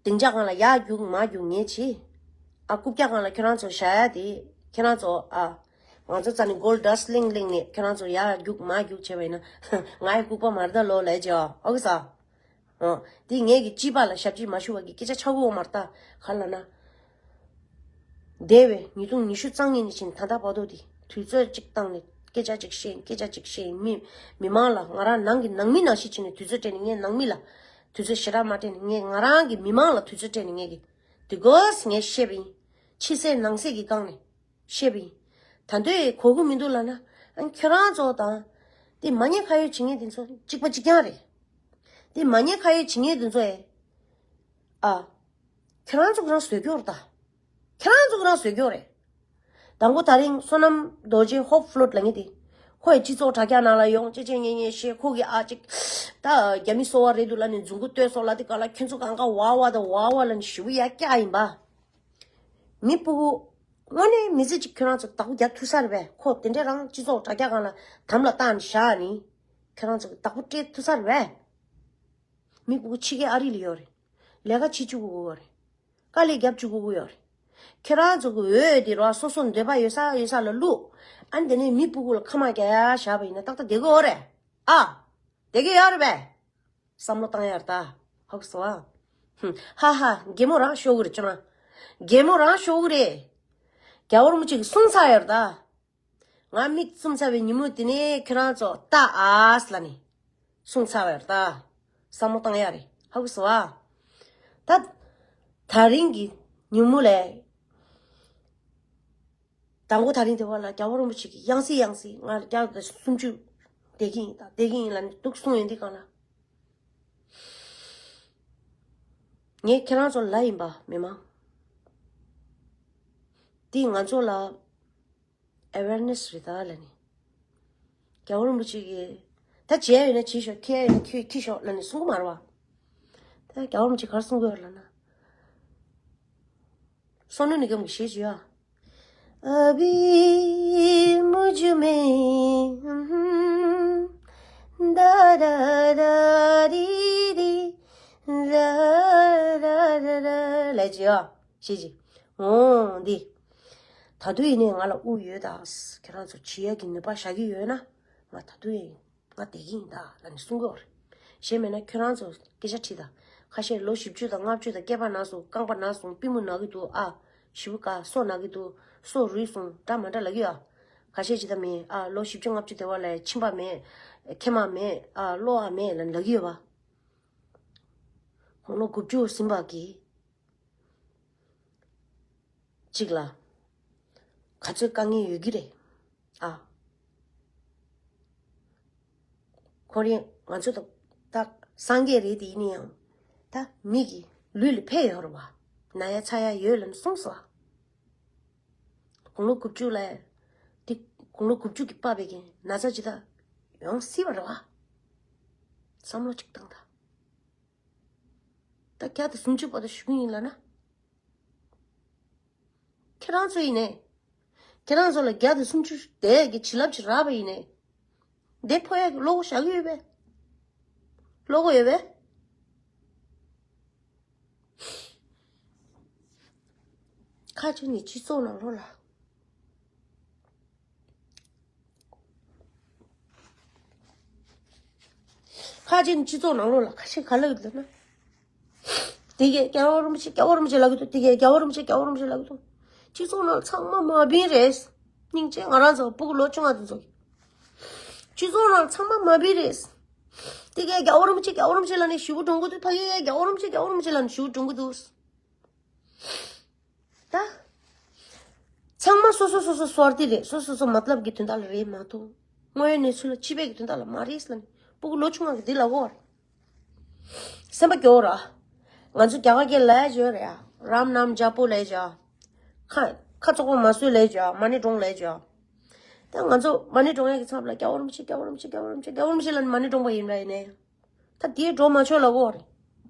སྡིངས་ཆ་སྒང་ལ་ཡར་རྒྱུག་མར་རྒྱུག་ངས་བྱེད། ཨ། རྐུབ་བཀྱག་སྒང་ལ་ཁྱོད་རང་ཚོ་བཞག་ཡ་དེ། ཁྱོད་རང་ཚོ་ཨ། ང་ཚོ་རྩ་ནས་གོལ་ཌ་སི་ཊི་གླེང་གླེང་ནས་ཁྱོད་རང་ཚོ་ཡར་རྒྱུག་མར་རྒྱུག་བྱས་པ་ཡིན་ན། ང་ཡི་ལྐུགས་པ་མ་རེད་ད་ལོ་ལས་ཀྱི་ཨ། ཨོ་གི་ས། ཨོ། དེ་ངས་ཀྱི་སྐྱིད་པ་ལ་ཞབས་ཕྱི་མ་ཞུ་བ་གི་སྐད་ཆ་ཆགས་ཀྱི་ཡོད་མ་རེད་ད། ག་ལ་ན། འདས་པའི་ཉིས་སྟོང་ཉི་ཤུ་རྩ་གཉིས་ནས་བྱས་ནས་ད་ལྟ་བར་དུ་དེ་དུས་ཚོད་གཅིག་བཏང་ནས་སྐད་ཆ་གཅིག་བཤད། སྐད་ཆ་གཅིག་བཤད། མི་མི་མང་ལ་ང་རང་ནང་གི་ནང་མི་ནང་བཞིན་བྱས་ནས་དུས་ཚོད་སྤྲད་ནས། ངས་ནང་མི་ལ་དུས་ཚོད་ཞེ་དྲག་མ་སྤྲད་ནས། ངས་ང་རང་གི་མི་མང་ལ་དུས་ཚོད་སྤྲད་ནས། ངས་ཀྱི་དེ་གོས་ངས་བཤད་པ་ཡིན། ཕྱི་གསལ་ནང་གསལ་གྱི་སྒང་ནས་བཤད་པ་ཡིན། ད་དུང་གོ་གི་མི་འདུག་ལབ་ན། ཨ། ཁྱོད་རང་ཚོ་དང་དེ་མ་ཉེས་ཁ་གཡོགས་བྱེད་མཁན་དེ་ཚོ་གཅིག་པ་གཅིག་རྐྱང་རེད། དེ་མ་ཉེས་ཁ་གཡོགས་བྱེད་མཁན་དེ་ཚོ་ཨེ། ཨ། ཁྱེད་རང་ཚོ་གི་རང་བཟོས་རྒྱུ་རེད་ད། ཁྱེད་རང་ཚོ་གི་རང་བཟོས་རྒྱུ་རེད། དང་པོ་དེ་རིང་བསོད་ནམས་རྡོ་རྗེ་ཧོབ་ཕློ་ཊི་ལབ་མཁན་དེ། ཁོ་ཡི་སྤྱི་ཚོགས་དྲ་རྒྱ་ནང་ལ་ཡོང་ཅེ་ཅེ་ཉེ་ཉེ་བཤད། ཁོ་གི་ཨ་ཅིག་ད་རྒྱ་མི་སོ་བ་རེད་འདུག་ལབ་ནས་རྫུན་གོ་བཏོན་སོང་ལབ། དེ་ག་ལ་ཁྱོད་ཚོ་གང་ག་ཝ་ཝ་དང་ཝ་ཝ་ལབ་ནས་ཞེ་པོ་ཡར་བཀྱག་ཡིན་པ། མི་སྤུ་གུ། དངོས་གནས་མི་ཚེ་གཅིག་ཁྱོད་རང་ཚོ་བདག་པོ་རྒྱག་ཐུབ་ས་རེད་པས། ཁོ་དེ་འདྲས་རང་སྤྱི་ཚོགས་དྲ་རྒྱ་སྒང་ལ་དམ་ལ་བཏགས་ནས་བཞག་ནི། ཁྱོད་རང་ཚོ་བདག་པོ་སྤྲད་ཐུབ་ས་རེད་པས། མི་སྤུ་གུ་ཕྱི་རྒྱལ་ཨ་རི་ལ་ཡོད་རེད། ལས་ཀ་བྱེད་བཅུག་དགོས་ཀྱི་ཡོད་རེད། དཀའ་ལས་རྒྱབ་བཅུག་དགོས་ཀྱི་ཡོད་རེད། ཁྱེད་རང་ཚོ་གི་འོས་དེ་རོ་སོ་སོ་འདོད་པ་ཡོད་ས་ཡོད་ས་ལ་བླུགས། ཨ་ནི་དེ་ནས་མི་སྤུ་གུ་ལ་ཁ་མ་རྒྱག་ཡ་བཞག་པ་ཡིན་ན་ཏག་ཏག་བསྡད་ཀྱི་ཡོད་རེད། ཨ། བསྡད་ཀྱི་ཡོད་རེད་པས། བསམ་བློ་བཏང་ཡ་རེད་ད། ཧོབ་སོང་ཨ། ཧུམ། ཧ་ཧ། གད་མོ་རང་ཤོར་གི་རེད་ཅོ་ན། གད་མོ་རང་ཤོར་གི་རེད། རྒྱལ་བ་རིན་པོ་ཆེ་གིས་གསུངས་ཚར་ཡོད་རེད་ད། ང་མིག་བཙུམ་ཚར་བའི་ཉིན་མོ་དེ་ནས་ཁྱེད་རང་ཚོ་ལྟ་ཨ་ཟེར་ལབ་ནས་གསུངས་ཚར་བ་ཡོད་རེད་ད། བསམ་བློ་བཏང་ཡ་རེད། ཧ་གོ་སོང་ཨ། ད། དེ་རིང་གི་ཉིན་མོ་ལ། དང་པོ་དེ་རིང་དེ་བ་ལ་རྒྱལ་བ་རིན་པོ་ཆེ་གིས་ཡང་སེ་ཡང་སེ་ང་བརྒྱ་དང་སུམ་ཅུ་བསྡད་ཀྱི་ཡིན་ད། བསྡད་ཀྱི་ཡིན་ལབ་ནས་འདུག་གསུངས་ཡོང་དུས་སྒང་ལ། ངས་ཁྱེད་རང་ཚོ་ལ་ཡིན་པ་མི་མང་། འདི་ང་ཚོ་ལ་ཨེ་ཝེར་ནེ་སི་རེད་ད་ལབ་ནས། རྒྱལ་བ་རིན་པོ་ཆེ་གིས་ད་བྱས་ཡོད་ན་བྱེད་ཤོག་འཁྱེར་ཡོད་ན་འཁྱེར་འཁྱེར་ཤོག་ལབ་ནས་གསུང་གི་མ་རེད་བ། ད་རྒྱལ་བ་རིན་པོ་ཆེ་ག་རེ་གསུང་གི་ཡོད་རེད་ལབ་ན། སོ་ནུ་ནི་གམ་གྱི་ཞེས་བརྗོད་ཨ། ཨ་བི་མུ་ཇུ་མེ། ད་ད་ད་རི་རི། ད་ད་ད་ད་ལས་བརྗོད་ཨ། ཞེས་བརྗོད། འོང་འདི། ད་དུང་ཡིན་ནའི་ང་ལ་དབུགས་ཡོད་ད། ཁྱེད་རང་ཚོ་བྱེད་ཡ་གི་ནུས་པ་བཞག་གི་ཡོད་ན། ང་ད་དུང་ཡིན། ང་བསྡད་ཀྱི་ཡིན་ད་ལབ་ནས་གསུང་གི་ཡོད་རེད། གཞན་མེད་ན་ཁྱོད་རང་ཚོ་སྐད་ཆ་དྲིས་དང་། ཁ་ཤས་ལོ་བཞི་བཅུ་དང་ལྔ་བཅུ་དང་སྐེད་པ་ན་སོང་། རྐང་པ་ན་སོང་། པུས་མོ་ན་གི་འདུག་ཨ། ཞེ་པོ་དཀའ། སོ་ན་གི་འདུག་སོ་རུལ་སོང་། འདྲ་མ་འདྲ་ལབ་ཀྱི་ཡོད་ཨ། ཁ་ཤས་ཅི་ད་མེད་ཨ། ལོ་བཞི་བཅུ་ལྔ་བཅུ་དེ་བ་ལ་མཆིན་པ་མེད། མཁལ་མ་མེད་ཨ། གློ་བ་མེད་ལབ་ལབ་ཀྱི་ཡོད་པ། དགུང་ལོ་དགུ་བཅུ་ཟིན་པ་གི་གཅིག་ལ་ག་ཚོད་དཀའ་ངལ་ཡོད་ཀྱི་རེད་ཨ། ཁོ་རང་ང་ཚོ་དང་ད་སངས་རྒྱས་རེད་དེ་ཡིན་ན་ཡང་ད་མི་གི་ལུས་ལ་ཕན་ཡོད་རེད་བ། ན་ཡ་ཚ་ཡ་ཡོད་ལབ་ནས་གསུངས་སོང་། དགུང་ལོ་དགུ་བཅུ་ལ་དེ་དགུང་ལོ་དགུ་བཅུ་གི་པ་བས་ཀྱི་ན་ཚ་ཇི་ལྟར་ཡོང་སྲིད་པ་རེད་བ། བསམ་བློ་གཅིག་བཏང་ད། ད་བརྒྱ་དང་སུམ་ཅུ་བར་དུ་ཞུ་གི་ཡིན་ལབ་ན། ཁྱེད་རང་ཚོ་ཡིན་ནའི། ཁྱེད་རང་ཚོ་ལ་བརྒྱ་དང་སུམ་ཅུ་དེ་གི་བྱིན་རླབས་ཅིག་རག་པ་ཡིན་ནའི། འདི་ཕོ་ཡ་གི་བློ་ཁོག་བཞག་གི་ཡོད་པས། བློ་ཁོག་ཡོད་པས། ཁ་ཅིག་ནི་སྤྱི་ཚོགས་ནང་ལོགས་ལ། ཁ་ཅིག་ནི་སྤྱི་ཚོགས་ནང་ལོགས་ལ་ཁ་ཤས་ག་ལབ་ཡོད་ལབ་ན། དེ་གས་རྒྱལ་བ་རིན་པོ་ཆེ་རྒྱལ་བ་རིན་པོ་ཆེ་ལབ་ཀྱི་འདུག་དེ་གས་རྒྱལ་བ་རིན་པོ་ཆེ་རྒྱལ་བ་རིན་པོ་ཆེ་ལབ་ཀྱི་འདུག་སྤྱི་ཚོགས་ནང་ཚང་མ་མ་བིན་རེད། སྙིང་རྗེ། ང་རང་ཚོ་སྤུ་གུ་ལོ་ཆུང་བ་དེ་ཚོ་གི། སྤྱི་ཚོགས་ནང་ཚང་མ་མ་བིན་རེད། དེ་གས་རྒྱལ་བ་རིན་པོ་ཆེ་རྒྱལ་བ་རིན་པོ་ཆེ་ལབ་ནས་ཞེ་པོ་འགྲོ་གི་འདུག་ཕ་གི་རྒྱལ་བ་རིན་པོ་ཆེ་རྒྱལ་བ་རིན་པོ་ཆེ་ལབ་ནས་ཞེ་པོ་འགྲོ་གི་འདུག་ད། ཚང་མ་སོ་སོ་སོ་སོ་སོར་དེ་རེད། སོ་སོ་སོ་མ་ཏ་ལབ་ཀྱི་དོན་དག་ལ་རེད་མ་གཏོགས། དངོས་ཡོད་གནས་ཚུལ་ལ་སྤྱི་པའི་གི་དོན་དག་ལ་མ་རེད་ཟེར་ལབ་ནས་སྤུ་གུ་ལོ་ཆུང་བ་གི་འདི་ལབ་གོ་རེད། སེམས་པ་སྐྱོ་ར། ང་ཚོ་རྒྱ་གར་སྐད་ལབ་ཡ་ཅིག་ཡོད་རེད་ཡ། རམ་ནམ་ཇ་པོ་ལབ་ཡ་ཅིག་ཡ། ཁ་ཁ་བཙོག་པ་མ་བཟོས་ལབ་ཡ་ཅིག་ཡ། མ་ཎི་བགྲངས་ལབ་ཡ་ཅིག་ཡ། ད་ང་ཚོ་མ་ཎི་བགྲངས་ཡ་གི་ཚབ་ལ་རྒྱལ་བ་རིན་པོ་ཆེ་རྒྱལ་བ་རིན་པོ་ཆེ་རྒྱལ་བ་རིན་པོ་ཆེ་རྒྱལ་བ་རིན་པོ་ཆེ་ལབ་ནས་མ་ཎི་བགྲངས་པ་ཡིན་ར་ཡིན་ནའི། ད་དེའི་འགྲོ་མ་ཆོག་ལབ་གོ་རེད།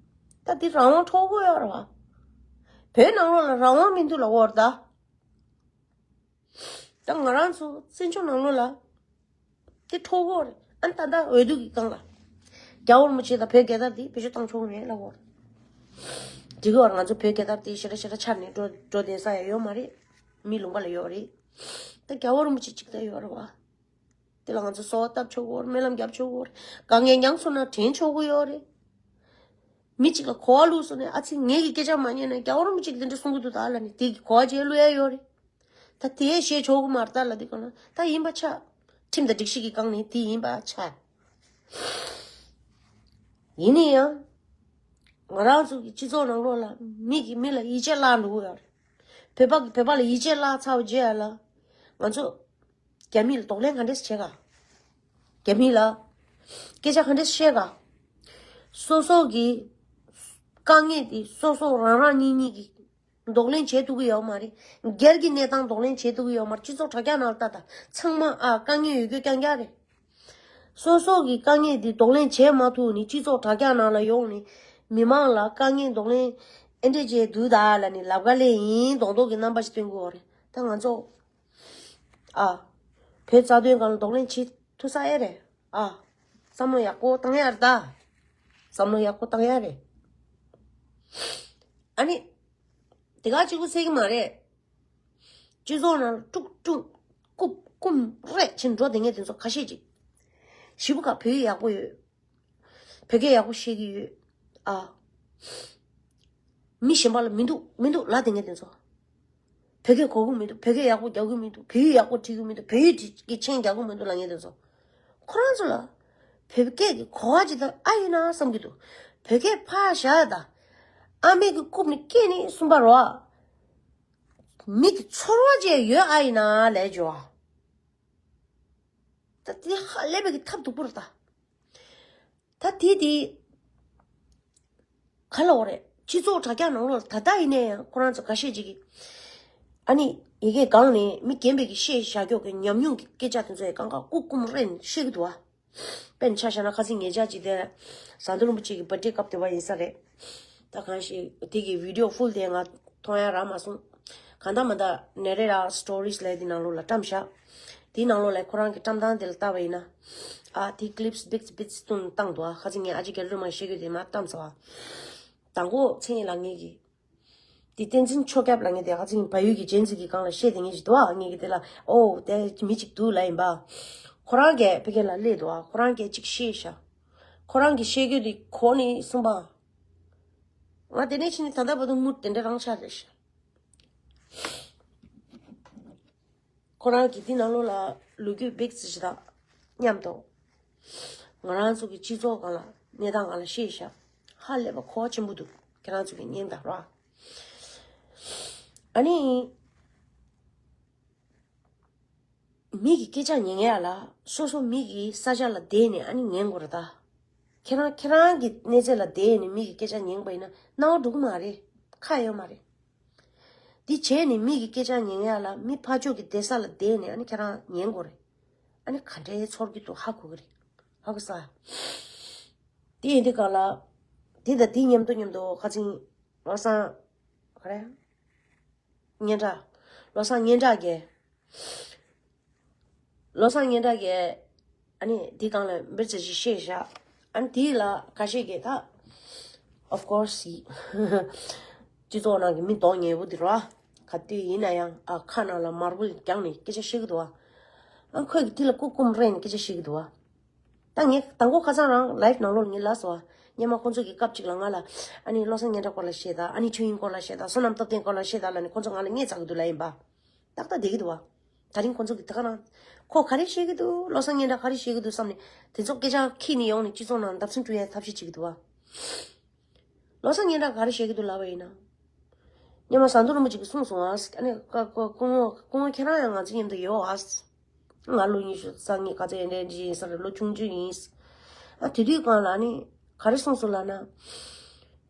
ད་དེ་རང་དབང་འཕྲོག་གོ་ཡོད་རེད་བ། བོད་ནང་ལོགས་ལ་རང་དབང་མི་འདུག་ལབ་གོ་རེད་ད། ད་ང་རང་ཚོ་བཙན་བྱོལ་ནང་ལོགས་ལ་དེ་འཕྲོག་གོ་རེད། ཨ་ནི་ད་ལྟ་འོས་བསྡུ་གི་སྒང་ལ་རྒྱལ་བ་རིན་པོ་ཆེ་དང་བོད་རྒྱལ་དར་དེ་བེད་སྤྱོད་བཏང་ཆོག་གི་མེད་ལབ་གོ་རེད། འགྲིག་གི་བར་ང་ཚོ་བོད་རྒྱལ་དར་དེ་ཞེ་དྲག་ཞེ་དྲག་འཕྱར་ནས་འགྲོ་འགྲོ་བསྡད་ས་ཡ་ཡོད་མ་རེད། མི་ལུང་པ་ལ་ཡོད་རེད། ད་རྒྱལ་བ་རིན་པོ་ཆེ་གཅིག་ད་ཡོད་རེད་བ། དེ་ལ་ང་ཚོ་གསོལ་བ་བཏབ་ཆོག་གི་ཡོད་རེད། སྨོན་ལམ་རྒྱབ་ཆོག་གི་ཡོད་རེད། དཀའ་ངལ་མྱངས་སོང་ན་དྲན་ཆོག་གི་ཡོད་རེད། མི་གཅིག་ལ་གོ་བ་བླུགས་སོང་ནས་ཨ་ཙི་ངེད་ཀྱི་སྐད་ཆ་མ་ཉན་ན་རྒྱལ་བ་རིན་པོ་ཆེ་གིས་དེ་འདྲ་གསུང་གི་འདུག་ད་ལབ་ནས་དེ་གི་གོ་བ་ཅིག་བླུགས་ཡ་ཡོད་རེད། ད་དེ་བཤད་ཆོག་གི་མ་རེད་ད་ལབ་དུས་གང་ལ་ད་ཡིན་པ་ཆགས། ཁྲིམས་དང་སྒྲིག་གཞི་གི་སྒང་ནས་དེ་ཡིན་པ་ཆགས། ཡིན་ན་ཡང་། ང་རང་ཚོ་གི་སྤྱི་ཚོགས་ནང་ལོགས་ལ་མི་གིས་མི་ལ་ཡིད་ཆེས་བརླག་འགྲོ་གི་ཡོད་རེད། བོད་པ་གིས་བོད་པ་ལ་ཡིད་ཆེས་བརླག་ཚར་བ་རྗེས་ལ། ང་ཚོ་རྒྱ་མི་ལ་གདོང་ལེན་ག་འདྲས་བྱེད་ག་རྒྱ་མི་ལ་སྐད་ཆ་ག་འདྲས་བཤད་ག་སོ་སོ་གི་དཀའ་ངལ་དེ་སོ་སོ་རང་རང་གཉིས་གཉིས་ཀྱིས་གདོང་ལེན་བྱེད་ཐུབ་ཀྱི་ཡོད་མ་རེད། སྒེར་གྱི་གནས་སྟངས་གདོང་ལེན་བྱེད་ཐུབ་ཀྱི་ཡོད་མ་རེད། སྤྱི་ཚོགས་དྲ་རྒྱ་ནང་ལ་ལྟ་ད་ཚང་མ་ཨ་དཀའ་ངལ་ཡོད་རྒྱུ་རྐྱང་རྐྱང་རེད། སོ་སོ་གི་དཀའ་ངལ་འདི་གདོང་ལེན་བྱེད་མ་ཐུབ་ནས་སྤྱི་ཚོགས་དྲ་རྒྱ་ནང་ལ་ཡོང་ནས་མི་མང་ལ་དཀའ་ངལ་གདོང་ལེན་ཨེ་འདྲས་བྱས་འདུག་ད་ལབ་ནས་ལབ་ག་ལེ་ཡིན་མདོག་མདོག་གི་རྣམ་པ་ཞིག་སྟོན་གི་ཡོད་རེད། ད་ང་ཚོ་ཨ་བོད་རྩ་དོན་སྒང་ལ་གདོང་ལེན་བྱེད་ཐུབ་ས་ཨེ་རེད། ཨ་བསམ་བློ་ཡག་པོ་བཏང་ཡ་རེད་ད། བསམ་བློ་ཡག་པོ་བཏང་ཡ་རེད། ཨ་ནི་དེ་ག་གཅིག་པུ་ཟེར་གི་མ་རེད། སྤྱི་ཚོགས་ནང་དཀྲུག་དཀྲུག་རྐུབ་རྐུབ་རེད་ཕྱིན་འགྲོ་བསྡད་མཁན་དེ་ཚོ་ཁ་ཤས་ཅིག་ཞེ་པོ་ཁ་བོད་ཡིག་ཡག་པོ་ཡོད། བོད་སྐད་ཡག་པོ་ཤེས་ཀྱི་ཡོད། ཨ། མི་གཞན་པ་ལ་མི་འདུག་མི་འདུག་ལབ་བསྡད་མཁན་དེ་ཚོ། བོད་སྐད་གོ་གི་མི་འདུག་བོད་སྐད་ཡག་པོ་རྒྱག་གི་མི་འདུག་བོད་ཡིག་ཡག་པོ་འབྲི་གི་མི་འདུག་བོད་ཡིག་འབྲི་གི་མཆན་རྒྱག་གི་མི་འདུག་ལབ་མཁན་དེ་ཚོ། ཁོ་རང་ཚོ་ལ་བོད་སྐད་ཀྱི་གོ་བ་ཅིག་ད་ཨ་ཡིན་ན་བསམ་གྱི་འདུག་བོད་སྐད་ཕར་བཞག་ད། ཨ་མའི་གི་རྐུབ་ནས་སྐྱེས་ནས་གསུམ་པ་རོ། མི་གི་ཚོར་བ་ཅིག་ཡོད་ཨ་ཡིན་ན་ལས་འཇོ། ད་དེ་ཧ་ལས་པའི་གི་ཐབས་སྡུག་པོ་རེད་ད། ད་དེ་དེ་ག་ལ་འོ་རེད། སྤྱི་ཚོགས་དྲ་རྒྱ་ནང་ལོགས་ད་ལྟ་ཡིན་ནའི་ཡང་ཁོ་རང་ཚོ་འགའ་ཤས་ཅིག་གིས་ཨ་ནི་ཡི་གེ་སྒང་ནས་མི་རྒན་པའི་གི་བཤད་བཞག་ཀྱོག་གི་ཉམས་མྱོང་གི་སྐད་ཆ་དེ་ཚོ་ཡི་གང་ག་ཀུ་ཀུམ་རེན་བཤད་གི་འདུག་བ། དཔེར་ན་ཆ་བཞག་ན་ཁ་སང་ཉེ་ཆར་ཅིག་དེ་ཟམ་གདོང་རིན་པོ་ཆེ་གི་བར་ཌེ་སྐབས་དེ་བ་ཡིན་ས་རེད། ད་གང་ཞིག་དེ་གི་བི་ཌི་ཡོ་ཕུལ་དེ་ང་མཐོང་ཡ་རག་མ་སོང་། གང་ལྟར་མ་ལྟར་ནེ་རེ་ར་སི་ཊོ་རི་ལབ་དེ་ནང་ལོགས་ལ་བཀྲམ་བཞག་དེའི་ནང་ལོགས་ལ་ཁོ་རང་གི་བཀྲམ་སྟངས་དེ་ལ་ལྟ་བ་ཡིན་ན། ཨ་དེ་ཀི་ལིབ་སི་བིག་སི་བིག་སི་བཏོན་བཏང་འདུག་ཨ་ཁ་སང་ངས་ཨ་ཅེ་རྒྱ་ལོ་མ་བཤད་རྒྱུ་དེ་མ་བཀྲམ་ས་བ། དང་པོ་མཚན་ཉིད་ལ་ངེད་ཀྱི། དེ་བསྟན་འཛིན་ཆོས་སྐྱབས་ལ་ངེད་དེ་ཁ་སང་བལ་ཡུལ་གྱི་ཇེན་ཛི་གི་སྒང་ལ་བཤད་དེ་ངེད་ཀྱི་འདུག་ཨ་ངེད་ཀྱི་དེ་ལ་ཨོ་དེ་མི་གཅིག་འདུག་ལ་ཡིན་པ། ཁོ་རང་གིས་ཕ་གི་ལ་སླེབས་འདུག་ཨ་ཁོ་རང་གིས་གཅིག་བཤད་ཤག་ཁོ་རང་གིས་བཤད་རྒྱུ་དེ་གོ་ནས་གསུངས་པ། ང་དེ་ནས་ཕྱིན་ནས་ད་ལྟ་བར་དུ་མུར་དེ་འདྲ་རང་ཆགས་རེད་ཤག་ཁོ་རང་གིས་འདི་ནང་ལོགས་ལ་ལོ་རྒྱུས་བེག་ཙི་ཞིག་དང་མཉམ་དུ། ང་རང་ཚོ་གི་སྤྱི་ཚོགས་སྒང་ལ་གནས་སྟངས་སྒང་ལ་བཤད་ཤག་ཧ་ལས་པ་གོ་བ་ཆེན་པོ་འདུག་ཁྱེད་རང་ཚོ་གི་བརྙན་དང་ར། ཨ་ནི། མི་གི་སྐད་ཆ་ཉན་ཡ་ལ་སོ་སོ་མི་གི་ས་ཆ་ལ་བསྡད་ནས་ཨ་ནི་ཉན་དགོས་རེད་ད། ཁྱེད་རང་ཁྱེད་རང་གི་གནས་ཚད་ལ་བསྡད་ནས་མི་གི་སྐད་ཆ་ཉན་པ་ཡིན་ན་སྣང་བ་འགྲོ་གི་མ་རེད། ཁག་ཡོད་མ་རེད། འདི་བྱས་ནས་མི་གི་སྐད་ཆ་ཉན་ཡ་ལ་མི་ཕར་ཕྱོགས་ཀྱི་བསྡད་ས་ལ་བསྡད་ནས་ཨ་ནི་ཁྱེད་རང་ཉན་དགོས་རེད། ཨ་ནི་ག་འདྲའི་ཚོར་གྱི་འདུག་ཧ་གོ་གི་རེད། ཧ་གོ་ས། དེ་ཡིན་དུས་ག་ལ། དེ་དང་དེ་མཉམ་དུ་མཉམ་དུ་ཁ་སང་བློ་བཟང་། ག་རེ། སྙན་གྲགས། བློ་བཟང་སྙན་གྲགས་ཀྱིས། བློ་བཟང་སྙན་གྲགས་ཀྱིས། ཨ་ནི་དེ་སྒང་ལ་འབེར་ཙམ་ཞིག་བཤད་བཞག་ཨ་ནི་དེ་ལ་ཁ་ཤས་ཀྱིས་ད། Of course ཡིན། སྤྱི་ཚོགས་ནང་གི་མི་མདོག་ཉེས་པོ་དེ་རོ། ག་དུས་ཡིན་ན་ཡང་ཨ་ཁ་ནང་ལ་མར་བུལ་བརྒྱངས་ནས་སྐད་ཆ་བཤད་ཀྱི་འདུག་བ། ཨ་ཁོས་ཀྱིས་དེ་ལ་ཀུ་ཀུམ་རེ་ནས་སྐད་ཆ་བཤད་ཀྱི་འདུག་བ། ད་ངས་དང་པོ་ཁ་སང་རང་ལའིབ་ནང་ལོགས་ངས་ལབ་སོང་བ། སྔོན་མ་ཁོང་ཚོ་གི་སྐབས་གཅིག་ལ་ང་ལ་ཨ་ནི་བློ་བཟང་སྙན་གྲགས་སྐོར་ལ་བཤད་ད་ཨ་ནི་ཆོས་དབྱིངས་སྐོར་ལ་བཤད་ད་བསོད་ནམས་སྟོབས་ལྡན་སྐོར་ལ་བཤད་ད་ལབ་ནས་ཁོང་ཚོ་ང་ལ་བརྙས་བཅག་གི་འདུག་ལབ་ཡིན་པ། ཏག་ཏག་བསྡད་ཀྱི་འདུག་བ། ད་རིང་ཁོང་ཚོ་གི་ད་ག་རང་། ཁོ་ག་རེ་བཤད་ཀྱི་འདུག་བློ་བཟང་སྙན་གྲགས་ག་རེ་བཤད་ཀྱི་འདུག་བསམ་ནས་དེ་ཚོ་སྐད་ཆ་ཁྱེར་ནས་ཡོང་ནས་སྤྱི་ཚོགས་ནང་བརྡབ་གསིག་འགྲོ་ཡའི་ཐབས་ཤེས་བྱེད་ཀྱི་འདུག་བ། བློ་བཟང་སྙན་གྲགས་ག་རེ་བཤད་ཀྱི་འདུག་ལབ་པ་ཡིན་ན། སྔོན་མ་ཟམ་གདོང་རིན་པོ་ཆེ་གིས་གསུངས་སོང་ཨ། ཨ་ནི་ཀ་ཀ་སྐུ་ངོ་སྐུ་ངོ་ཁྱེད་རང་ཡང་ང་ཚོ་མཉམ་དུ་ཡོད་ཨ། ང་ལོ་ཉི་ཤུ་རྩ་གཉིས་ག་ཚོད་ཡིན་འདྲ་འདྲ་ཡིན་ས་རེད། ལོ་ཆུང་ཆུང་ཡིན། ཨ་དེ་དུས་སྒང་ལ་ཨ་ནི་ག་རེ་གསུངས་སོང་ལབ་ན།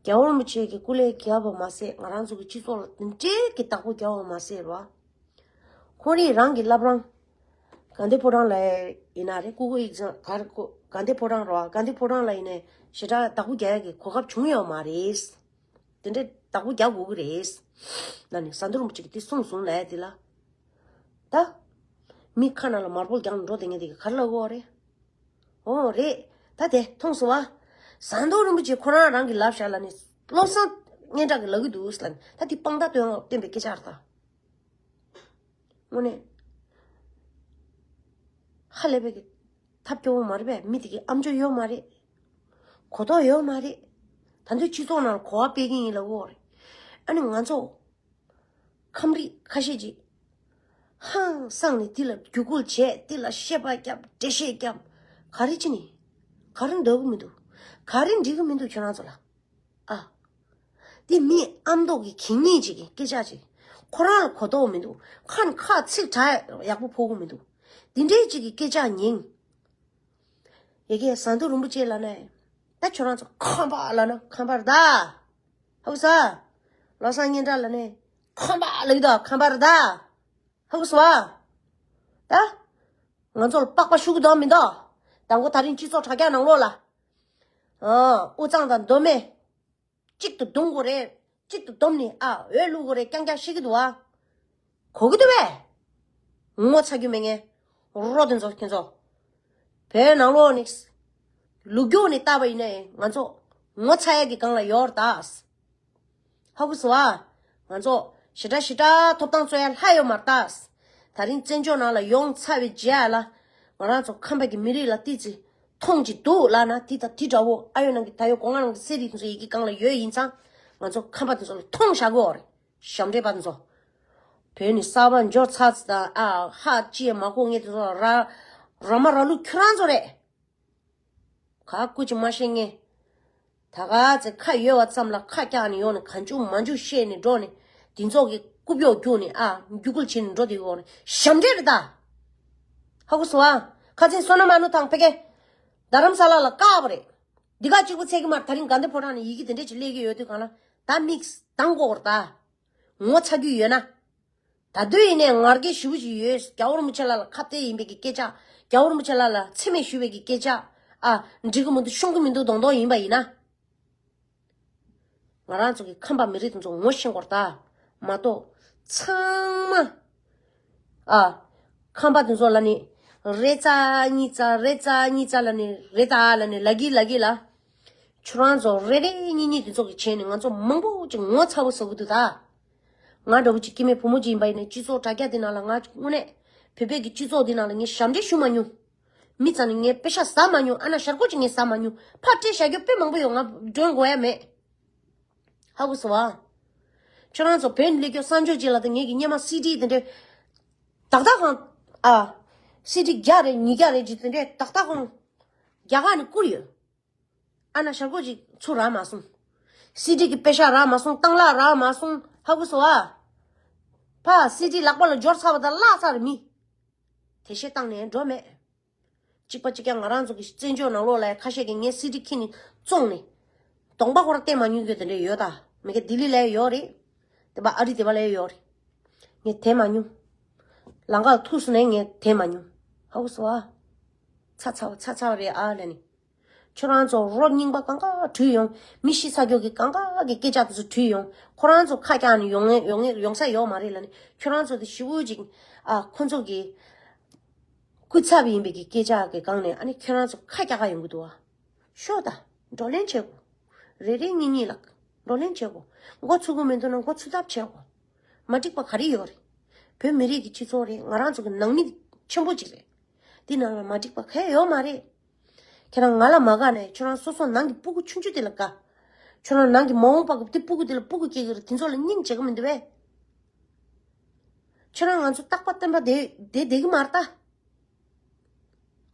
རྒྱལ་བ་རིན་པོ་ཆེ་གི་སྐུ་ལས་བརྒལ་བ་མ་ཟད་ང་རང་ཚོ་གི་སྤྱི་ཚོགས་ལ་དེ་འདྲའི་གི་བདག་པོ་རྒྱག་པ་མ་ཟད་རེད་བ། ཁོང་རང་རང་གི་བླ་བྲང་། དགའ་ལྡན་ཕོ་བྲང་ལ་ཡིན་ན་རེད། ཀུ་ཀུ་ཡིག་ཚང་ག་རེ་ཁོ་དགའ་ལྡན་ཕོ་བྲང་རེད་བ། དགའ་ལྡན་ཕོ་བྲང་ལ་ཡིན་ནའི་ཞེ་དྲག་བདག་པོ་རྒྱག་ཡག་གི་གོ་སྐབས་བྱུང་ཡོད་མ་རེད། དེ་འདྲའི་བདག་པོ་རྒྱག་དགོས་ཀྱི་རེད། ལབ་ནས་ཟམ་གདོང་རིན་པོ་ཆེ་གིས་དེ་གསུངས་སོང་ལབ་ཡ་དེ་ལ། ད། མི་ཁ་ནང་ལ་མར་བུལ་རྒྱག་ནས་འགྲོ་བསྡད་མཁན་དེ་གིས་ག་རེ་ལབ་དགོས་རེད། འོ་རེད། ད་དེ་མཐོང་སོང་བ། ཟམ་གདོང་རིན་པོ་ཆེ་ཁོ་རང་རང་གིས་ལབ་བཞག་ལབ་ནས་བློ་བཟང་ སྙན་གྲགས་ཀྱི་ལབ་ཀྱི་འདུག་ཟེར་ལབ་ནས། ད་དེ་དཔང་རྟགས་སྟོན་སྟོན་པའི་སྐད་ཆ་རེད་ད། དངོས་གནས་ཧ་ལས་པའི་གི་ཐབས་སྐྱོ་བོ་མ་རེད་པས། མི་དེ་གི་ཨམ་ཅོག་ཡོད་མ་རེད། གོ་རྟོགས་ཡོད་མ་རེད། ད་དུང་སྤྱི་ཚོགས་ནང་གོ་བ་སྤེལ་གྱི་ཡིན་ལབ་ཀྱི་ཡོད་རེད། ཨ་ནི་ང་ཚོ་ཁམས་རིགས་ཁ་ཤས་ཅིག་ཧང་སངས་ནས་དེ་ལ་བརྒྱུད་སྐུལ་བྱས། དེ་ལ་བཤད་པ་བརྒྱབ། འགྲེལ་བཤད་བརྒྱབ། ག་རེ་བྱས་ནས་ག་རེ་འདོད་ཀྱི་མི་འདུག། ག་རེ་འགྲིག་གི་མི་འདུག་ཁྱོད་རང་ཚོ་ལ། ཨ། དེ་མི་ཨ་མདོ་གི་གད་སྙིགས་ཅིག་གི་སྐད་ཆ་ཅིག། ཁོ་རང་ལ་གོ་རྟོགས་མི་འདུག། ཁ་ཁ་ཚིག་གྲ་ཡག་པོ་ཕོག་གི་མི་འདུག། དེ་འདྲའི་ཅིག་གི་སྐད་ཆ་ཉན། ཡ་གི་ཟམ་གདོང་རིན་པོ་ཆེ་ལབ་ནས། ད་ཁྱོད་རང་ཚོ་ཁམས་པ་ལབ་ན་ཁམས་པ་རེད་ད། ཧ་གོ་སོང་། བློ་བཟང་སྙན་གྲགས་ལབ་ནས་ཁམས་པ་ལབ་ཀྱི་འདུག། ཁམས་པ་རེད་ད། ཧ་གོ་སོང་ཨ། ད་ང་ཚོ་ལ་སྤག་པ་ཤུ་གུ་དང་མི་འདུག། དང་པོ་ད་རིང་སྤྱི་ཚོགས་དྲ་རྒྱ་ནང་ལོགས་ལ། ཨ། དབུས་གཙང་དང་མདོ་སྨད། གཅིག་ཏུ་བསྡོམ་དགོས་རེད། གཅིག་ཏུ་བསྡོམས་ནས་ཨ་འོས་བླུག་དགོས་རེད། རྐྱང་རྐྱང་བཤད་ཀྱི་འདུག་ཨ། གོ་གི་འདུག་པས། ངོ་ཚ་རྒྱུ་མེད་མཁན་རོ་དེ་ཚོ་ཁྱེད་ཚོ། བོད་ནང་ལོགས་ནས་ལོ་རྒྱུས་ནས་བལྟས་པ་ཡིན་ན་ང་ཚོ་ངོ་ཚ་ཡ་གི་སྒང་ལ་ཡོད་རེད་ད། ཧ་གོ་སོང་ཨ། ང་ཚོ་ཞེ་དྲག་ཞེ་དྲག་ཐོབ་ཐང་རྩོད་ཡ་ལྷག་ཡོད་མ་རེད་ད། ད་རིང་བཙན་བྱོལ་ནང་ལ་ཡོང་ཚར་བའི་རྗེས་ལ་ང་རང་ཚོ་ཁམས་པ་གི་མི་རིགས་ལ་ཏོག་ཙམ་མཐོང་ཅིག་འདུག་ལབ་ན། དེ་དང་དེ་འདྲ་བོ་ཨ་ཡོད་ནང་གི་ད་ཡོད་སྒོ་ང་རང་གི་ཚེ་རིང་ཚོ་ཡི་གེ་སྒང་ལ་ཡོད་ཡིན་ཙང་། ང་ཚོ་ཁམས་པ་དེ་ཚོ་ལ་མཐོང་བཞག་གི་ཡོད་རེད། ཞབས་འདྲེན་པ་དེ་ཚོ། བོད་ནས་གསར་པ་འབྱོར་ཚར་ཙམ་དང་ཨ་ཧ་ཅི་ཡང་མ་གོ་མཁན་དེ་ཚོ་ར་ར་མ་ར་ལུག་ཁྱོད་རང་ཚོ་རེད། ག་སྐུ་ཅི་མ་ཤེས་ངེ། ད་ག་ཚེ་ཁ་ཡོད་པ་ཙམ་ལ་ཁ་བཀྱག་ནས་ཡོང་ནས་གང་བྱུང་མང་བྱུང་བཤད་ནས་འགྲོ་ནས། དེ་ཚོགས་ཀྱི་རྐུབ་གཡོག་རྒྱུག་ནས་ཨ་རྒྱུག་ཁུལ་བྱེད་ནས་འགྲོ་དེ་ཡོང་ནས་ཞབས་འདྲེན་རེད་ད། ཧ་གོ་སོང་ཨ། ཁ་ཚན་སོ་ན་མ་ནུ་ཐང་ཕ་གི་རྡ་རམ་ས་ལ་ལ་བཀག་པ་རེད། འདི་ག་གཅིག་པུ་ཚད་ཀྱི་མར་ད་རིང་དགའ་ལྡན་ཕོ་བྲང་ནས་ཡི་གེ་དེ་འདྲས་ཅིག་སླེབས་ཀྱི་ཡོད་དུས་གང་ལ་ད་དམིགས་དང་དགོས་རེད་ད། ངོ་ཚ་རྒྱུ་ཡོད་ན། ད་དུང་ཡིན་ནའི་ང་རྒྱལ་ཞེ་པོ་ཅིག་ཡོད། རྒྱལ་བ་རིན་པོ་ཆེ་ལགས་ལ་ཁ་གཏད་ཡིན་པའི་གི་སྐད་ཆ། རྒྱལ་བ་རིན་པོ་ཆེ་ལགས་ལ་མཚན་སྨད་ཞུ་བའི་གི་སྐད་ཆ། ཨ། འགྲིག་གི་མི་འདུག་ཤོང་གི་མི་འདུག་མདོག་མདོག་ཡིན་པ་ཡིན་ན། ང་རང་ཚོ་གི་ཁམས་པ་མི་རིགས་དེ་ཚོ་ངོ་ཤེས་དགོས་རེད་ད། མ་གཏོགས་ཚང་མ་ཨ། ཁམས་པ་དེ་ཚོ་ལ་ནི་རེ་ཙ་གཉིས་ཙ་རེ་ཙ་གཉིས་ཙ་ལ་ནི་རེ་ད་ལ་ནི་ལ་གི་ལ་གི་ལ། ཁྱོད་རང་ཚོ་རེ་རེ་གཉིས་གཉིས་དེ་ཚོ་གི་བྱས་ནས་ང་ཚོ་མང་པོ་ཅིག་ངོ་ཚ་བོ་བཟོ་གི་འདུག་ད། ང་འདྲ་བོ་ཅིག་སྐྱེ་དམན་བུ་མོ་ཅིག་ཡིན་པ་ཡིན་ནའི་སྤྱི་ཚོགས་དྲ་རྒྱ་འདི་ནང་ལ་ང་དངོས་གནས་བོད་པའི་གི་སྤྱི་ཚོགས་འདི་ནང་ལ་ངས་ཞབས་འདྲེན་ཞུ་མ་མྱོང་། མི་ཙམ་ནས་ངས་པེ་ཤག་ཟ་མ་མྱོང་། ཨ་ན་ཤར་ཀོ་ཅིག་ངས་ཟ་མ་མྱོང་། ཕར་སྤྲད་བཞག་རྒྱུ་དཔེ་མང་པོ་ཡོད། ང་མགྲོན་དགོས་ཡ་མེད། ཧ་གོ་སོང་ཨ། ཁྱོད་རང་ཚོ་བོད་ནས་སླེབས་རྒྱུ་གསར་འབྱོར་ཅིག་ལ་དང་ངེད་ཀྱི་སྔོན་མ་སི་ཌི་དེ་འདྲའི་ཏག་ཏག་གང་ཨ། སི་ཌི་བརྒྱ་རེ་ཉིས་བརྒྱ་རེ་ཅིག་དེ་འདྲའི་ཏག་ཏག་གང་རྒྱ་གར་ནས་བསྐུར་ཡོད། ཨ་ན་ཤར་ཀོ་ཅིག་ཚུར་རག་མ་སོང་། སི་ཌི་གི་པེ་ཤག་རག་མ་སོང་། བཏང་གླ་རག་མ་སོང་། ཧ་གོ་སོང་ཨ། ཕ་སི་ཌི་ལག་པ་ལ་འབྱོར་ཚར་བ་དང་བརླག་ཚར་རེད་མི། དེ་བཤད་སྟངས་ནས་འགྲོ་མེད། གཅིག་པ་གཅིག་རྐྱང་ང་རང་ཚོ་གི་བཙན་བྱོལ་ནང་ལོགས་ལ་ཁ་ཤས་ཀྱིས་ངའི་སི་ཌི་ཁྱེར་ནས་བཙོངས་ནས། གདོང་པ་ཁོ་རང་བསྟན་མ་མྱོང་རྒྱུ་དེ་འདྲ་ཡོད་ད། མི་ག་ལྡི་ལི་ལ་ཡོད་རེད། དེ་པ་ཨ་རི་དེ་པ་ལ་ཡོད་རེད། ངས་དེ་མ་མྱོང་། ལམ་ཁ་ལ་ཐུག་སོང་ནས་ངས་དེ་མ་མྱོང་། ཧ་གོ་སོང་ཨ། ཚ་ཚ་བ་ཚ་ཚ་བ་རེད་ཨ་ལ་ནི། ཁྱོད་རང་ཚོ་རོ་རྙིང་པ་གང་ག་བྲུས་ཡོང་། མི་ཤི་ཚར་རྒྱུ་གི་གང་ག་གི་སྐད་ཆ་དེ་ཚོ་བྲུས་ཡོང་། ཁོ་རང་ཚོ་ཁ་བཀྱག་ནས་ཡོང་ངེས་ཡོང་ངེས་ཡོང་ས་ཡོད་མ་རེད་ལ་ནི། ཁྱོད་རང་ཚོ་དེ་ཞི་བོ་ཅིག་ཨ་ཁོ་ཚོ་གི་སྐུ་ཚབ་ཡིན་པའི་གི་སྐད་ཆ་གི་སྒང་ནས་ཨ་ནི་ཁྱོད་རང་ཚོ་ཁ་བཀྱག་ག་ཡོང་གི་འདུག་ཨ། ཤོག་ད། བགྲོ་གླེང་བྱེད་དགོས། རེ་རེ་གཉིས་གཉིས་ལ་བགྲོ་གླེང་བྱེད་དགོས། མགོ་ཚོས་ཀྱི་མི་འདུག་ན་མགོ་ཚོས་ཐབས་བྱེད་དགོས། མ་འགྲིག་པ་ག་རེ་ཡོད་རེད། བོད་མི་རིགས་ཀྱི་སྤྱི་ཚོགས་རེད། ང་རང་ཚོ་གི་ནང་མི་ཆེན་པོ་ཅིག་རེད། འདི་ནང་ལ་མ་འགྲིག་པ་གང་ཡང་ཡོད་མ་རེད། ཁྱེད་རང་ང་ལ་མ་དགའ་ནས་ཁྱོད་རང་སོ་སོ་ནང་གི་སྤུ་གུ་ཆུང་ཆུང་དེ་ལ་དགའ། ཁྱོད་རང་ནང་གི་མ་འོངས་པ་གི་དེ་སྤུ་གུ་དེ་ལ་སྤུ་གུ་སྐྱེ་གི་རེད། དེ་ཚོ་ལ་སྙིང་རྗེ་གི་མི་འདུག་བས། ཁྱོད་རང་ང་ཚོ་རྟག་པ་བརྟན་པ་བསྡད་བསྡད་བསྡད་གི་མ་རེད་ད།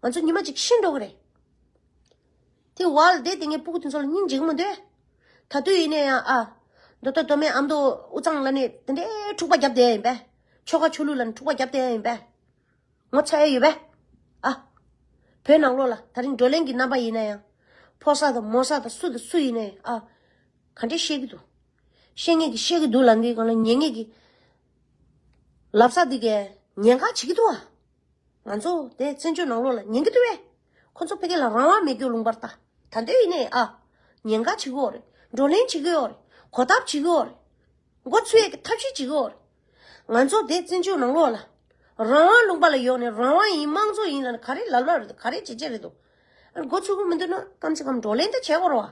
ང་ཚོ་ཉི་མ་གཅིག་ཤི་འགྲོ་གི་རེད། དེ་བར་ལ་བསྡད་དེ་ངའི་སྤུ་གུ་དེ་ཚོ་ལ་སྙིང་རྗེ་གི་མི་འདུག་བས། ད་དུང་ཡིན་ནའི་ཡང་ཨ། མདོ་སྟོད་མདོ་སྨད་ཨ་མདོ་དབུས་གཙང་ལ་ནི་དེ་འདྲའི་འཁྲུག་པ་བརྒྱབ་བསྡད་ཡིན་པས། ཆོལ་ཁ་ཆོས་ལུགས་ལ་ནི་འཁྲུག་པ་བརྒྱབ་བསྡད་ཡིན་པས། ངོ་ཚ་ཡ་ཡོད་པས། ཨ། བོད་ནང་ལོགས་ལ་ད་རིང་བགྲོ་གླེང་གི་རྣམ་པ་ཡིན་ན་ཡང་། ཕོ་གསར་དང་མོ་གསར་དང་སུ་དང་སུ་ཡིན་ནའི་ཨ། ག་འདྲས་བཤད་ཀྱི་འདུག། བཤད་མཁན་གྱིས་བཤད་ཀྱི་འདུག་ལབ་འདིའི་སྒང་ལ་ཉན་མཁན་གྱིས། ལབ་ས་འདི་གས་ཉེན་ཁ་བྱེད་ཀྱི་འདུག་ཨ། ང་ཚོ་དེ་བཙན་བྱོལ་ནང་ལོགས་ལ་ཉན་གྱི་འདུག་བས། ཁོ་ཚོ་ཕ་གི་ལ་རང་དབང་མེད་རྒྱུ་ལུང་པར་ལྟ། ད་འདོད་ཡིན་ནའི་ཨ། ཉེན་ཁ་བྱེད་ཀྱི་ཡོད་རེད། བགྲོ་གླེང་བྱེད་ཀྱི་ཡོད་རེད། གོ་ཐབས་བྱེད་ཀྱི་ཡོད་རེད། མགོ་ཚོས་ཀྱི་ཐབས་ཤེས་བྱེད་ཀྱི་ཡོད་རེད། ང་ཚོ་དེ་བཙན་བྱོལ་ནང་ལོགས་ལ་རང་དབང་ལུང་པ་ལ་ཡོང་ནས་རང་དབང་ཡིན་དམངས་གཙོ་ཡིན་ལབ་ན་ག་རེ་ལབ་ལབ་རེད་འདུག། ག་རེ་བྱེད་བྱེད་རེད་འདུག། ཨ་མགོ་ཚོས་ཀྱི་མི་འདུག་ན་ཀམ་སེ་ཀམ་བགྲོ་གླེང་དེ་བྱེད་དགོས་རེད་བ།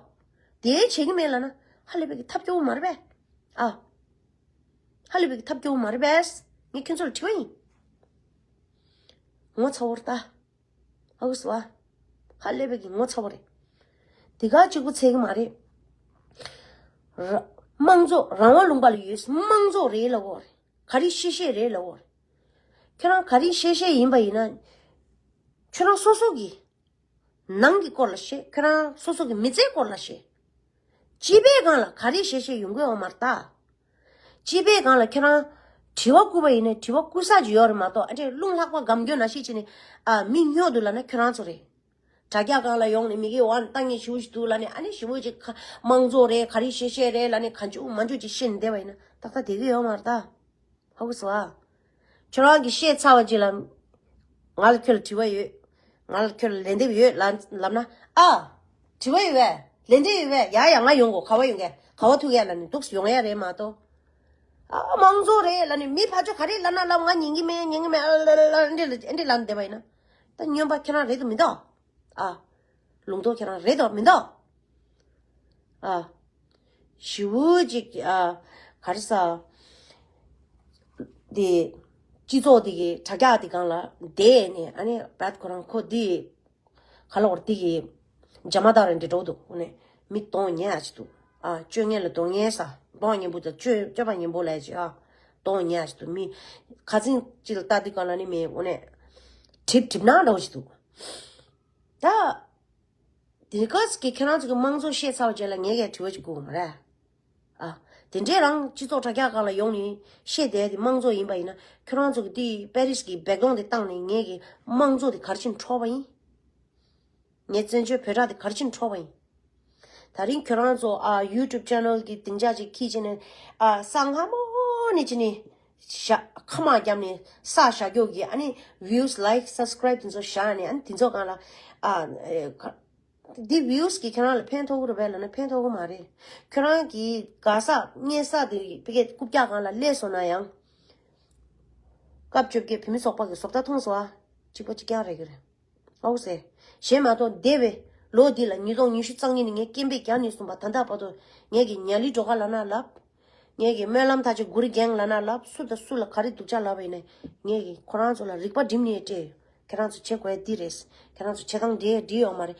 དེ་བྱེད་ཀྱི་མེད་ལབ་ན་ཧ་ལས་པའི་གི་ཐབས་སྐྱོ་བོ་མ་རེད་པས། ཨ། ཧ་ལས་པའི་ཐབས་སྐྱོ་བོ་མ་རེད་པས། ངས་ཁྱོད་ཚོ་ལ་དྲི་བ་ཡིན། ངོ་ཚ་བོར་ལྟ། ཧ་གོ་སོང་ཨ། ཧ་ལས་པའི་གི་ངོ་ཚ་བོ་རེད། དེ་ག་གཅིག་པུ་ཚད་གི་མ་རེད། ར། དམངས་གཙོ་རང་དབང་ལུང་པ་ལ་ཡོད། དམངས་གཙོ་རེད་ལབ་དགོས་རེད། ག་རེ་བཤད་བཤད་རེད་ལབ་དགོས་རེད། ཁྱོད་རང་ག་རེ་བཤད་བཤད་ཡིན་པ་ཡིན་ན། ཁྱོད་རང་སོ་སོ་གི་ནང་གི་སྐོར་ལ་བཤད། ཁྱོད་རང་སོ་སོ་གི་མི་ཚེའི་སྐོར་ལ་བཤད། སྤྱི་པའི་སྒང་ལ་ག་རེ་བཤད་བཤད་ཡོང་གི་ཡོད་མ་རེད་ད། སྤྱི་པའི་སྒང་ལ་ཁྱོད་རང་དྲི་བ་བསྐུར་བ་ཡིན་ན་དྲི་བ་བསྐུར་ས་ཅིག་ཡོད་རེད་མ་གཏོགས། ཨ་འདྲས་རླུང་ལྷགས་པ་སྒམ་སྐྱོ་ན་ཤེས་བྱས་ནས། ཨ། མི་སྨྱོ་འདུག་ལབ་ན་ཁྱོད་རང་ཚོ་རེད། དྲ་རྒྱ་སྒང་ལ་ཡོང་ནས་མི་གི་འོ་ན་ལྟ་ངན་ཞེ་པོ་ཞིག་འདུག་ལབ་ནས། ཨ་ནི་ཞེ་པོ་ཅིག་ཁ་དམངས་གཙོ་རེད། ག་རེ་བཤད་བཤད་རེད་ལབ་ནས་གང་བྱུང་མང་བྱུང་ཅིག་བཤད་ནས་བསྡད་པ་ཡིན་ན་ཏག་ཏག་བསྡད་ཀྱི་ཡོད་མ་རེད་ད། ཧ་གོ་སོང་ཨ། ཁྱོད་རང་གིས་བཤད་ཚར་བ་ཅིག་ལ། ང་ལ་ཁྱོད་ལ་དྲི་བ་ཡོད། ང་ལ་ཁྱོད་ལ་ལན་འདེབས་ཡོད་ལབ་ལབ་ན། ཨ། དྲི་བ་ཡོད་པས། ལན་འདེབས་ཡོད་པས། ཡ་ཡ་ང་ཡོང་གོ། ག་བ་ཡོང་གས། ག་བ་ཐུག་གས་ལབ་ནས་འདུག་སེ་ཡོང་ཡ་རེད་མ་གཏོགས། ཨ། དམངས་གཙོ་རེད་ལབ་ནས་མི་ཕར་ཕྱོགས་ག་རེ་ལབ་ན་ལབ། ང་ཉན་གི་མེད། ཉན་གི་མེད། ཨ་ལ་ལ་ལ་འདྲས་ལ་འདྲས་ལབ་བསྡད་པ་ཡིན་ན། ད་སྨྱོན་པ་ཁྱེད་རང་རེད་དམ་མི་འདུག་ཨ། ལུང་རྟོགས་ཁྱེད་རང་རེད་དམ་མི་འདུག་ཨ། ཞེ་པོ་ཅིག་ཨ། ག་རེ་ཟ། དེ། སྤྱི་ཚོགས་དེ་གི་དྲ་རྒྱ་དེ་སྒང་ལ་བསྡད་ནས། ཨ་ནི་བར་ཁོ་རང་ཁོ་དེ། ག་ལ་བར་དེ་གི་འཇབ་མ་དར་འདྲ་འགྲོ་འདུག་འོ་ནས་མི་གདོང་ཉེ་ཡ་ཅིག་འདུག་ཨ། སྤྱོད་ངན་ལ་གདོང་ངན་ཟ། གདོང་ངན་པོ་དང་སྤྱོད་སྤྱོད་པ་ངན་པོ་ལ་ཅིག་ཨ། གདོང་ཉེ་ཡ་ཅིག་འདུག་མི་ཁ་ཚིག་ཅིག་ལ་ལྟ་དུས་སྒང་ལ་ནི་མི་འོ་ནས་གྲིབ་གྲིབ་ནག་འདྲ་བོ་ཅིག་འདུག་ད། དེ་ག་ཙམ་གྱིས་ཁྱེད་རང་ཚོ་གི་དམངས་གཙོ་བཤད་ཚར་བ་རྗེས་ལ་ངས་ཀྱང་དྲི་བ་ཅིག་བསྐུར་དགོས་མ་རེད། ཨ། དེ་འདྲས་རང་སྤྱི་ཚོགས་དྲ་རྒྱ་སྒང་ལ་ཡོང་ནས་བཤད་བསྡད་དེ་དམངས་གཙོ་ཡིན་པ་ཡིན་ན། ཁྱོད་རང་ཚོ་གི་དེ་པེ་རིས་ཀྱི་བེག་ལོང་དེ་བཏང་ནས་ངས་ཀྱི་དམངས་གཙོ་དེ་ག་རེ་བྱས་ནས་འཕྲོག་པ་ཡིན། ངས་བཙན་བྱོལ་བོད་དྲ་དེ་ག་རེ་བྱས་ནས་འཕྲོག་པ་ཡིན། ད་རིང་ཁྱོད་རང་ཚོ་ཨ་ཡུ་ཊུབ་ཆེ་ནལ་གི་སྡིངས་ཆ་ཅིག་ཁྱེར་བྱས་ནས། ཨ། ས་སྔ་མོ་ནས་བྱས་ནས་ཤ་ཁ་མ་བརྒྱབ་ནས་ས་བཞག་རྒྱུ་གི། ཨ་ནི་ཝིའུ་སི་ལའིག་སབ་སི་ཀ་རའིབ་དེ་ཚོ་བཞག་ནས། ཨ་ནི་དེ་ཚོ་སྒང་ལ། ཨ། ཨེ། ཁ། འདི་ཝིའུ་སི་གིས་ཁྱོད་རང་ལ་ཕན་ཐོགས་ཀྱི་རེད་པས་ལབ་ན་ཕན་ཐོགས་ཀྱི་མ་རེད། ཁྱོད་རང་གི་དགའ་ས་མཉེས་ས་དེ་ཕ་གིའི་རྐུབ་བཀྱག་སྒང་ལ་སླེབས་སོང་ན་ཡང་། སྐབས་བཅོ་བརྒྱད་བོད་མི་ཚོགས་པ་གི་བཟོ་ལྟ་མཐོང་སོང་ཨ། གཅིག་པ་གཅིག་རྐྱང་རེད་ཀྱི་རེད། ཨོ་ཟེར། གཞན་མ་གཏོགས་འདས་པའི་ལོ་འདི་ལ་ཉིས་སྟོང་ཉི་ཤུ་རྩ་གཉིས་ནས་ངས་སྐད་འབོད་རྒྱག་ནས་བཟུང་བ་ད་ལྟ་བར་དུ། ངས་ཀྱི་ཉ་ལི་སྒྲོལ་དཀར་ལབ་ན་ལབ། ངས་ཀྱི་སྨོན་ལམ་ཐག་ཆོད་གུ་རི་རྒན་ལབ་ན་ལབ། སུ་དང་སུ་ལ་ག་རེ་སྡུག་ཅག་ལབ་པ་ཡིན་ནའི་ངས་ཀྱི་ཁོ་རང་ཚོ་ལ་རིག་པ་སྒྲིམ་ནས་སྤྲད་ཡོད། ཁྱེད་རང་ཚོ་བྱེད་དགོས་ཡ་འདི་རེད། ཁྱེད་རང་ཚོ་བྱེད་སྟངས་འདི་འདི་ཡོད་མ་རེད།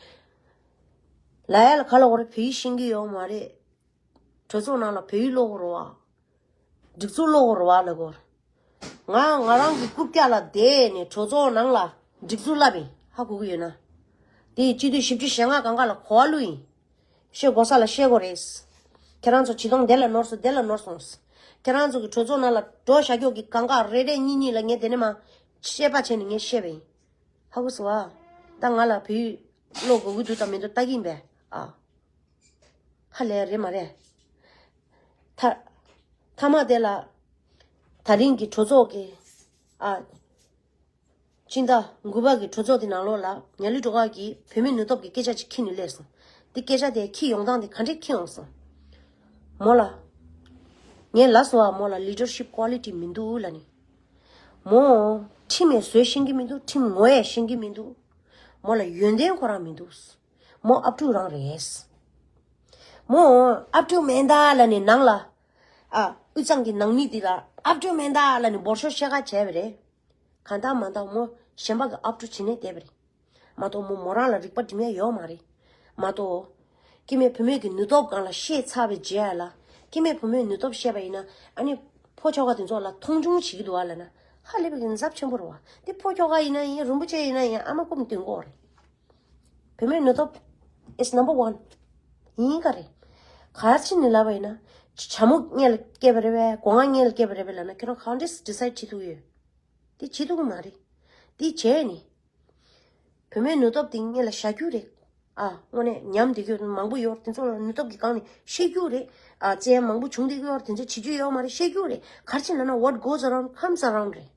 ལབ་ཡ་ལ་ག་ལ་འོ་རེད། བོད་ཡིག་ཤེས་ཀྱི་ཡོད་མ་རེད། གྲོས་ཚོགས་ནང་ལ་བོད་ཡིག་ཀློག་དགོས་རེད་བ། སྒྲིག་འཛུགས་ཀློག་དགོས་རེད་བ་ལབ་དགོས། ང་ང་རང་གི་རྐུབ་བཀྱག་ལ་བསྡད་ནས་གྲོས་ཚོགས་ནང་ལ་སྒྲིག་འཛུགས་བསླབས་ཡིན། ཧ་གོ་གི་ཡོད་ན། དེ་ཡི་སྤྱི་འཐུས་བཞི་བཅུ་ཞེ་ལྔ་གང་ག་ལ་གོ་བ་བླུགས་ཡིན། བཤད་དགོས་ས་ལ་བཤད་དགོས་རེད། ཁྱེད་རང་ཚོ་བྱེད་སྟངས་དེ་ལ་ནོར་སོང་། དེ་ལ་ནོར་སོང་། ཁྱེད་རང་ཚོ་གི་གྲོས་ཚོགས་ནང་ལ་འགྲོ་བཞག་རྒྱུ་གི་གང་ག་རེ་རེ་གཉིས་གཉིས་ལ་ངས་དེ་ནས་མ་བཤད་པ་བྱས་ནས་ངས་བཤད་པ་ཡིན། ཧ་གོ་སོང་ཨ། ད་ང་ལ་བོད་ཡིག་ཀློག་དགོས་ཀྱི་འདུག་དང་མི་འདུག་ལྟ་གི་ཡིན་པས་ཨ། ཧ་ལས་རེད་མ་རེད། ཐ་མ་དེ་ལ། ད་རིང་གི་གྲོས་ཚོགས་ཀྱི། ཨ། སྤྱི་ཟླ་དགུ་པ་གི་གྲོས་ཚོགས་དེ་ནང་ལོགས་ལ་ཉ་ལི་སྒྲོལ་དཀར་གྱིས་བོད་མིའི་ནུས་སྟོབས་ཀྱི་སྐད་ཆ་ཅིག་འཁྱེར་ནས་སླེབས་སོང་། དེ་སྐད་ཆ་དེ་འཁྱེར་ཡོང་སྟངས་དེ་ག་འདྲས་འཁྱེར་ཡོང་སོང་། མོ་ལ། ངས་ལབ་སོང་བ། མོ་ལ་ལི་ཌར་ཤིབ་ཀོ་ལི་ཊི་མི་འདུག་ལབ་ནས། མོ། ཁྲིམས་ཡང་བཟོ་ཤེས་ཀྱི་མི་འདུག་ཁྲིམས་ངོ་ཡང་ཤེས་ཀྱི་མི་འདུག་མོ་ལ་ཡོན་ཏན་ཁོ་རང་མི་འདུག་མོ་ཨབ་ཕྲུག་རང་རེད། མོ་ཨབ་ཕྲུག་མེན་ད་ལབ་ནས་ནང་ལ། ཨ། དབུས་གཙང་གི་ནང་མི་འདི་ལ་ཨབ་ཕྲུག་མེན་ད་ལབ་ནས་འབོར་ཤོག་བཤད་ཁ་བྱས་པ་རེད། གང་ལྟར་མ་ལྟར་མོ་གཞན་པ་གི་ཨབ་ཕྲུག་བྱེད་ནས་བསྡད་པ་རེད། མ་གཏོགས་མོ་མོ་རང་ལ་རིག་པ་སྒྲིམ་ཡ་ཡོད་མ་རེད། མ་གཏོགས། སྐྱེ་དམན་བུད་མེད་ཀྱི་ནུས་སྟོབས་སྒང་ལ་བཤད་ཚར་བའི་རྗེས་ལ། སྐྱེ་དམན་བུད་མེད་ནུས་སྟོབས་བཤད་པ་ཡིན་ན། ཨ་ནི། ཕོ་ཁྱོ་ག་དེ་ཚོ་ལ་མཐོང་ཆུང་བྱེད་ཀྱི་འདུག་བ་ལབ་ན། ཧ་ལས་པའི་གི་འཛབ་ཆེན་པོ་རེད་བ། དེ་ཕོ་ཁྱོ་ག་ཡིན་ན་ཡིན། རིན་པོ་ཆེ་ཡིན་ན་ཡིན། ཨ་མ་རྐུབ་སྟོན་གོ་རེད། བུད་མེད་ནུས་སྟོབས། is number one. ཡིན་ག་རེད། ག་རེ་བྱས་ནས་ལབ་པ་ཡིན་ན། བྱ་མོ་སྔས་ལ་སྐྱེས་པ་རེད་པས། སྒོ་ང་སྔས་ལ་སྐྱེས་པ་རེད་པས་ལབ་ན། ཁྱོད་རང་གང་འདྲས་ཌི་སའིཌ་བྱེད་ཐུབ་ཡོད། དེ་བྱེད་ཐུབ་ཀྱི་མ་རེད། དེ་བྱས་ནས། བུད་མེད་ནུས་སྟོབས་དེ་སྔས་ལ་བཞག་རྒྱུ་རེད། ཨ། དངོས་གནས་ཉམས་བསྡད་རྒྱུ་མང་པོ་ཡོད། དེ་ཚོ་ལ་ནུས་སྟོབས་ཀྱི་སྒང་ནས་ཤེས་རྒྱུ་རེད། ཨ། བཙན་མང་པོ་བྱུང་བསྡད་ཀྱི་ཡོད་རེད། དེ་ཚོ་བྱེད་རྒྱུ་ཡོད་མ་རེད། ཤེས་རྒྱུ་རེད། ག་རེ་བྱས་ལབ་ན། what goes around comes around རེད།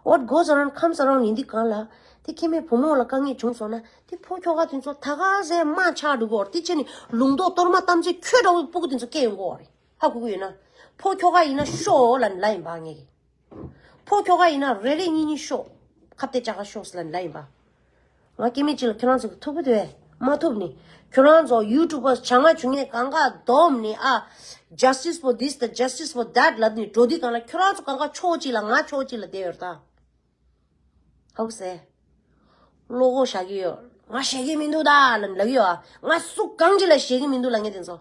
What goes around comes around ཡིན་དུས་སྒང་ལ། དེ་སྐྱེ་དམན་བུ་མོ་ལ་དཀའ་ངལ་བྱུང་སོང་ན། དེ་ཕོ་ཁྱོ་ག་དེ་ཚོ་ད་ག་ཟེ་དམག་ཆགས་འགྲོ་གི་ཡོད་རེད། དེ་བྱས་ནས་ལུང་རྟོགས་གཏོར་མ་གཏམ་ཚེ་ཁྱོད་འདྲ་བོ་སྤུ་གུ་དེ་ཚོ་སྐྱེ་ཡོང་གི་ཡོད་རེད། ཧ་གོ་གི་ཡོད་ན། ཕོ་ཁྱོ་ག་ཡིན་ན་ཤོག་ལབ་ནས་ལབ་ཡིན་པ་ངས། ཕོ་ཁྱོ་ག་ཡིན་ན་རེ་རེ་གཉིས་གཉིས་ཤོག་ཁ་གཏད་བཅག་ག་ཤོག་ཟེར་ལབ་ནས་ལབ་ཡིན་པ། ང་སྐྱེ་དམན་ཅིག་ལ་ཁྱོད་རང་ཚོ་གི་ཐུག་པ་དེ་བས། མ་ཐུབ་ནི། ཁྱོད་རང་ཚོ་ཡུ་ཊུབ་པར་བྱ་ང་བྱུང་ངས་གང་ག་སྡོམ་ནི་ཨ། Justice for this, the justice for that ལབ་ནི་འགྲོ་དུས་གང་ལ་ཁྱོད་རང་ཚོ་གང་ག་ཕྱོགས་གཅིག་ལ་ང་ཕྱོགས་གཅིག་ལ་བསྡད་ཡོད་ད། ཧ་གོ་སོང་། བློ་ཁོག་བཞག་གི་ཡོད། ང་ཞེད་ཀྱི་མི་འདུག་ད་ལབ་ལབ་ཡོད་ཨ། ང་སུ་གང་ཅིག་ལ་ཞེད་ཀྱི་མི་འདུག་ལབ་མཁན་དེ་ཚོ།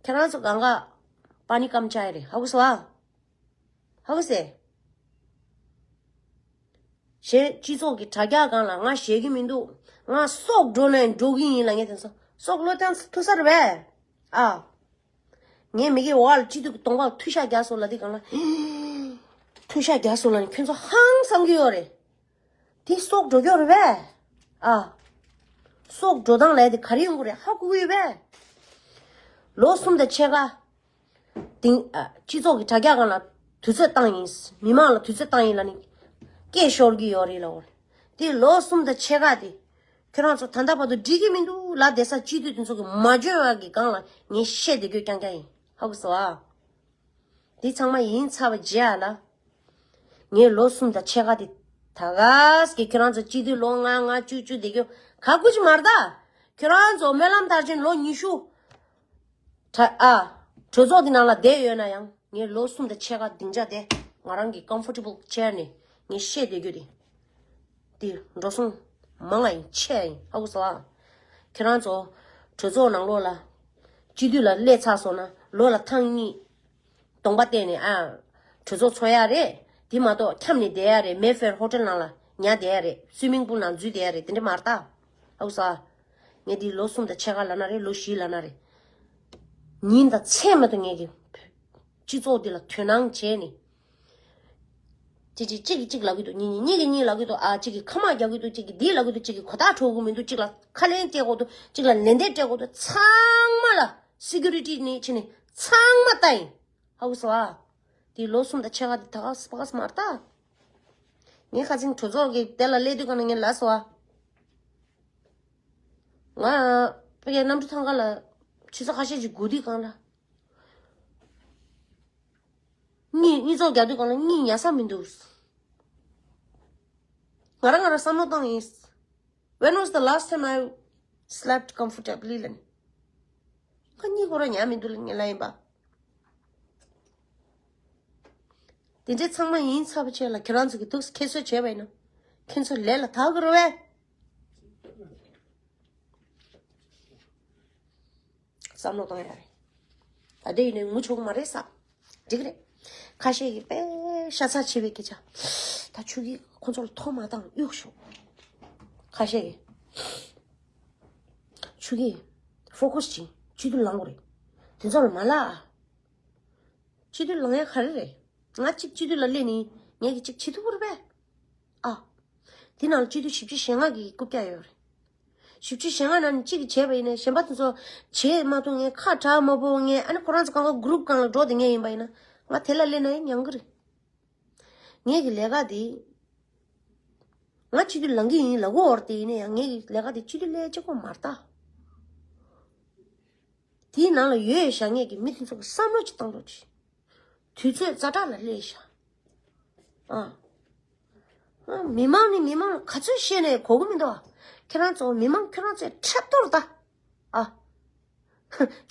ཁྱེད་རང་ཚོ་གང་ག་པ་ནི་སྐམ་ཆ་ཡི་རེད། ཧ་གོ་སོང་ཨ། ཧ་གོ་སོང་། གཞན་སྤྱི་ཚོགས་ཀྱི་དྲ་རྒྱ་སྒང་ལ་ང་ཞེད་ཀྱི་མི་འདུག་ང་སྲོག་འགྲོ་ན་འགྲོ་གི་ཡིན་ལབ་མཁན་དེ་ཚོ་སྲོག་བློས་བཏང་ཐུབ་ས་རེད་པས། ཨ། ངའི་མི་གི་འོག་ལ་སྤྱི་འཐུས་ཀྱི་གདོང་པར་མཐུད་ཤག་རྒྱག་སོང་ལབ་དུས་གང་ལ། མཐུད་ཤག་རྒྱག་སོང་ལབ་ནས་ཁྱོད་ཚོ་ཧང་སང་གི་ཡོད་རེད། དེ་སྲོག་འགྲོ་གི་ཡོད་རེད་པས། ཨ། སྲོག་འགྲོ་སྟངས་ལས་དེ་ག་རེ་ཡོང་གི་རེད་ཧ་གོ་གི་ཡོད་པས། ལོ་གསུམ་དང་ཕྱེད་ཀ་དེང་ཨ། སྤྱི་ཚོགས་ཀྱི་དྲ་རྒྱ་སྒང་ལ་དུས་ཚོད་བཏང་ཡིན། མི་མང་ལ་དུས་ཚོད་བཏང་ཡིན་ལབ་ནས་སྐད་ཤོར་གི་ཡོད་རེད་ལབ་པ་རེད། དེ་ལོ་གསུམ་དང་ཕྱེད་ཀ་དེ་ཁྱོད་རང་ཚོ་ད་ལྟ་བར་དུ་འགྲིག་གི་མི་འདུག་ལབ་བསྡད་ས་སྤྱི་འཐུས་དེ་ཚོ་གི་མ་འཇོན་པ་གི་སྒང་ལ་ངས་བཤད་བསྡད་རྒྱུ་རྐྱང་རྐྱང་ཡིན། ཧ་གོ་སོང་ཨ། འདི་ཚང་མ་ཡིན་ཚར་བ་རྗེས་ལ། ངས་ལོ་གསུམ་དང་ཕྱེད་ཀ་དེ་ད་ག་ཟེ་གི་ཁྱོད་རང་ཚོ་སྤྱི་འཐུས་ལོ་ལྔ་ལྔ་བཅུ་བཅུ་བསྡད་རྒྱུ་ག་གུ་ཅི་མ་རེད་ད། ཁྱོད་རང་ཚོ་སྨོན་ལམ་མཐར་ཕྱིན་ལོ་ཉི་ཤུ། ད་ཨ། གྲོས་ཚོགས་འདི་ནང་ལ་བསྡད་ཡོད་ན་ཡང་ངས་ལོ་གསུམ་དང་ཕྱེད་ཀ་སྡིངས་ཆ་དེ་ང་རང་གི་comfortable chair ནས་ངས་བཤད་བསྡད་རྒྱུ་དེ། དེ་འགྲོ་སོང་མང་ང་ཡིན་ཆེ་ཡིན་ཧ་གོ་སོང་ཨ། ཁྱེད་རང་ཚོ་གྲོས་ཚོགས་ནང་ལོགས་ལ་སྤྱི་འཐུས་ལ་སླེབས་ཚར་སོང་ན་ལོ་ལ་ཐེངས་གཉིས་གདོང་པ་བསྟན་ནས་ཨ། གྲོས་ཚོགས་ཚོགས་ཡ་རེད། དེ་མ་གཏོགས་འཁྱམས་ནས་བསྡད་ཡ་རེད། Mayfair Hotel ནང་ལ་ཉལ་བསྡད་ཡ་རེད། Swimming pool ནང་འཛུལ་བསྡད་ཡ་རེད། དེ་འདྲ་མ་རེད་ད། ཧ་གོ་སོང་ཨ། ངས་འདི་ལོ་གསུམ་དང་ཕྱེད་ཀ་ལབ་ན་རེད། ལོ་བཞི་ལབ་ན་རེད། ཉིན་དང་མཚན་མ་གཏོགས་ངས་ཀྱི་སྤྱི་ཚོགས་འདི་ལ་དོ་སྣང་བྱས་ནས། གཅིག་གིས་གཅིག་གིས་གཅིག་ལབ་ཀྱི་འདུག་གཉིས་གཉིས་གཉིས་ཀྱིས་གཉིས་ལབ་ཀྱི་འདུག་ཨ། གཅིག་གིས་ཁ་མ་རྒྱག་གི་འདུག་གཅིག་གིས་འདི་ལབ་ཀྱི་འདུག་གཅིག་གིས་གོ་ཐག་ཆོད་ཀྱི་མི་འདུག་གཅིག་ལ་ཁ་ལན་སྤྲད་དགོས་འདུག་གཅིག་ལ་ལན་འདེབས་སྤྲད་དགོས་འདུག་ཚང་མ་ལ་security ནས་ཕྱིན་ནས་ཚང་མ་ལྟ་ཡིན། ཧ་གོ་སོང་ཨ། དེ་ལོ་གསུམ་དང་ཕྱེད་ཀ་དེ་ད་ག་སྤ་ག་སྨ་རེད་ད། ངས་ཁ་སང་གྲོས་ཚོགས་ཀྱི་དེ་ལ་སླེབས་དུས་གང་ན་ངས་ལབ་སོང་ཨ། ང་ཕ་གིའི་གནམ་གྲུ་ཐང་ག་ལ་ཆུ་ཚོད་ཁ་ཤས་ཅིག་སྒུག་དུས་གང་ལ། གཉིད་གཉིད་ཚོགས་རྒྱག་དུས་གང་ལ་གཉིད་ཉལ་ས་མི་འདུག་ང་རང་ང་རང་བསམ་བློ་བཏང་ཡིན། When was the last time I slept comfortably ལབ་ནས། ང་གཉིད་ཁོ་རང་ཉལ་མི་འདུག་ལབ་ངས་ལབ་ཡིན་པ། དེ་འདྲའི་ཚང་མ་ཡིན་ཚར་བ་བྱས་ལ་ཁྱེད་རང་ཚོ་གི་ཐུགས་ཁྱད་གསོད་བྱས་པ་ཡིན་ན། ཁྱེད་ཚོ་ལས་ལ་དག་གི་རེད་བས། བསམ་བློ་གཏོང་ཡ་རེད། ད་དེ་ཡིན་ནའི་ངུ་ཆོག་གི་མ་རེད་ས། འགྲིག་གི་རེད། ཁ་ཤས་ཀྱིས་དཔེ་ཤ་ཚ་ཆེ་བའི་སྐད་ཆ། ད་ཆུ་གིས་ཁོ་ཚོ་ལ་ཐོ་མ་བཏང་གཡུག་ཤོག་ཁ་ཤས་ཀྱིས། ཆུ་གིས་focus བྱིན་སྤྱི་འཐུས་ལངས་དགོས་རེད། དེ་ཚོ་ལ་མ་ལ། སྤྱི་འཐུས་ལངས་ཡ་ག་རེ་རེད། ང་གཅིག་སྤྱི་འཐུས་ལ་སླེབས་ནི་ངས་ཀྱི་གཅིག་བྱེད་ཐུབ་ཀྱི་རེད་པས། ཨ། དེ་ནང་ལ་སྤྱི་འཐུས་བཞི་བཅུ་ཞེ་ལྔ་གི་རྐུབ་བཀྱག་ཡོད་རེད། བཞི་བཅུ་ཞེ་ལྔ་ནང་ནས་གཅིག་གིས་བྱས་པ་ཡིན་ན་གཞན་པ་དེ་ཚོ་བྱེད་མ་ཐུབ། ངས་ཁ་གྲག་མ་ཕོག་ངས་ཨ་ནི་ཁོ་རང་ཚོ་གང་ག་group སྒང་ལ་འགྲོ་བསྡད་མཁན་ཡིན་པ་ཡིན་ན་ང་དེ་ལ་སླེབས་ན་ཡང་ཉན་གི་རེད། ངས་ཀྱི་ལས་ཀ་དེ། ང་སྤྱི་འཐུས་ལངས་ཀྱི་ཡིན་ལབ་དགོས་བར་དེ་ཡིན་ན་ཡང་ངས་ཀྱི་ལས་ཀ་དེ་སྤྱི་འཐུས་སླེབས་གཅིག་པོ་མ་རེད་ད། དེའི་ནང་ལ་ཡོད་བཞག་མཁན་གྱི་མི་དེ་ཚོ་གི་བསམ་བློ་ཅིག་བཏང་རོགས་གྱིས། དུས་ཚོད་ཛ་དྲག་ལ་སླེབས་ཤག་ཨ། ཨ། མི་མང་ནི་མི་མང་ལ་ག་ཚོད་བཤད་ནས་གོ་གི་མི་འདུག་ཨ། ཁྱེད་རང་ཚོ་མི་མང་ཁྱོད་རང་ཚོའི་ཁྲེབ་གཏོར་ད། ཨ།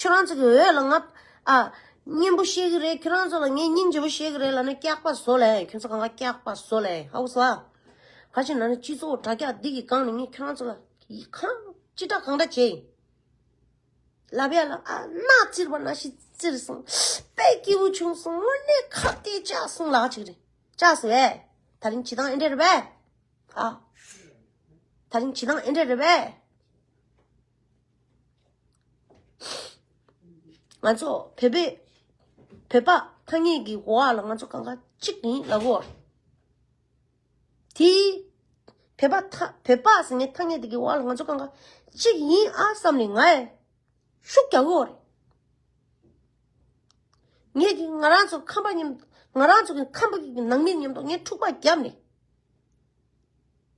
ཁྱོད་རང་ཚོ་གི་འོས་ལ་ང་ཨ། སྙན་པོ་བཤད་གི་རེད། ཁྱོད་རང་ཚོ་ལ་ངས་སྙིང་རྗེ་པོ་བཤད་གི་རེད་ལབ་ན་སྐྱག་པ་བཟོ་ལེ། ཁྱོད་ཚོ་གང་ག་སྐྱག་པ་བཟོ་ལེ། ཧ་གོ་སོང་ཨ། ག་ཅི་ན་ནི་སྤྱི་ཚོགས་དྲ་རྒྱ་འདི་གི་སྒང་ནས་ངས་ཁྱོད་རང་ཚོ་ལ་ཡི་གང་ཅི་འདྲ་གང་འདྲ་བྱས་ཡིན། ལབ་ཡ་ལ་ཨ་སྣ་བཙིར་བ་ན་ཞིག་བཙིར་སོང་། དཔེ་སྐྱིད་པོ་བྱུང་སོང་། དངོས་གནས་ཁ་གཏད་བཅག་སོང་ལབ་ཅིག་རེད། བཅག་སོང་ཨེ། ད་རིང་བྱེད་སྟངས་ཨེ་འདྲ་རེད་པས། ཨ། ད་རིང་བྱེད་སྟངས་ཨེ་འདྲ་རེད་པས། ང་ཚོ་བོད་པའི་བོད་པ་ཐ་སྙད་ཀྱི་འོག་ལ་ང་ཚོ་གང་ག་གཅིག་ཡིན་ལབ་གོ། དེ། བོད་པ་ཐ་བོད་པ་ཟེར་མཁན་ཐ་སྙད་དེ་གི་འོག་ལ་ང་ཚོ་གང་ག་གཅིག་ཡིན་ཨ་བསམ་ནས་ང་ཡི་ཤུགས་རྒྱག་གི་ཡོད་རེད། ངས་ཀྱི་ང་རང་ཚོ་ཁམས་པ་མཉམ་ང་རང་ཚོ་གི་ཁམས་པ་གི་ནང་མི་མཉམ་དུ་ངས་འཁྲུག་པ་བརྒྱབ་ནས་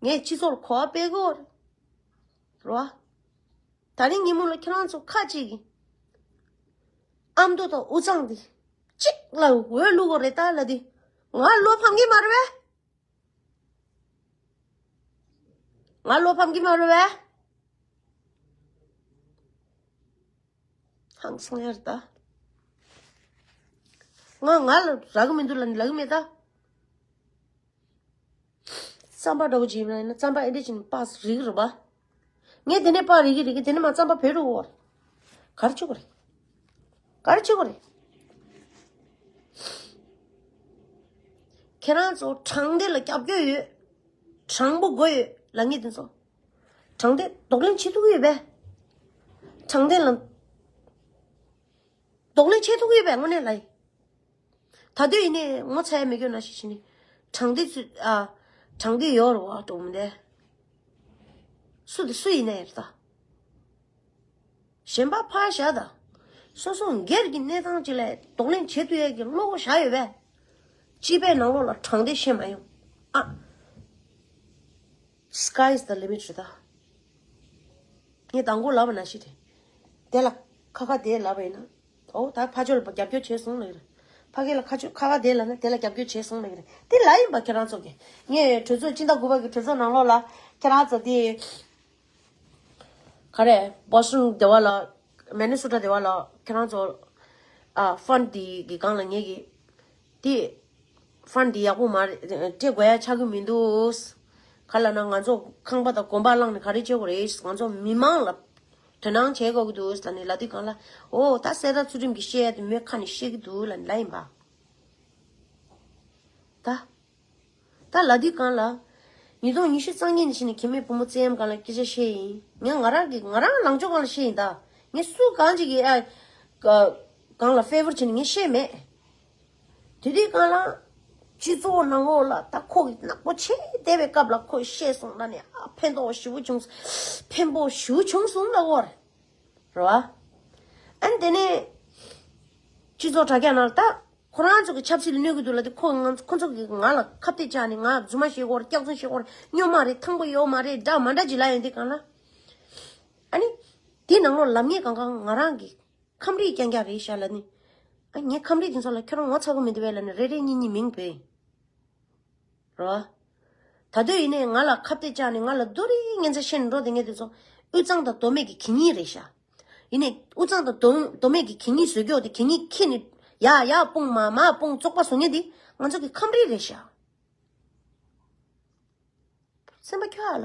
ངས་སྤྱི་ཚོགས་ལ་གོ་བ་སྤེལ་གི་ཡོད་རེད། རེད་བ། ད་རིང་ཉིན་མོ་ལ་ཁྱེད་རང་ཚོ་ཁ་ཅིག་གིས་ཨ་མདོ་དང་དབུས་གཙང་དེ་གཅིག་ལ་འོས་བླུག་གི་རེད་ད་ལབ་དུས་ང་བློ་ཕམ་གི་མ་རེད་པས། ང་བློ་ཕམ་གྱི་མ་རེད་པས། ཧང་སང་ཡར་ད། ང་ང་ལ་རག་གི་མི་འདུག་ལབ་ནི་ལབ་གི་མེད་ད། རྩམ་པ་འདྲ་བོ་ཅིག་ཡིན་ན་རྩམ་པ་ཨེ་འདྲ་ཅིག་ནི་པགས་རིག་རེད་པ། ངས་དེ་ནས་པགས་རིག་གི་རིག་གི་དེ་ནས་མ་རྩམ་པ་བོད་རུ་འོར། ག་རེ་བྱེད་དགོས་རེད། ག་རེ་བྱེད་དགོས་རེད། ཁྱེད་རང་ཚོ་དྲང་བདེན་ལ་རྒྱབ་སྐྱོར་ཡོད། དྲང་པོ་དགོས་ཡོད་ལབ་མཁན་དེ་ཚོ། དྲང་བདེན་གདོང་ལེན་བྱེད་ཐུབ་ཀྱི་ཡོད་པས། དྲང་བདེན་ལ་གདོང་ལེན་བྱེད་ཐུབ་ཀྱི་ཡོད་པས་དངོས་གནས་ལབ་ཡིན། ད་དུས་ཡིན་ནའི་ངོ་ཚ་ཡ་མི་དགོས་ན་ཞིག་བྱས་ནས་དྲང་བདེན་ཚུ་ཨ། དྲང་བདེན་ཡོད་རེད་བ་འགྲོ་མི་འདས། སུ་དེ་སུ་ཡིན་ནའི་རེད་ད། གཞན་པ་ཕར་བཞག་ད། སོ་སོ་སྒེར་གྱི་གནས་སྟངས་ཅིག་ལ་གདོང་ལེན་བྱེད་ཐུབ་ཡས་ཀྱི་བློ་སྒོ་བཞག་ཡོད་པས། སྤྱི་པའི་ནང་ལོགས་ལ་དྲང་བདེན་བཤད་མ་ཡོང་། ཨ། Sky is the limit རེད་ད། ངས་དང་པོ་ལབ་པ་ནང་བཞིན་རེད། དེ་ལ་ཁ་ཁ་དེ་ལབ་པ་ཡིན་ན། ཨོ་ད་ཕ་ཕྱོགས་ལ་རྒྱབ་སྐྱོར་བྱས་སོང་ལབ་ཀྱི་རེད། ཕ་གི་ལ་ཁ་ཕྱོགས་ཁ་ཁ་དེ་ལབ་ན་དེ་ལ་རྒྱབ་སྐྱོར་བྱས་སོང་ལབ་ཀྱི་རེད། དེ་ལ་ཡིན་པ་ཁྱེད་རང་ཚོ་གི། ངས་གྲོས་ཚོགས་སྤྱི་ཟླ་དགུ་པ་གི་གྲོས་ཚོགས་ནང་ལོགས་ལ་ཁྱེད་རང་ཚོ་དེ། ག་རེ། Boston སྡེ་བ་ལ། Minnesota སྡེ་བ་ལ་ཁྱེད་རང་ཚོ། ཨ། fund འདི་གི་སྒང་ལ་ངེད་ཀྱི། དེ། fund འདི་ཡག་པོ་མ་རེད། སྤྲད་དགོས་ཡ་ཆགས་ཀྱི་མི་འདུག་ག་ལབ་ན་ང་ཚོ་ཁང་པ་དང་དགོན་པ་བླངས་ནས་ག་རེ་བྱེད་དགོས་རེད། ང་ཚོ་མི་མང་ལ་དོ་སྣང་བྱེད་དགོས་ཀྱི་འདུག་ལབ་ནས་ལབ་དུས་སྒང་ལ། ཨོ་ད་གསལ་བརྡ་ཚུལ་ཁྲིམས་ཀྱིས་བཤད་ཡ་དེ་མོས་ཁ་ནས་བཤད་ཀྱི་འདུག་ལབ་ནས་ལབ་ཡིན་པ། ད། ད་ལབ་དུས་སྒང་ལ། ཉིས་སྟོང་ཉི་ཤུ་རྩ་གཉིས་ནས་བྱས་ནས་ཁྱིམ་མི་བུ་མོ་བཙན་གཡེམ་སྒང་ལ་སྐད་ཆ་བཤད་ཡིན། ངས་ང་རང་གི་ང་རང་ལངས་ཕྱོགས་སྒང་ལ་བཤད་ཡིན་ད། ངས་སུ་གང་ཅིག་གི་ཨ། ག- སྒང་ལ་favor བྱས་ནས་ངས་བཤད་མེད། དེ་དུས་སྒང་ལ། སྤྱི་ཚོགས་ནང་ལོགས་ལ་ད་ཁོ་གི་ནག་པོ་ཆེ་བསྡད་པའི་སྐབས་ལ་ཁོས་བཤད་སོང་ན་ནི་ཨ་ཕན་ཐོགས་ཞེ་པོ་བྱུང་སོང་། ཕན་པོ་ཞེ་པོ་བྱུང་སོང་ལབ་ཀྱི་ཡོད་རེད། རེད་བ། ཨ་ནི་དེ་ནས། སྤྱི་ཚོགས་དྲ་རྒྱ་ནང་ལ་ད། ཁོ་རང་ཚོ་གི་ཆབ་སྲིད་ལ་གནོད་ཀྱི་འདུག་ལབ་དུས་ཁོ་ང་ཁོ་ཚོ་གི་ང་ལ་ཁ་གཏད་བཅག་ནས་ང་རྫུན་མ་བཤད་ཀྱི་ཡོད་རེད། སྐྱག་རྫུན་བཤད་ཀྱི་ཡོད་རེད། སྨྱོན་མ་རེད། ཐང་པོ་ཡོད་མ་རེད། འདྲ་མ་འདྲ་ཅིག་ལབ་ཡོང་དུས་སྒང་ལ། ཨ་ནི། དེའི་ནང་ལོགས་ལབ་མཁན་གང་གང་ང་རང་གི་ཁམས་རིགས་རྐྱང་རྐྱང་རེད་ཤག་ལབ་ནི། ཨ་ངའི་ཁམས་རིགས་དེ་ཚོ་ལ་ཁྱོད་རང་ངོ་ཚ་གི་མི་འདུག་པས་ལབ་ནི་རེ་རེ་གཉིས་གཉིས་མིང་བོས། རེད་བ། ད་དུང་ཡིན་ནའི་ང་ལ་ཁ་གཏད་བཅག་ནས་ང་ལ་རྡོ་རིང་ཉན་ཚ་བཤད་ནས་འགྲོ་བསྡད་མཁན་དེ་ཚོ་དབུས་གཙང་དང་མདོ་སྨད་ཀྱི་གད་སྙིགས་རེད་ཤག་ཡིན་ནའི་དབུས་གཙང་དང་མདོ་མདོ་སྨད་ཀྱི་གད་སྙིགས་བཟོས་ཀྱོག་དེ་གད་སྙིགས་ཁྱེར་ནས་ཡར་ཡར་སྤུངས་མར་མར་སྤུངས་བཙོག་པ་བཟོ་མཁན་དེ་ང་ཚོ་གི་ཁམས་རིགས་རེད་ཤག་སེམས་པ་སྐྱོ་ཨ་ལ།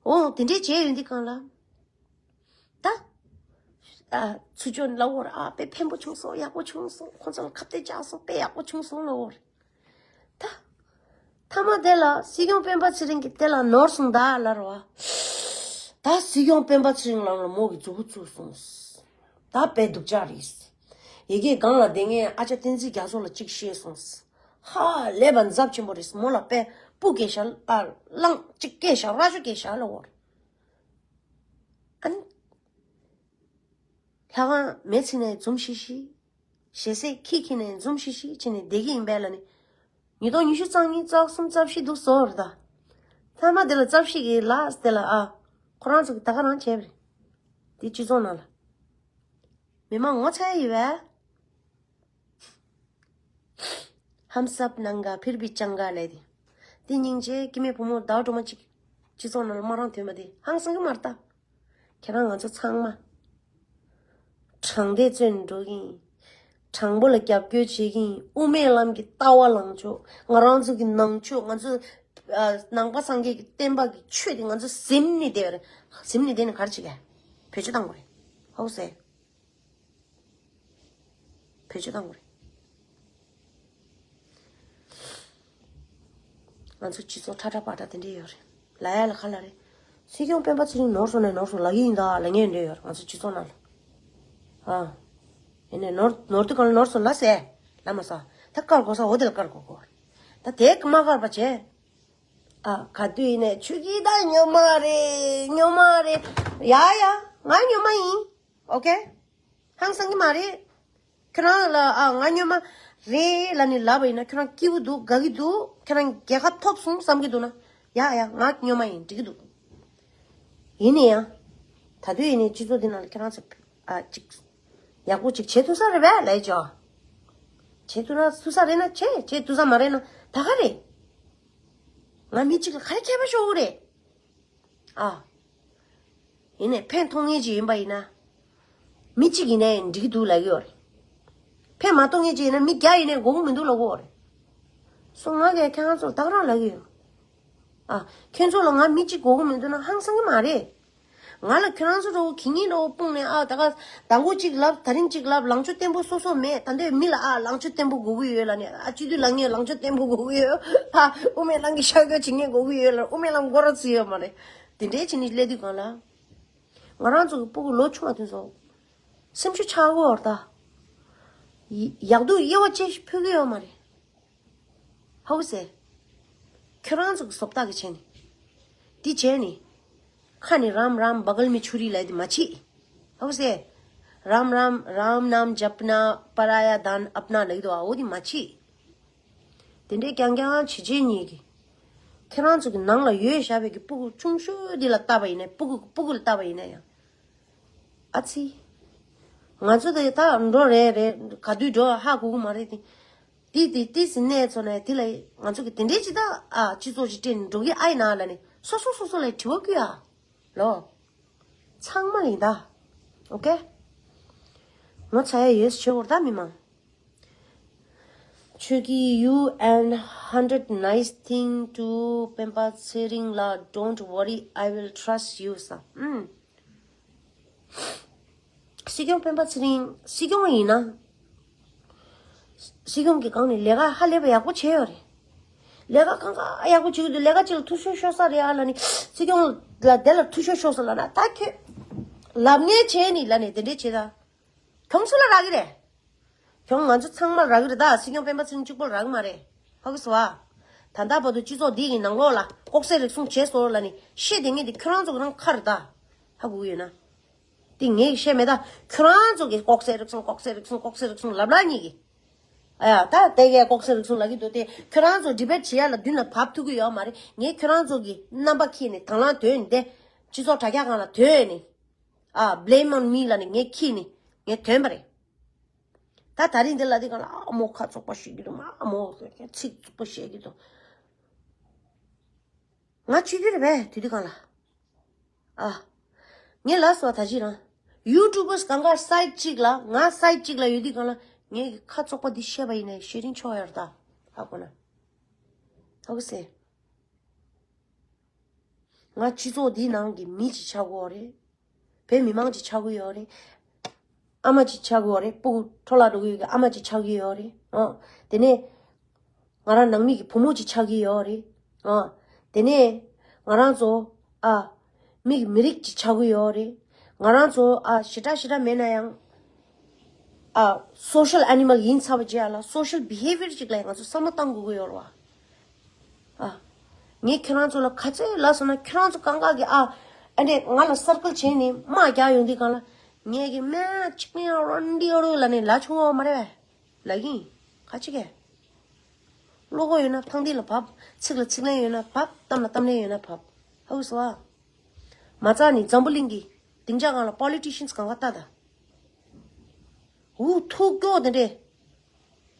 འོ་དེ་འདྲས་བྱས་ཡོང་དུས་སྒང་ལ། ད། ཨ། ཚུར་སྐྱོན་ལབ་ཀྱི་ཡོད་རེད། ཨ་དཔེ་ཕན་པོ་བྱུང་སོང་། ཡག་པོ་བྱུང་སོང་། ཁོང་ཚོ་ལ་ཁ་གཏད་བཅག་སོང་། དཔེ་ཡག་པོ་བྱུང་སོང་ལབ་ཀྱི་ཡོད་རེད། ད། མཐའ་མ་དེ་ལ་སྲིད་སྐྱོང་སྤེན་པ་ཚེ་རིང་གིས་དེ་ལ་ནོར་སོང་ད་ལབ་རེད་བ། ད་སྲིད་སྐྱོང་སྤེན་པ་ཚེ་རིང་ལགས་ལ་མོ་གི་མཛུ་གུ་བཙུགས་སོང་། ད་དཔེ་སྡུག་ཅག་རེད། ཡ་གི་སྒང་ལ་བསྡད་མཁན་ཨ་ཅག་བསྟན་འཛིན་རྒྱ་མཚོ་ལ་གཅིག་བཤད་སོང་། ཧ་ལས་པ་འཚབ་ཆེན་པོ་རེད། མོ་ལ་དཔེ་སྤུ་སྐད་ཤག་ཨ། གླང་གཅིག་སྐད་ཤག་རྭ་ཅོ་སྐད་ཤག་ལབ་ཀྱི་ཡོད་རེད། ཨ་ནི། ལྷ་ཁང་མེ་ཚིག་ནས་འཛུམ་ཤིག་ཤིག་ཞལ་ཟས་ཁྱི་ཁྱི་ནས་འཛུམ་ཤིག་ཤིག་བྱས་ནས་བསྡད་ཀྱི་ཡིན་པས་ལབ་ནི། ཉིས་སྟོང་ཉི་ཤུ་རྩ་གཉིས་རྩ་གསུམ་རྩ་བཞི་འདུག་བཟོ་བར་ད། མཐའ་མ་དེ་ལ་རྩ་བཞི་གི་ལ་དེ་ལ་ཨ། ཁོ་རང་ཚོ་གི་ད་ག་རང་བྱས་པ་རེད། དེ་སྤྱི་ཚོགས་ནང་ལ། མི་མང་ངོ་ཚ་ཡི་བས། ཧམ་སབ་ནང་ག་ཕིར་བི་ཅང་ག་ལས་དེ། དེ་སྙིང་རྗེ་སྐྱེ་དམན་བུ་མོ་ཟླ་བ་སྒྲོལ་མ་གཅིག་སྤྱི་ཚོགས་ནང་ལ་མ་རང་དོན་མ་དེ་ཧང་སང་གི་མ་རེད་ད། ཁྱེད་རང་ང་ཚོ་ཚང་མ། དྲང་བདེན་བཙོན་འགྲོ་གི་ཡིན། དྲང་པོ་ལ་རྒྱབ་སྐྱོར་བྱེད་ཀྱི་ཡིན། དབུ་མའི་ལམ་གྱི་ལྟ་བ་ལངས་ཕྱོགས། ང་རང་ཚོ་གི་ནང་ཆོས། ང་ཚོ་ཨ་ནང་པ་སངས་རྒྱས་ཀྱི་བསྟན་པ་གི་ཆོས་དེ་ང་ཚོ་ཟིན་ནས་བསྡད་པ་རེད། ཟིན་ནས་བསྡད་ནས་ག་རེ་བྱེད་ཀྱི། བེད་སྤྱོད་བཏང་དགོས་རེད། ཧོ་སེ། བེད་སྤྱོད་བཏང་དགོས་རེད། ང་ཚོ་སྤྱི་ཚོགས་ཁྲ་ཁྲ་པ་ཏྲ་དེ་འདྲས་ཡོད་རེད། ལབ་ཡ་ལ་ཁ་ལ་རེད། སྲིད་སྐྱོང་སྤེན་པ་ཚེ་རིང་ནོར་སོང་ནས་ནོར་སོང་ལབ་ཀྱི་ཡིན་ད་ལབ་མཁན་འདྲས་ཡོད་རེད་ང་ཚོ་སྤྱི་ཚོགས་ནང་ལ། ཨ། ཡིན་ནས་ནོར་ནོར་དུས་གང་ལ་ནོར་སོང་ལབ་ཟེར། ལབ་མ་ས། ད་བཀར་དགོས་ས་འོ་དེ་ལ་བཀར་དགོས་གོ། ད་དེ་གི་མ་བཀར་པ་བྱས། ཨ་ག་དུས་ཡིན་ནས་ཆུ་སྐྱིད་ད་སྨྱོན་མ་རེད། སྨྱོན་མ་རེད། ཡ་ཡ་ང་སྨྱོན་མ་ཡིན། ཨོ་ཀེ། ཧང་སང་གི་མ་རེད། ཁྱོད་རང་ལ་ཨ་ང་སྨྱོན་མ་རེད་ལབ་ནས་ལབ་པ་ཡིན་ན་ཁྱོད་རང་སྐྱིད་པོ་འདུག་དགའ་གི་འདུག་ཁྱོད་རང་རྒྱལ་ཁ་ཐོབ་སོང་བསམ་གི་འདུག་ན། ཡ་ཡ་ང་སྨྱོན་མ་ཡིན་འགྲིག་གི་འདུག་ཡིན་ན་ཡང་། ད་དུས་ཡིན་ནའི་སྤྱི་ཚོགས་འདི་ནང་ལ་ཁྱོད་རང་ཚོ་ཨ་ཅིག་ཡག་པོ་ཅིག་བྱེད་ཐུབ་ས་རེད་པས་ལབ་ཡ་ཅོ། བྱེད་ཐུབ་ན་ཐུབ་ས་རེད་ན་བྱེད། བྱེད་ཐུབ་ས་མ་རེད་ན་ད་ག་རེད། ང་མི་གཅིག་ལ་ག་རེ་ཁྱད་པར་ཤོར་གི་རེད། ཨ། ཡིན་ནའི་ཕན་ཐོགས་མཁན་ཅིག་ཡིན་པ་ཡིན་ན། མི་གཅིག་ཡིན་ནའི་འགྲིག་གི་འདུག་ལབ་ཀྱི་ཡོད་རེད། ཕན་མ་ཐོགས་མཁན་ཅིག་ཡིན་ན་མི་བརྒྱ་ཡིན་ནའི་དགོས་ཀྱི་མི་འདུག་ལབ་ཀྱི་ཡོད་རེད། སོ་ང་གིས་ཁྱེད་རང་ཚོར་ད་ག་རང་ལབ་ཀྱི་ཡོད། ཨ། ཁྱེད་ཚོ་ལ་ང་མི་གཅིག་དགོས་ཀྱི་མི་འདུག་ན་ཧང་སང་གི་མ་རེད། ང་ལ་ཁྱོད་རང་ཚོ་འདྲ་བོ་གད་སྙིགས་འདྲ་བོ་སྤུངས་ནས། ཨ། ད་ག་དང་པོ་གཅིག་ལབ། དེ་རིང་གཅིག་ལབ། ལངས་ཕྱོགས་བརྟན་པོ་སོ་སོ་མེད། ད་འདོད་མི་ལ། ཨ། ལངས་ཕྱོགས་བརྟན་པོ་དགོས་ཀྱི་ཡོད་ལབ་ནས། ཨ། སྤྱི་འཐུས་ལངས་ངེས་ལངས་ཕྱོགས་བརྟན་པོ་དགོས་ཀྱི་ཡོད། ཨ། དབུ་མའི་ལམ་གྱི་ཤར་སྐྱོད་བྱེད་མཁན་དགོས་ཀྱི་ཡོད་ལབ། དབུ་མའི་ལམ་མགོ་ར་ཚོས་ཡོད་མ་རེད། དེ་འདྲའི་བྱས་ནས་སླེབས་དུས་གང་ལ། ང་རང་ཚོ་གི་སྤུ་གུ་ལོ་ཆུང་བ་དེ་ཚོ་སེམས་ཤུགས་ཆག་གི་ཡོད་རེད་ད། ཡ་ཡག་སྡུག་དབྱེ་བ་ཕྱེ་ཕོད་ཀྱི་ཡོད་མ་རེད། ཧའུ་ཟེར། ཁྱོད་རང་ཚོ་གི་བཟོ་ལྟ་གི་བྱས་ནས། འདི་བྱས་ནས། ཁ་ནས་རམ་རམ་བ་གལ་མི་ཆུ་རི་ལབ་དེ་མ་བྱེད། ཧའུ་ཟེར། རམ་རམ་རམ་ནམ་ཇབ་ན་པ་ར་ཡ་དན་ཨབ་ན་ལབ་དོ། ཨ། འོ་དེ་མ་བྱེད། དེ་འདྲའི་རྐྱང་རྐྱང་བྱེད་བྱེད་ཉིད་ཀྱི། ཁྱེད་རང་ཚོ་གི་ནང་ལ་ཡོད་བཞག་པའི་གི་སྤུ་གུ་ཆུང་ཤོས་འདི་ལ་བལྟས་པ་ཡིན་ན། སྤུ་གུ་སྤུ་གུ་ལ་བལྟས་པ་ཡིན་ན་ཡང་། ཨ་ཙི། ང་ཚོ་དེ་ད་འགྲོ་རེད་རེད། ག་དུས་འགྲོ་ཧ་གོ་གི་མ་རེད་དེ། དེ་དེ་ཏིས་གནས་ཚོ་ནས་དེ་ལ་ང་ཚོ་གི་དེ་འདྲའི་ཅི་ད། ཨ། སྤྱི་ཚོགས་ཅིག་སྤྲད་ནས་འགྲོ་གི་ཨ་ཡིན་ན་ལབ་ནས། སོ་སོ་སོ་སོ་ལ་དྲི་བ་བསྐུལ་ཨ། ལོ། ཚང་མ་ལ་ཡིན་ད། ཨོ་ཀེ། ངོ་ཚ་ཡ་ཡོད་ཟེར་བྱེད་དགོས་རེད་ད་མི་མང་། ཆོས་སྐྱིད། You and hundred nice thing to སྤེན་པ་ཚེ་རིང་ལགས། Don't worry, I will trust you ཟེར། ཨུམ། སྲིད་སྐྱོང་སྤེན་པ་ཚེ་རིང་། སྲིད་སྐྱོང་ཡིན་ན། སྲིད་སྐྱོང་གི་སྒང་ནས་ལས་ཀ་ཧ་ལས་པ་ཡག་པོ་བྱས་ཡོད་རེད། ལས་ཀ་གང་ག་ཡག་པོ་བྱེད་ཀྱི་འདུག་ལས་ཀ་ཅིག་ལ་འཐུས་ཤོར་ཤོར་ས་རེད་ཨ་ལབ་ནས། སྲིད་སྐྱོང་ལ་དེ་ལ་འཐུས་ཤོར་ཤོར་ས་ལབ་ན། ད་ཁྱོད་ལབ་ངེས་བྱས་ནས་ལབ་ནས་དེ་འདྲས་བྱེད་ད། གྱོང་སུ་ལ་རག་གི་རེད། གྱོང་ང་ཚོ་ཚང་མར་རག་གི་རེད་ད། སྲིད་སྐྱོང་སྤེན་པ་ཚེ་རིང་གཅིག་པོར་རག་གི་མ་རེད། ཧ་གོ་སོང་ཨ། ད་ལྟ་བར་དུ་སྤྱི་ཚོགས་འདི་གི་ནང་ལོགས་ལ་ལྐོག་ཟ་རིགས་གསུམ་བྱས་སོང་ལབ་ནས་བཤད་བསྡད་མཁན་དེ་ཁྱོད་རང་ཚོ་གི་རང་ཁ་རེད་ད། ཧ་གོ་གི་ཡོད་ན། དེ་ངས་བཤད་མེད་ད། ཁྱོད་རང་ཚོ་གི་ལྐོག་ཟ་རིགས་གསུམ། ལྐོག་ཟ་རིགས་གསུམ། ལྐོག་ཟ་རིགས་གསུམ་ལབ་ལབ་ཉིད་ཀྱི། ཨ་ཡ། ད་དེ་གས་ལྐོག་ཟ་རིགས་གསུམ་ལབ་ཀྱི་འདུག་སྟེ། ཁྱོད་རང་ཚོ་ཌི་བེཊ་བྱེད་ཡ་ལ་མདུན་ལ་བབས་ཐུབ་ཀྱི་ཡོད་མ་རེད། ངས་ཁྱོད་རང་ཚོ་གི་རྣམ་པ་ཁྱེར་ནས་དང་བླངས་དོད་ནས་དེ། སྤྱི་ཚོགས་དྲ་རྒྱ་སྒང་ལ་དོད་ནས། ཨ། Blame on me ལབ་ནས་ངས་ཁྱེར་ནས་ངས་དོན་པ་རེད། ད་དེ་རིང་འདི་ལ་འདི་ག་ལ་ཨ་མོ་ཁ་བཙོག་པ་བཤད་ཀྱི་འདུག་མ་མོ་ཚིག་བཙོག་པ་བཤད་ཀྱི་འདུག་ང་སྤྱི་འཐུས་རེད་པས་དེ་དུས་གང་ལ། ཨ། ངས་ལབ་སོང་ད་ཅི་རང་། ཡུ་ཊུབ་པར་གང་ག་སའིཊ་གཅིག་ལ། ང་སའིཊ་གཅིག་ལ་ཡོད་དུས་གང་ལ། ངས་ཁ་བཙོག་པ་འདི་བཤད་པ་ཡིན་ནའི་ཤེར་རིང་ཆོག་ཡར་ད། ཧ་གོ་ན། ཧ་གོ་སེ། ང་སྤྱི་ཚོགས་འདིའི་ནང་གི་མི་ཅིག་ཆགས་དགོས་རེད། བོད་མི་མང་ཅིག་ཆགས་ཀྱི་ཡོད་རེད། ཨ་མ་ཅིག་ཆགས་ཀྱི་ཡོད་རེད། སྤུ་གུ་འཕྲོ་བརླག་འགྲོ་གི་ཡོད་ཀྱི་ཨ་མ་ཅིག་ཆགས་ཀྱི་ཡོད་རེད། ཨོ། དེ་ནས་ང་རང་ནང་མི་གི་བུ་མོ་ཅིག་ཆགས་ཀྱི་ཡོད་རེད། ཨོ། དེ་ནས་ང་རང་ཚོ། ཨ། མི་གི་མི་རིགས་ཅིག་ཆགས་ཀྱི་ཡོད་རེད། ང་རང་ཚོ། ཨ། ཞེ་དྲག་ཞེ་དྲག་མེད་ན་ཡང་། ཨ། སོ་ཤལ་ཨེ་ནི་མལ་ཡིན་ཚར་བ་རྗེས་ལ་སོ་ཤལ་བི་ཧེ་བི་ཡར་ཅིག་ལ་ཡང་ང་ཚོ་བསམ་བློ་བཏང་དགོས་ཀྱི་ཡོད་རེད་བ། ཨ། ངས་ཁྱེད་རང་ཚོ་ལ་ག་ཚོད་ལབ་སོང་ན། ཁྱེད་རང་ཚོ་གང་ག་གི། ཨ། ཨ་ནི་ང་ལ་སར་ཀལ་བྱས་ནས་དམག་རྒྱག་ཡོང་དུས་གང་ལ། ངས་ཀྱི་སྨན་གཅིག་ཡང་རོན་འདི་ཡོད་རེད་ལབ་ནས་ལབ་བྱུང་བ་མ་རེད་པས། ལབ་ཀྱི་ཡིན། ག་ཅི་གས། བློ་ཁོག་ཡོད་ན་ཐང་སྟེང་ལ་བབས། ཚིག་ལ་ཚིག་ལན་ཡོད་ན་བབས། གཏམ་ལ་གཏམ་ལན་ཡོད་ན་བབས། ཧ་གོ་སོང་ཨ། མ་རྩ་ནི་འཛམ་བུ་གླིང་གི་སྡིངས་ཆ་སྒང་ལ་པོ་ལི་ཊི་ཤན་གང་ག་ལྟ་ད། འུ་ཐུག་སྐྱོ་དེ་འདྲས་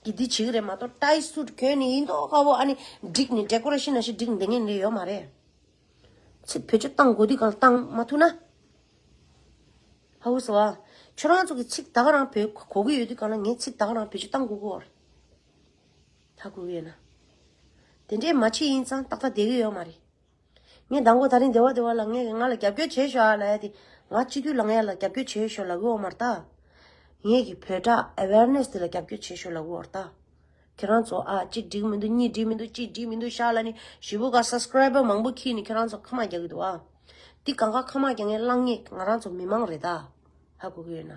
ཀྱི་འདི་བྱེད་ཀྱི་རེད་མ་གཏོགས། ཊའི་སུཊ་གྱོན་ནས་ཡིན་མདོག་ཁ་པོ། ཨ་ནི་བསྒྲིགས་ནས་ཌེ་ཀོ་རེ་ཤན་ནང་བཞིན་བསྒྲིགས་འདི་ངན་འདྲ་ཡོད་མ་རེད། ཚིག་བེད་སྤྱོད་བཏང་དགོས་དུས་གང་བཏང་མ་ཐུབ་ན། ཧ་གོ་སོང་ཨ། ཁྱོད་རང་ཚོ་གི་ཚིག་ད་ག་རང་བེད་གོ་གི་ཡོད་དུས་གང་ལ་ངའི་ཚིག་ད་ག་རང་བེད་སྤྱོད་བཏང་དགོས་ཀྱི་ཡོད་རེད། ཧ་གོ་གི་ཡོད་ན། དེ་འདྲས་མ་བྱེད་ཡིན་ཙང་ཏག་ཏག་བསྡད་ཀྱི་ཡོད་མ་རེད། ངས་མདང་དགོང་དེ་རིང་སྡེ་བ་སྡེ་བ་ལ་ངས་ང་ལ་རྒྱབ་སྐྱོར་བྱེད་ཤོག་ཨ་ལབ་ཡ་དེ། ང་སྤྱི་འཐུས་ལངས་ཡ་ལ་རྒྱབ་སྐྱོར་བྱེད་ཤོག་ལབ་གི་ཡོད་མ་རེད་ད། ངས་ཀྱི་བོད་ཕྲུག་ཨེ་ཝེར་ནེས་དེ་ལ་རྒྱབ་སྐྱོར་བྱེད་ཤོག་ལབ་གི་ཡོད་རེད་ད། ཁྱེད་རང་ཚོ། ཨ། གཅིག་འགྲིག་མི་འདུག་གཉིས་འགྲིག་མི་འདུག་གཅིག་འགྲིག་མི་འདུག་ཤག་ལབ་ནས་ཞེ་པོ་ག་སབ་སི་ཀ་རའི་བར་མང་པོ་ཁྱེར་ནས་ཁྱེད་རང་ཚོ་ཁ་མ་རྒྱག་གི་འདུག་ཨ། འདི་གང་ག་ཁ་མ་རྒྱག་མཁན་གླང་ངེ་ང་རང་ཚོ་མི་མང་རེད་ད། ཧ་གོ་གི་ཡོད་ན།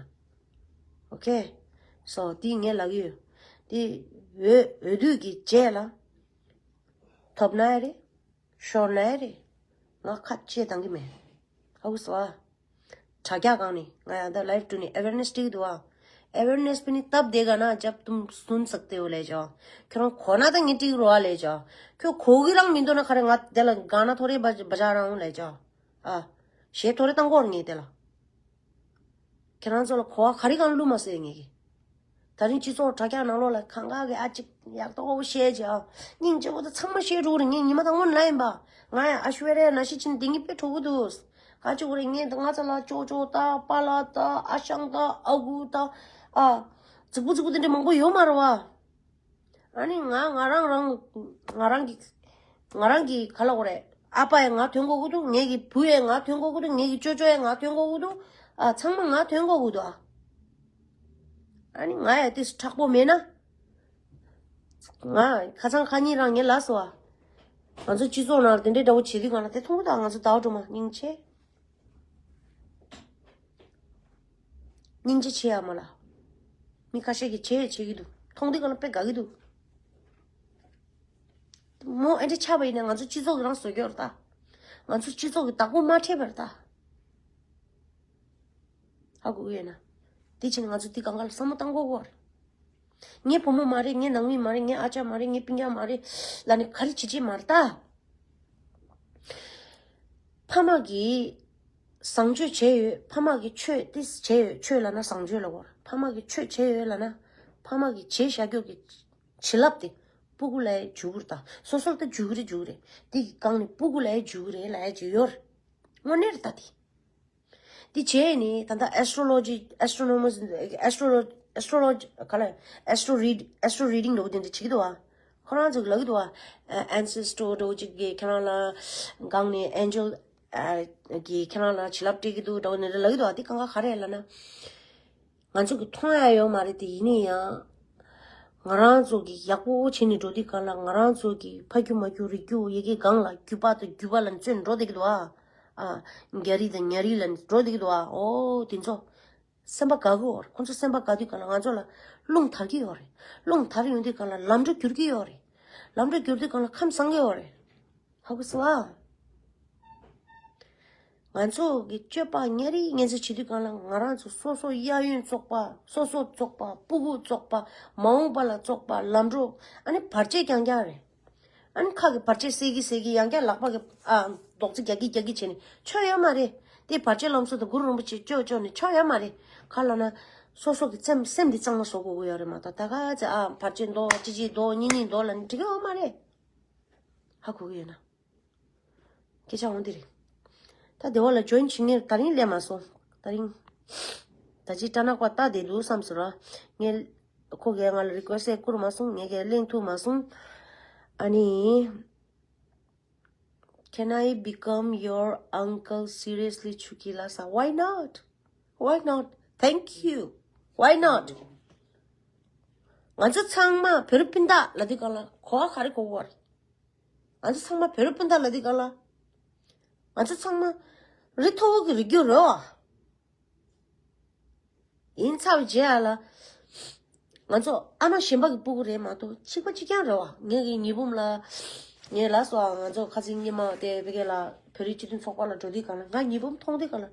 ཨོ་ཁེ། སོ་འདི་ངས་ལབ་ཀྱི་ཡོད། འདི་འོས་འོས་བསྡུ་གི་རྗེས་ལ་ཐོབ་ན་ཡ་རེད། ཤོར་ན་ཡ་རེད། ང་ཁ་ལྕེ་བཏང་གི་མེད། ཧ་གོ་སོང་ཨ། དྲ་རྒྱ་སྒང་ནས་ང་ཡང་ད་ལའིབ་བྲུས་ནས་ཨེ་ཝེར་ནེས་སྤྲད་ཀྱི་འདུག་ཨ། ཨེ་ཝེར་ནེས་སྤྲད་ནས་སྟབས་བདེ་ག་ན་ཇབ་ཏུམ་སུན་སག་ཏེ་བོ་ལས་ཅོ། ཁྱོད་རང་གོ་ན་ད་ངས་སྤྲད་ཀྱི་རོ་ཨ་ལས་ཅོ། ཁྱོད་གོ་གི་རང་མི་འདུག་ན་ག་རེ་ང་དེ་ལ་གང་ན་ཐོ་རེ་བ་བ་ཇ་རང་ལས་ཅོ། ཨ། ཞེ་ཐོ་རེ་བཏང་གོ་ངས་དེ་ལ། ཁྱེད་རང་ཚོ་ལ་གོ་བ་ག་རེ་གང་བླུགས་མ་སོང་ངས་ཀྱི། ད་རིང་སྤྱི་ཚོགས་དྲ་རྒྱ་ནང་ལོགས་ལ་གང་ག་གི་ཨ་ཅིག་ཡག་ཏོག་བཤད་ཅིག་ཨ། སྙིང་རྗེ་བོ་ད་ཚང་མ་བཤད་འགྲོ་གི་རེད། ངས་ཉི་མ་དང་པོ་ནས་ལབ་ཡིན་པ། ང་ཡང་ཨ་ཤུ་ཝེ་ར་ཡ་ནང་བཞིན་བྱས་ནས་བསྡད་མཁན་དཔེ་འགྲོ་གི་འདུག་ག་ཅིག་གོ་རེད། ངས་ད་ང་ཚ་ལ་ཅོ་ཅོ་ད་པཱ་ལགས་ད་ཨ་ཞང་ད་ཨ་ཁུ་ད་ཨ་རྫིག་པོ་རྫིག་པོ་དེ་འདྲ་མང་པོ་ཡོད་མ་རེད་བ། ཨ་ནི་ང་ང་རང་རང་ང་རང་གི་ང་རང་གི་ག་ལབ་དགོས་རེད། ཨ་ཕ་ཡང་ང་ཐོན་དགོས་ཀྱི་འདུག་ངེད་ཀྱི་བུ་ཡང་ང་ཐོན་དགོས་ཀྱི་འདུག་ངེད་ཀྱི་ཅོ་ཅོ་ཡང་ང་ཐོན་དགོས་ཀྱི་འདུག་ཨ་ཚང་མ་ང་ཐོན་དགོས་ཀྱི་འདུག་ཨ། ཨ་ནི་ང་ཡང་དེ་དྲག་པོ་མེད་ན། ང་ཁ་སང་ཁ་ཉིན་རང་ངས་ལབ་སོང་ཨ། ང་ཚོ་སྤྱི་ཚོགས་ནང་དེ་འདྲའི་འདྲ་བོ་བྱེད་དུས་གང་ལ་དེ་མཐོང་གི་འདུག་ང་ཚོ་ཟླ་བ་སྒྲོལ་མ་སྙིང་རྗེ། སྙིང་རྗེ་ཆེ་ཡ་མ་ལ། མི་ཁ་ཤས་ཀྱིས་བྱེད་བྱེད་ཀྱི་འདུག་མཐོང་དུས་གང་ལ་དཔེ་དགའ་གི་འདུག་མོ་ཨེ་འདྲ་ཆགས་པ་ཡིན་ན་ང་ཚོ་སྤྱི་ཚོགས་ཀྱི་རང་བཟོ་རྒྱུ་རེད་ད། ང་ཚོ་སྤྱི་ཚོགས་ཀྱི་བདག་པོ་མ་འཕྲད་པ་རེད་ད། ཧ་གོ་གི་ཡོད་ན། དེ་ཕྱིན་ང་ཚོ་འདི་གང་ག་ལ་བསམ་བློ་བཏང་དགོས་ཀྱི་རེད། ངའི་བུ་མོ་མ་རེད། ངའི་ནང་མི་མ་རེད། ངའི་ཨ་ཅག་མ་རེད། ངའི་སྤུན་ཀྱག་མ་རེད་ལབ་ནས་ག་རེ་བྱེད་ཀྱི་མ་རེད་ད། ཕ་མ་གིས་བཟང་སྤྱོད་བྱས་ཡོད། ཕ་མ་གིས་ཆོས་དེ་བྱས་ཡོད། ཆོས་ལབ་ན་བཟང་སྤྱོད་ལབ་དགོས་རེད། ཕ་མ་གིས་ཆོས་བྱས་ཡོད་ལབ་ན་ཕ་མ་གིས་བྱས་བཞག་རྒྱུ་གི་བྱིན་རླབས་དེ་སྤུ་གུ་ལ་འཇུག་གི་རེད་ད། སོ་སོར་ད་འཇུག་གི་རེད། འཇུག་གི་རེད། དེ་གི་སྒང་ནས་སྤུ་གུ་ལ་འཇུག་གི་རེད་ལབ་ཡ་ཅིག་ཡོད་རེད། དངོས་གནས་རེད་ད་དེ། འདི་བྱས་ནས་ད་ལྟ་ཨེ་སི་ཊྲོ་ལོ་ཇི། ཨེ་སི་ཊྲོ་ནོ་མར། ཨེ་སི་ཊྲོ་ཨེ་སི་ཊྲོ་ལོ་ཇི་ག་ལ། ཨེ་སི་ཊྲོ་རི་ཌི། ཨེ་སི་ཊྲོ་རི་ཌིང་འདྲ་བོ་དེ་འདྲ་བྱེད་ཀྱི་འདུག་བ། ཁོ་རང་ཚོ་གིས་ལབ་ཀྱི་འདུག་བ། ཨེན་སེ་སི་ཊར་འདྲ་བོ་ཅིག་གིས་ཁྱེད་རང་ལ་སྒང་ནས་ཨེན་ཇེལ་གིས་ཁྱེད་རང་ལ་བྱིན་རླབས་སྤྲད་ཀྱི་འདུག་འདྲ་བོ་ནས་ལབ་ཀྱི་འདུག་བ། དེ་གང་ག་ག་རེ་ལབ་ན། ང་ཚོ་གིས་མཐོང་ཡ་ཡོད་མ་རེད་དེ། ཡིན་ན་ཡང་ང་རང་ཚོ་གིས་ཡག་པོ་བྱས་ནས་འགྲོ་དུས་གང་ལ་ང་རང་ཚོ་གི་ཕ་རྒྱུ་མ་རྒྱུ་རིགས་རྒྱུ་ཡ་གི་སྒང་ལ་རྒྱུད་པ་དང་རྒྱུད་པ་ལ་བརྩོན་འགྲོ་བསྡད་ཀྱི་འདུག་བ། ཨ། རྒྱ་རིགས་དང་ཉ་རིགས་ལ་འགྲོ་བསྡད་ཀྱི་འདུག་བ། ཨོ་དེ་ཚོ་སེམས་པ་དགའ་གི་ཡོད་རེད། ཁོང་ཚོ་སེམས་པ་དགའ་དུས་གང་ལ་ང་ཚོ་ལ་རླུང་དར་གྱི་ཡོད་རེད། རླུང་དར་ཡོང་དུས་གང་ལ་ལམ་འགྲོ་འགྱུར་གྱི་ཡོད་རེད། ལམ་འགྲོ་འགྱུར་དུས་གང་ལ་ཁམས་བཟང་གི་ཡོད་རེད། ཧ་གོ་སོང་ཨ། ང་ཚོ་གི་སྤྱོད་པ་ཉ་རིགས་ངན་ཚ་བྱེད་དུས་གང་ལ་ང་རང་ཚོ་སོ་སོ་གཡས་གཡོན་བཙོག་པ། སོ་སོ་བཙོག་པ། སྤུ་གུ་བཙོག་པ། མ་འོངས་པ་ལ་བཙོག་པ། ལམ་འགྲོ། ཨ་ནི་བར་ཆད་རྐྱང་རྐྱང་རེད། ཨ་ནི་ཁ་གི་བར་ཆད་སེལ་གི་སེལ་གི་ཡང་བསྐྱར་ལག་པ་གི་ཨ་རྡོག་རྩ་རྒྱག་གི་རྒྱག་གི་བྱས་ནས་ཆོ་ཡོད་མ་རེད། དེ་བར་ཆད་ལམ་སྲོལ་དང་གུ་རུ་རིན་པོ་ཆེ་ཅོ་ཅོ་ནས་ཆོ་ཡོད་མ་རེད། ག་ལབ་ན་སོ་སོ་གི་སེམས་སེམས་འདི་གཙང་མ་བཟོ་དགོས་ཀྱི་ཡོད་རེད་མ་གཏོགས། ད་ག་ཚེ་ཨ་བར་ཆད་འདོགས། གཅིག་གཅིག་འདོགས། གཉིས་གཉིས་འདོགས་ལབ་ནས་འགྲིག་གི་ཡོད་མ་རེད། ཧ་གོ་གི་ཡོད་ན། སྐད་ཆ་འོང་དེ་རེད། ད་སྡེ་བ་ལ་ཇོ་ཡིན་བྱེད་མཁན་ད་རིང་སླེབས་མ་སོང་། ད་རིང་ད་ཅི་སྤྲ་ནག་པ་ལྟ་བསྡད་འདུག་བསམ་སོང་ར། ངས་ཁོ་གིས་ང་ལ་རི་ཀུ་ཨེ་སི་ཊི་བསྐུར་མ་སོང་། ངས་ཀྱང་གླེང་ཐུབ་མ་སོང་། ཨ་ནི། Can I become your uncle? Seriously, Chukila san. Why not? Why not? Thank you. Why not? ང་ཚོ་ཚང་མ་བོད་རིགས་སྤུན་ཟླ་ལབ་དུས་གང་ལ་གོ་བ་ག་རེ་གོ་གི་ཡོད་རེད། ང་ཚོ་ཚང་མ་བོད་རིགས་སྤུན་ཟླ་ལབ་དུས་གང་ལ། ང་ཚོ་ཚང་མ་རི་མཐོ་བོ་གི་རིགས་རྒྱུད་རེད་བ། ཡིན་ཚར་བའི་རྗེས་ཨ་ལ། ང་ཚོ་ཨ་མ་གཞན་པ་གི་སྤུ་གུ་རེད་མ་གཏོགས་གཅིག་པ་གཅིག་རྐྱང་རེད་བ། ངེད་ཀྱི་ཉི་འབུམ་ལ། ངས་ལབ་སོང་ཨ། ང་ཚོ་ཁ་སང་ཉི་མ་དེ་ཕ་གི་ལ་བོད་རིགས་སྤྱི་མཐུན་ཚོགས་པ་ལ་འགྲོ་དུས་གང་ལ་ང་ཉི་འབུམ་མཐོང་དུས་གང་ལ།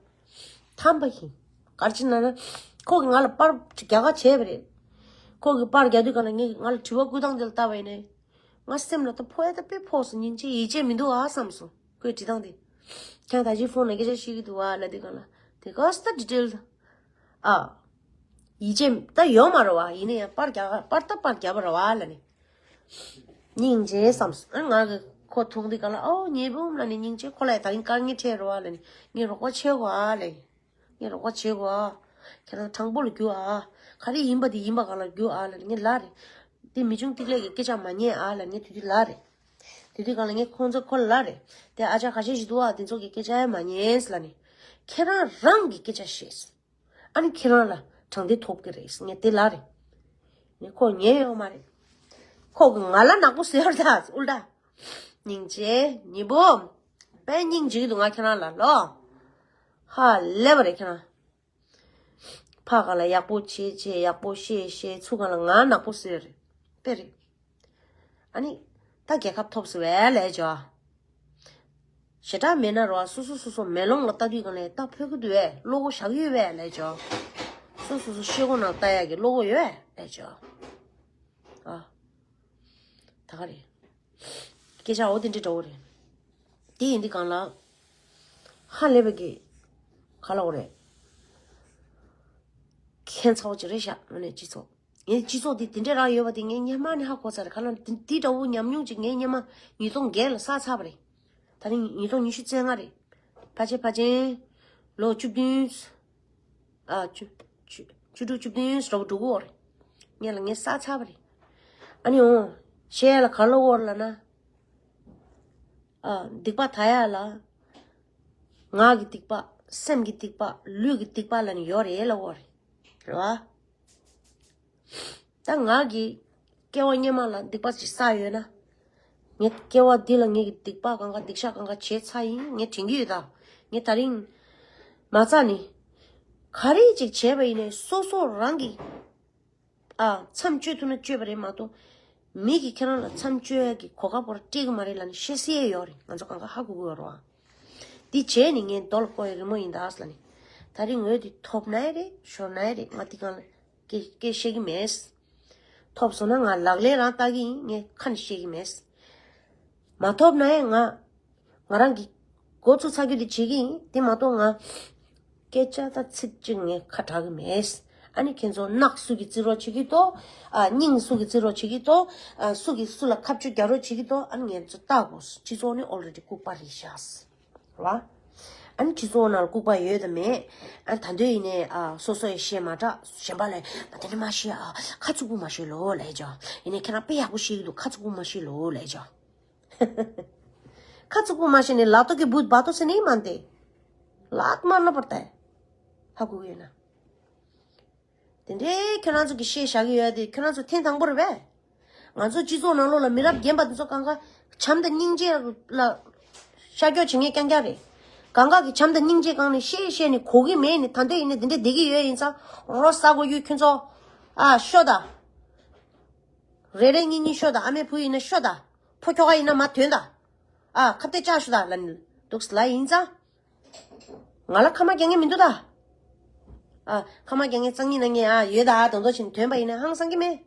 ཐམ་པ་ཡིན། ག་རེ་བྱས་ན་ན། ཁོ་གིས་ང་ལ་པར་རྒྱག་ག་བྱས་པ་རེད། ཁོ་གིས་པར་རྒྱག་དུས་གང་ལ་ངས་ང་ལ་དྲི་བ་བསྐུར་སྟངས་དེ་ལ་བལྟས་པ་ཡིན་ནའི། ང་སེམས་ལ་ད་ཕོག་ཡ་ད་དཔེ་ཕོག་སོང་། སྙིང་རྗེ་ཡིད་ཆེས་མི་འདུག་ཨ་བསམ་སོང་། ཁོས་བྲིས་སྟངས་དེ། ཁྱེད་ད་ཅི་ཕོན་ལ་སྐད་ཆ་བཤད་ཀྱི་འདུག་ཨ་ལབ་དུས་གང་ལ། དེ་ག་ས་ད་ཌི་ཊེལ་ཨ། ཡིད་ཆེས་ད་ཡོད་མ་རེད་བ། ཡིན་ན་ཡང་པར་རྒྱག་པར་ད་པར་རྒྱག་པ་རེད་བ་ལབ་ནས། སྙིང་རྗེ་བསམ་སོང་། ཨ་ང་གི་ཁོ་མཐོང་དུས་གང་ལ་ཨོ་ཉི་འབུམ་ལབ་ནས་སྙིང་རྗེ། ཁོ་ལ་ཡང་ད་རིང་དཀའ་ངལ་འཕྲད་རེད་བ་ལབ་ནས་ངས་རོགས་པ་བྱེད་དགོས་ཨ་ལབ། ངས་རོགས་པ་བྱེད་དགོས་ཨ། ཁྱེད་རང་དྲང་པོ་ལ་རྒྱུགས་ཨ། ག་རེ་ཡིན་པ་དེ་ཡིན་པ་གང་ལ་རྒྱུགས་ཨ་ལབ་ནས་ངས་ལབ་རེད། དེ་མི་ཆུང་ཏིག་ལེ་གི་སྐད་ཆ་མ་ཉན་ཨ་ལབ་ངས་དེ་དུས་ལབ་རེད། དེ་དུས་གང་ལ་ངས་ཁོང་ཚོ་ཁོ་ལ་ལབ་རེད། དེ་ཨ་ཅག་ཁ་ཤས་ཤིག་འདུག་ཨ། དེ་ཚོ་གི་སྐད་ཆ་ཡང་མ་ཉན་ལབ་ནས། ཁྱེད་རང་རང་གི་སྐད་ཆ་བཤད། ཨ་ནི་ཁྱེད་རང་ལ་དྲང་བདེན་ཐོབ་ཀྱི་རེད་ངས་དེ་ལབ་རེད། ངས་ཁོ་ཉན་ཡོད་མ་རེད། ཁོ་གི་ང་ལ་ནག་པོ་ཟེར་ད་ཨུལ་ཏྲ། སྙིང་རྗེ་ཉི་འབུམ། དཔེ་སྙིང་རྗེ་གི་འདུག་ང་ཁྱེད་རང་ལ་ལོ། ཧ་ལས་པ་རེད་ཁྱེད་རང་། ཕ་ག་ལ་ཡག་པོ་བྱེད་བྱེད་ཡག་པོ་བཤད་བཤད་ཚུར་ག་ལ་ང་ནག་པོ་ཟེར་རེད། དཔེ་རེད། ཨ་ནི། ད་རྒྱལ་ཁབ་ཐོབ་ཟེར་བས་ལས་ཇོ། ཞེ་དྲག་མེད་ན་རོ་སོ་སོ་སོ་སོ་མེ་ལོང་ལ་ལྟ་དུས་གང་ལས་ད་ཕོད་ཀྱི་འདུག་བས་བློ་སྒོ་བཞག་ཡོད་བས་ལས་ཇོ། སོ་སོ་སོ་ཤེལ་སྒོ་ནང་ལྟ་ཡག་གི་བློ་སྒོ་ཡོད་བས་ལས་ཇོ། ཨ། ད་ག་རེད། སྐད་ཆ་འོ་དེ་འདྲ་འདྲ་བོ་རེད། དེ་ཡིན་དུས་གང་ལ། ཧ་ལས་པའི་གི། ག་ལ་འོ་རེད། ཁྱད་མཚར་བོ་ཅིག་རེད་ཤག་དངོས་གནས་སྤྱི་ཚོགས། ངའི་སྤྱི་ཚོགས་འདི་དེ་འདྲ་རང་ཡོད་པ་དེ་ངས་སྔོན་མ་ནས་ཧ་གོ་ཚར་རེད། ག་ལ་འདི་འདི་འདྲ་བོ་ཉམས་མྱོང་ཅིག་ངས་སྔོན་མ་ཉིས་སྟོང་བརྒྱད་ལ་བསགས་ཚར་བ་རེད། ད་རིང་ཉིས་སྟོང་ཉི་ཤུ་རྩ་ལྔ་རེད། ཕལ་ཆེར་ཕལ་ཆེར་ལོ་བཅུ་བདུན། ཨ་བཅུ་བཅུ་བཅུ་དྲུག་བཅུ་བདུན་འདྲ་བོ་འགྲོ་གི་ཡོད་རེད། ངས་ལ་ངས་བསགས་ཚར་བ་རེད། ཨ་ནི་འོ། བཤད་ཡ་ལ་ག་ལ་འོར་ལ་ན། ཨ་སྡིག་པ་དག་ཡ་ལ། ངག་གི་སྡིག་པ། སེམས་ཀྱི་སྡིག་པ། ལུས་ཀྱི་སྡིག་པ་ལ་ནི་ཡོད་རེད་ལ་འོར་རེད། རེད་བ། ད་ང་གི་སྐྱེ་བ་སྔོན་མ་ལ་སྡིག་པ་ཅིག་བསགས་ཡོད་ན། ངའི་སྐྱེ་བ་འདི་ལ་ངེད་ཀྱི་སྡིག་པ་གང་ག་སྡིག་བཤགས་གང་ག་བྱས་ཚར་ཡིན། ངས་དྲན་གྱི་ཡོད་ད། ངས་ད་རིང་མ་རྩ་ནས་ག་རེ་ཅིག་བྱས་པ་ཡིན་ནའི་སོ་སོ་རང་གི་ཨ་མཚམས་གཅོད་ཐུབ་ན་གཅོད་པ་རེད་མ་གཏོགས། མི་གིས་ཁྱེད་རང་ལ་མཚམས་གཅོད་ཡ་གི་གོ་སྐབས་པོ་ར་སྤྲད་གི་མ་རེད་ལབ་ནས་བཤད་སྲིད་ཡ་ཡོད་རེད། ང་ཚོ་གང་ག་ཧ་གོ་གི་ཡོད་རེད་བ། འདི་བྱས་ནས་ངས་རྡོ་ལ་བརྐོ་ཡ་རི་མོ་ཡིན་ད་ལབ་ནས། ད་རིང་འོས་འདི་ཐོབ་ན་ཡ་རེད། ཤོར་ན་ཡ་རེད། ང་འདི་སྒང་ལ་སྐད་སྐད་བཤད་ཀྱི་མེད། ཐོབ་སོང་ན་ང་ལག་ལེན་རང་བསྟར་གྱི་ཡིན། ངས་ཁ་ནས་བཤད་ཀྱི་མེད། མ་ཐོབ་ན་ཡང་ང་ང་རང་གི་འགོ་ཚུགས་ཚར་རྒྱུ་དེ་བྱེད་ཀྱི་ཡིན། དེ་མ་གཏོགས་ང་སྐད་ཆ་དང་ཚིག་གཅིག་ངས་ཁ་གྲག་གི་མེད། ཨ་ནི་ཁྱེད་ཚོ་རྣག་སུ་གིས་བཙིར་རོགས་བྱེད་ཀྱི་འདུག་ཨ་སྙིང་སུ་གིས་བཙིར་རོགས་བྱེད་ཀྱི་འདུག་ཨ་སུ་གིས་སུ་ལ་ཁ་གཅོད་རྒྱག་རོགས་བྱེད་ཀྱི་འདུག་ཨ་ནི་ངས་ཚོ་ལྟ་དགོས། སྤྱི་ཚོགས་ནི་already་ལྐུགས་པ་རེད་ཤག་ར། ཨ་ནི་སྤྱི་ཚོགས་ནང་ལྐུགས་པ་ཡོད་དམ་མེད། ཨ་ནི་ད་འདོད་ཡིན་ནའི་ཨ་སོ་སོ་ཡི་བཤད་མ་དྲག་གཞན་པ་ལ་ད་དེ་འདྲ་མ་བཤད། ཨ་ཁ་ཚུགས་པོ་མ་བཤད་ལོ་ལས་ཅོ། ཡིན་ནའི་ཁྱེད་རང་དཔེ་ཡག་པོ་བཤད་ཀྱི་འདུག་ཁ་ཚུགས་པོ་མ་བཤད་ལོ་ལས་ཅོ། ཁ་ཚུགས་པོ་མ་བཤད་ནས་ལག་ཏོ་གི་བུད་བ་ཏོ་ཟེར་ནི་མ་འདེ། ལག་མ་ན་པར་ཏེ། ཧ་གོ་གི་ཡོད་ན། དེ་འདྲའི་ཁྱོད་རང་ཚོ་གི་བཤད་བཞག་གི་ཡོད་དེ་ཁྱོད་རང་ཚོ་ཐེངས་དང་པོ་རེད་པས། ང་ཚོ་སྤྱི་ཚོགས་ནང་ལོགས་ལ་མི་རབས་རྒན་པ་དེ་ཚོ་གང་ག་བྱམས་དང་སྙིང་རྗེ་ལ་ཤར་སྐྱོད་བྱེད་མཁན་རྐྱང་རྐྱང་རེད། གང་ག་གི་བྱམས་དང་སྙིང་རྗེ་སྒང་ནས་བཤད་བཤད་ནས་གོ་གི་མེད་ནས་ད་འདོད་ཡིན་ནས་དེ་འདྲ་བསྡད་ཀྱི་ཡོད་ཡིན་ཙང་རོ་ས་གོ་ཡུལ་ཁྱོད་ཚོ་ཨ་ཤོ་ད། རེ་རེ་གཉིས་གཉིས་ཤོ་ད། ཨ་མའི་བུ་ཡིན་ན་ཤོ་ད། ཕོ་ཁྱོ་ག་ཡིན་ན་མ་དོན་ད། ཨ་ཁ་གཏད་བཅག་ཤོ་ད་ལ་ནི་འདུག་ལ་ཡིན་ཙང་། ང་ལ་ཁ་མ་རྒྱག་མཁན་མི་འདུག་ད། ཨ་ཁ་མ་རྒྱག་མཁན་གཙང་ཉིད་ན་ངས་ཨ་ཡོད་ད་དོན་དོ་ཕྱིན་དོན་པ་ཡིན་ན་ཧང་སང་གི་མེད།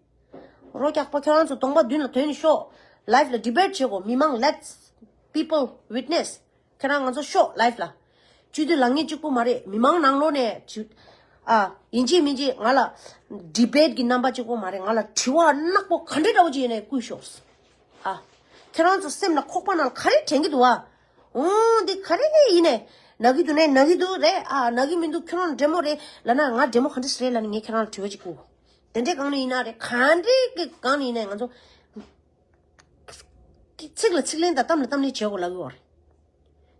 རོ་རྒྱག་པ་ཁྱོད་རང་ཚོ་གདོང་པ་མདུན་ལ་དོན་ནི་ཤོག་ལའིབ་ལ་ཌི་བེཊ་བྱེད་དགོས་མི་མང་let's people witness ཁྱེད་རང་ང་ཚོ་ཤོག་ལའིབ་ལ། སྤྱི་འཐུས་ལངས་མཁན་གཅིག་པོ་མ་རེད། མི་མང་ནང་ལོགས་ནས་ཅི། ཨ་ཡིན་གཅིག་མིན་གཅིག་ང་ལ་ཌི་བེཊ་གི་རྣམ་པ་གཅིག་པོ་མ་རེད། ང་ལ་དྲི་བ་ནག་པོ་ག་འདྲ་འདྲ་བོ་ཅིག་ཡིན་ནའི་བསྐུར་ཤོག་ཨ། ཁྱེད་རང་ཚོ་སེམས་ལ་ཁོག་པ་ནང་ལ་ག་རེ་དྲན་གྱི་འདུག་ཨ། འོ་འདི་ག་རེ་ཡིན་ནའི་ན་གི་འདུག་ནའི་ན་གི་འདུག་རེད། ཨ་ན་གི་མི་འདུག་ཁྱོད་རང་འདྲེ་མོ་རེད་ལབ་ན་ང་འདྲེ་མོ་ག་འདྲ་ཞིག་རེད་ལབ་ནས་ངས་ཁྱེད་རང་ལ་དྲི་བ་ཅིག་བསྐུར། དེ་འདྲའི་སྒང་ནས་ཡིན་ན་རེད། ག་འདྲའི་གི་སྒང་ནས་ཡིན་ནའི་ང་ཚོ་ཚིག་ལ་ཚིག་ལན་དང་གཏམ་ལ་གཏམ་ལན་བྱེད་དགོས་ལབ་ཀྱི་ཡོད་རེད།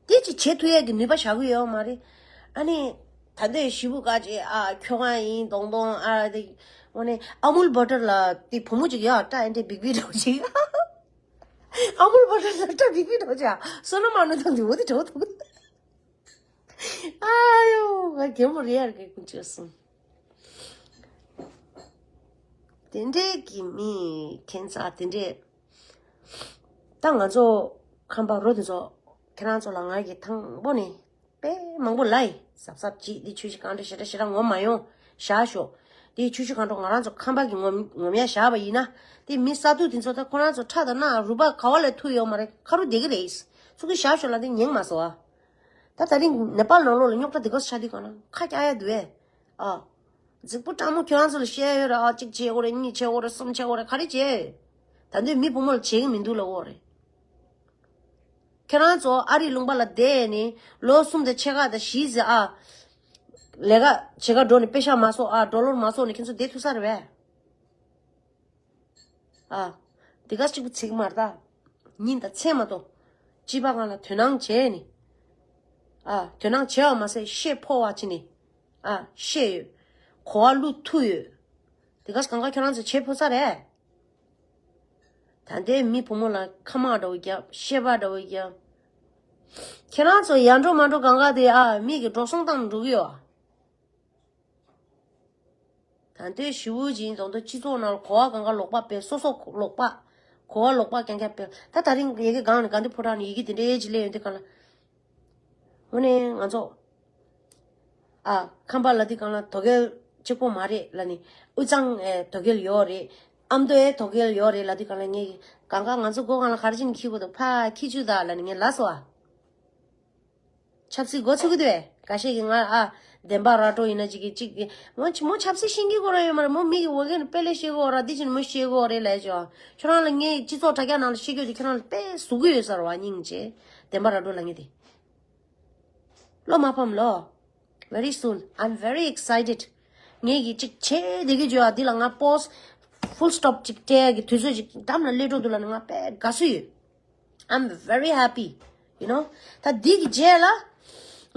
དེ་ཅིག་བྱེད་ཐུབ་ཡས་ཀྱི་ནུས་པ་བཞག་གི་ཡོད་མ་རེད། ཨ་ནི། ད་ལྟའི་ཞི་བུ་ཀ་ཅེ་ཨ་ཁྱོ་ག་ཡིན་གདོང་གདོང་ཨ་དེ། འོ་ནི་ཨ་མུལ་བྷ་ཊར་ལ་དེ་བུ་མོ་ཅིག་ཡོད་ཨ། སྐྲ་ཨེ་འདྲའི་བིག་བིག་འདྲ་བོ་ཅིག་ཨ་མུལ་བྷ་ཊར་ལ་སྐྲ་བིག་བིག་འདྲ་བོ་ཅིག་སོ་ན་མ་ནུ་དང་དེ་འོ་དེ་འདྲ་བོ་འདུག་ཨ་ཡོ་ང་རྒན་མོ་རེད་ཡ་རེད་ཀུན་ཅེས་སོང་། དེ་འདྲའི་གི་མི་ཁྱད་མཚར་དེ་འདྲའི། ད་ང་ཚོ་ཁམས་པ་རོ་དེ་ཚོ་ཁྱེད་རང་ཚོ་ལ་ང་གི་ཐང་པོ་ནས་དཔེ་མང་པོ་ལབ་ཡིན། གཟབ་གཟབ་གྱིས་འདི་ཆུ་བཞི་སྒང་དྲུག་ཞེ་དྲག་ཞེ་དྲག་ངོམ་མ་ཡོང་། བཞག་ཤོག་འདི་ཆུ་བཞི་སྒང་དྲུག་ང་རང་ཚོ་ཁམས་པ་གི་ངོམ་ངོམ་ཡ་བཞག་པ་ཡིན་ན། དེ་མི་ས་ཐུག་དེ་ཚོ་ད་ཁོ་རང་ཚོ་ཁྲག་དང་སྣ་རུས་པ་ག་བ་ལས་ཐུག་ཡོད་མ་རེད། ཁ་རུ་བསྡད་ཀྱི་རེད། ཚུགས་ཀྱི་བཞག་ཤོག་ལ་འདི་ཉན་མ་སོང་ཨ། ད་ད་རིང་ནེ་པཱལ་ནང་ལོགས་ལ་རྙོག་དྲ་དེ་ག་ས་ཆགས་དུས་གང་ན་ཁ་རྒྱག་ཡ་འདུག་ཨེ། ཨ། རྫིག་པོ་སྤྲང་མོ་ཁྱོད་རང་ཚོ་ལ་བཤད་ཡོད་རེད་ཨ། གཅིག་བྱེད་དགོས་རེད། གཉིས་བྱེད་དགོས་རེད། གསུམ་བྱེད་དགོས་རེད། ག་རེ་བྱེད། ད་འདོད་མི་བུ་མོ་ལ་བྱེད་ཀྱི་མི་འདུག་ལབ་དགོས་རེད། ཁྱེད་རང་ཚོ་ཨ་རིའི་ལུང་པ་ལ་བསྡད་ནས་ལོ་གསུམ་དང་ཕྱེད་ཀ་དང་བཞི་ཟེར་ཨ། ལས་ཀ་བྱེད་ག་འགྲོ་ནས་པེ་ཤག་མ་གསོག་ཨ། ཌོ་ལར་མ་གསོག་ནས་ཁྱེད་ཚོ་བསྡད་ཐུབ་ས་རེད་པས། ཨ། འདི་ག་གཅིག་པུ་ཚིག་མ་རེད་ད། ཉིན་དང་མཚན་མ་གཏོགས། སྤྱི་པ་སྒང་ལ་དོ་སྣང་བྱས་ནས། ཨ། དོ་སྣང་བྱས་པ་མ་ཟད་ཤེས་ཕོ་བ་བྱས་ནས། ཨ། ཤེས་ཡོད། གོ་བ་བླུག་ཐུབ་ཡོད། འདི་ག་གང་ག་ཁྱོད་རང་ཚོ་བྱེད་ཕོད་ས་རེད། ད་ལྟའི་མི་བུ་མོ་ལ་ཁ་མ་འདྲ་བོ་རྒྱབ། བཤད་པ་འདྲ་བོ་རྒྱབ། ཁྱེད་རང་ཚོ་ཡར་འགྲོ་མར་འགྲོ་གང་ག་དེ་ཨ་མི་གི་འགྲོ་སོང་བཏང་འགྲོ་གི་ཡོད། ད་ལྟའི་ཞི་བོ་ཇིན་དང་དུ་སྤྱི་ཚོགས་ནང་གོ་བ་གང་ག་ལོག་པ་སྤེལ། སོ་སོ་ལོག་པ། གོ་བ་ལོག་པ་རྐྱང་རྐྱང་སྤེལ། ད་ད་རིང་ཡ་གི་སྒང་ནས་དགའ་ལྡན་ཕོ་བྲང་ནས་ཡ་གི་དེ་འདྲའི་ཅིག་སླེབས་ཡོང་དུས་གང་ལ། དངོས་གནས་ང་ཚོ། ཨ། ཁམས་པ་ལབ་དུས་གང་ལ་དོལ་རྒྱལ་གཅིག་པོ་མ་རེད་ལབ་ནས། དབུས་གཙང་ཨེ་དོལ་རྒྱལ་ཡོད་རེད། ཨ་མདོ་ཨེ་དོལ་རྒྱལ་ཡོད་རེད་ལབ་དུས་གང་ལ་ངས་གང་ག་ང་ཚོ་སྒོ་སྒང་ལ་ག་རེ་བྱས་ནས་འཁྱེར་དགོས་འདུག་ཕར་འཁྱེར་བཅུག་དང་ལབ་ནས་ངས་ལབ་སོང་ཨ། ཆབ་སྲིད་འགོ་ཚུགས་ཀྱི་འདུག་པས། འགའ་ཤས་ཀྱིས་ང་ཨ། བདེན་པ་ར་སྤྲོད་ཡིན་ན་ཅིག་གི་ཅིག་གི་མོ་ཆ་མོ་ཆབ་སྲིད་ཤེས་ཀྱི་གོ་ར་ཡོད་མ་རེད། མོ་མི་གི་འོ་གན་དཔེ་ལས་ཤེས་གོ་ར་འདི་ཅིན་མོ་ཤེས་གོ་རེད་ལས་ཅོ། ཁྱོད་རང་ལ་ངས་སྤྱི་ཚོགས་དྲ་རྒྱ་ནང་ལ་ཤེས་གོ་དེ་ཁྱོད་རང་ལ་དཔེ་ཟུག་གི་ཡོད་ས་རེད་བ། སྙིང་རྗེ། བདེན་པ་ར་སྤྲོད་ལ་ངས་དེ། བློ་མ་ཕམ་ལོ། Very soon. I'm very excited. ངས་གི་ཅིག་བྱེད་བསྡད་ཀྱི་བརྗོད་ཨ་འདི་ལ་ང་པོ་སི་ཊི་ཕུལ་སི་ཊོབ་ཅིག་སྤྲད་ཀྱི་དུས་ཚོད་ཅིག་འགྲམ་ལ་སླེབས་འགྲོ་འདུག་ལ་ནི་ང་དཔེ་དགའ་བསུ་ཡོད། I'm very happy. You know? ད་འདི་གི་རྗེས་ལ་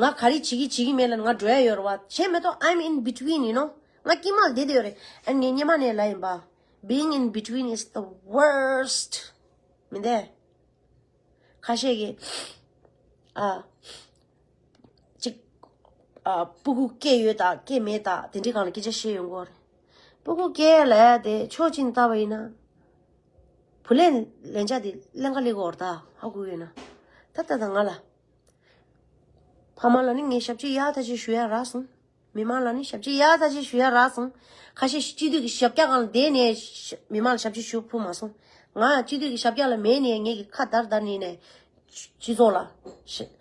ང་ག་རེ་བྱེད་ཀྱི་བྱེད་ཀྱི་མེད་ལ་ནི་ང་འགྲོ་ཡ་ཡོད་རེད་བ། བྱས་མེད་དོ། I'm in between, you know? ང་དཀྱིལ་མ་ལ་བསྡད་བསྡད་ཡོད་རེད། ཨ་ངས་སྔོན་མ་ནས་ལབ་ཡིན་པ། Being in between is the worst. མི་འདས། ཁ་ཤས་ཀྱིས་ཨ་ཅིག་ཨ་སྤུ་གུ་སྐྱེས་ཡོད་དང་སྐྱེས་མེད་དང་དེ་འདྲའི་སྒང་ལ་སྐད་ཆ་བཤད་ཡོང་གི་ཡོད་རེད། སྤུ་གུ་སྐྱེས་ལབ་ཡ་དེ་ཕྱོགས་གཅིག་ནས་བལྟས་པ་ཡིན་ན་བུ་ལོན་ལེན་ཆ་དེ་ལེན་ག་ལེན་གི་ཡོད་རེད། ད་ཧ་གོ་གི་ཡོད་ན། ད་ལྟ་ད་ང་ལ་ཕ་མ་ལ་ནི་ངས་ཞབས་ཕྱི་ཡག་ཐག་ཆོད་ཞུ་ཡ་རག་སོང་། མི་མང་ལ་ནི་ཞབས་ཕྱི་ཡག་ཐག་ཆོད་ཞུ་ཡ་རག་སོང་། ཁ་ཤས་སྤྱི་འཐུས་ཀྱི་ཞབས་བཀྱག་སྒང་ལ་བསྡད་ནས་ཞབས་མི་མང་ལ་ཞབས་ཕྱི་ཞུ་ཕོད་མ་སོང་། ང་སྤྱི་འཐུས་ཀྱི་ཞབས་བཀྱག་ལ་མེད་ནས་ངས་ཀྱི་ཁ་བརྡར་བརྡར་ནས་ནས་སྤྱི་ཚོགས་ལ་ཞབས་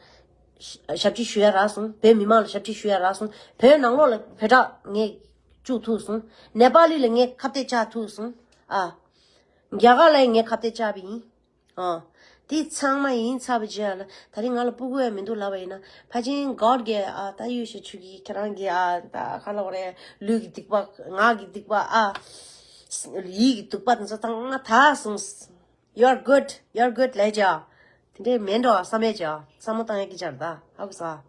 ཞབས་ཕྱི་ཞུ་ཡ་རག་སོང་། བོད་མི་མང་ལ་ཞབས་ཕྱི་ཞུ་ཡ་རག་སོང་། བོད་ནང་ལོགས་ལ་བོད་ཁྲག་ངས་བཅུག་ཐུབ་སོང་། ནེ་པ་ལི་ལ་ངས་ཁ་གཏད་བཅག་ཐུབ་སོང་། ཨ། རྒྱ་གར་ལ་ངས་ཁ་གཏད་བཅག་པ་ཡིན། ཨ། དེ་ཚང་མ་ཡིན་ཚར་བའི་རྗེས་ལ་ད་རིང་ང་ལ་སྤུ་གུ་ཡང་མི་འདུག་ལབ་པ་ཡིན་ན། ཕལ་ཆེར་གོཌ་གིས་ཨ་ད་ཡོད་ཤག་ཆུ་གི་ཁྱེད་རང་གི་ཨ་ད་ག་ལབ་དགོས་རེད། ལུས་ཀྱི་སྡིག་པ། ངག་གི་སྡིག་པ། ཨ་ཡིད་ཀྱི་སྡིག་པ་དེ་ཚོ་ད་ང་ད་སོང་། You're good, you're good ལབ་བྱས། དེ་འདྲས་མེད་འགྲོ་བསམ་ཡས་བྱས། བསམ་བློ་བཏང་ཡས་ཀྱི་ཆར་ད་ཧ་གོ་ས།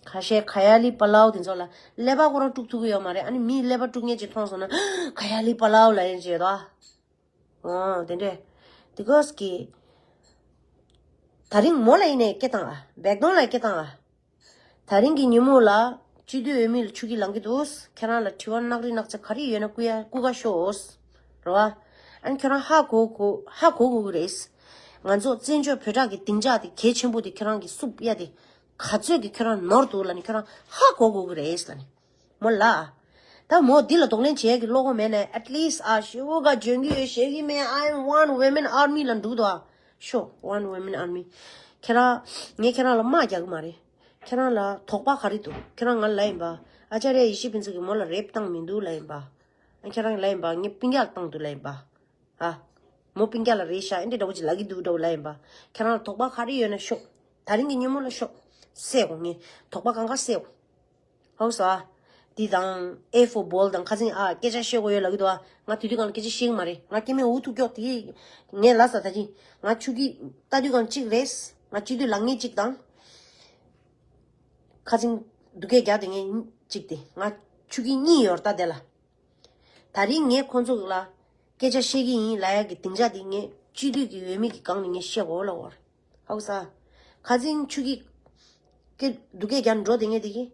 ཁ་ཤས་ཁ་ཡ་ལི་པ་ལའོ་དེ་ཚོ་ལ་ཀླད་པ་ཁོ་རང་དཀྲུག་ཐུབ་ཀྱི་ཡོད་མ་རེད། ཨ་ནི་མིའི་ཀླད་པ་དཀྲུག་མཁན་ཅིག་མཐོང་སོང་ན་ཁ་ཡ་ལི་པ་ལའོ་ལབ་ཡས་བྱས་ད། ཨོ་དེ་འདྲས། དེ་གོས་ཀྱི། ད་རིང་མོ་ལ་ཡིན་ནས་སྐད་བཏང་ཨ། བེག་དོང་ལ་སྐད་བཏང་ཨ། ད་རིང་གི་ཉིན་མོ་ལ་སྤྱི་འཐུས་འོས་མི་ལ་ཆུ་གི་ལང་གི་འདུག་ཁྱེད་རང་ལ་དྲི་བ་སྣག་རི་སྣག་ཚ་ག་རེ་ཡོད་ན་བསྐུར་ཡ་བསྐུར་ག་ཤོག་རེད་བ། ཨ་ནི་ཁྱེད་རང་ཧ་གོ་གོ་ཧ་གོ་དགོས་ཀྱི་རེད། ང་ཚོ་བཙན་བྱོལ་བོད་ཁྲག་གི་སྡིངས་ཆ་དེ་གལ་ཆེན་པོ་དེ་ཁྱེད་རང་གིས་བསུབ་ཡ་དེ་ག་ཚོད་ཀྱི་ཁྱེད་རང་ནོར་འདུག་ལབ་ནི་ཁྱེད་རང་ཧ་གོ་དགོས་ཀྱི་རེད་ལབ་ནི། མོ་ལ། ད་མོ་འདི་ལ་གདོང་ལེན་བྱེད་ཀྱི་བློ་ཁོག་མེད་ནས་at least ཨ་ཤི་བོ་ག་འཇོན་གྱི་ཡོད་ཤེས་ཀྱི་མེད། I am one women army ལ་འདུག་དོ། ཤོ་one women army། ཁྱེད་རང་ངས་ཁྱེད་རང་ལ་དམག་རྒྱག་གི་མ་རེད། ཁྱེད་རང་ལ་དོགས་པ་ག་རེ་འདུག་ཁྱེད་རང་ང་ལ་ཡིན་པ། ཨ་ཅཱརྱ་ཡེ་ཤེས་ཕུན་ཚོགས་ཀྱིས་མོ་ལ་རེབ་བཏང་མི་འདུག་ལ་ཡིན་པ། ཨ་ཁྱེད་རང་ལ་ཡིན་པ་ངས་སྤུན་ཀྱག་ལ་བཏང་འདུག་ལ་ཡིན་པ། ཨ། མོ་སྤུན་ཀྱག་ལ་རེད་ཤག་ཨེ་འདྲ་འདྲ་བོ་ཅིག་ལབ་ཀྱི་འདུག་འདྲ་བོ་ལབ་ཡིན་པ། ཁྱེད་རང་ལ་དོགས་པ་ག་རེ་ཡོད་ན་ཤོག་ད་རིང་གི་ཉིན་མོ་ལ་ཤོག་སེ་འོ་ངས་དོགས་པ་གང་ག་སེ་འོ། ཧོ་སོ་ཨ། འདི་དང་A for ball དང་ཁ་སང་ཨ་སྐད་ཆ་བཤད་དགོས་ཡོད་ལབ་ཀྱི་འདུག་ཨ། ང་དེ་དུས་གང་ལ་སྐད་ཆ་བཤད་ཀྱི་མ་རེད། ང་སྐྱེ་དམན་འུ་ཐུག་ཀྱོག་དེ་ངས་ལབ་ས་ད་ཅི། ང་ཆུ་གི་ལྟ་དུས་གང་གཅིག་རེད། ང་སྤྱི་འཐུས་ལངས་མཁན་གཅིག་དང་། ཁ་སང་སྡུག་སྐད་རྒྱག་དེ་ངས་གཅིག་དེ་ང་ཆུ་གི་གཉིས་ཡོད་རེད་ད་དེ་ལ། ད་རིང་ངས་ཁོང་ཚོ་ལ་སྐད་ཆ་བཤད་ཀྱི་ཡིན་ལབ་ཡག་གི་སྡིངས་ཆ་དེ་ངས་སྤྱི་འཐུས་ཀྱི་འོས་མི་གི་སྒང་ནས་ངས་བཤད་དགོས་ལ་འོར། ཧ་གོ་ས། ཁ་སང་ཆུ་གི་སྐད་སྡུག་སྐད་རྒྱག་འགྲོ་དེ་ངས་དེ་གི་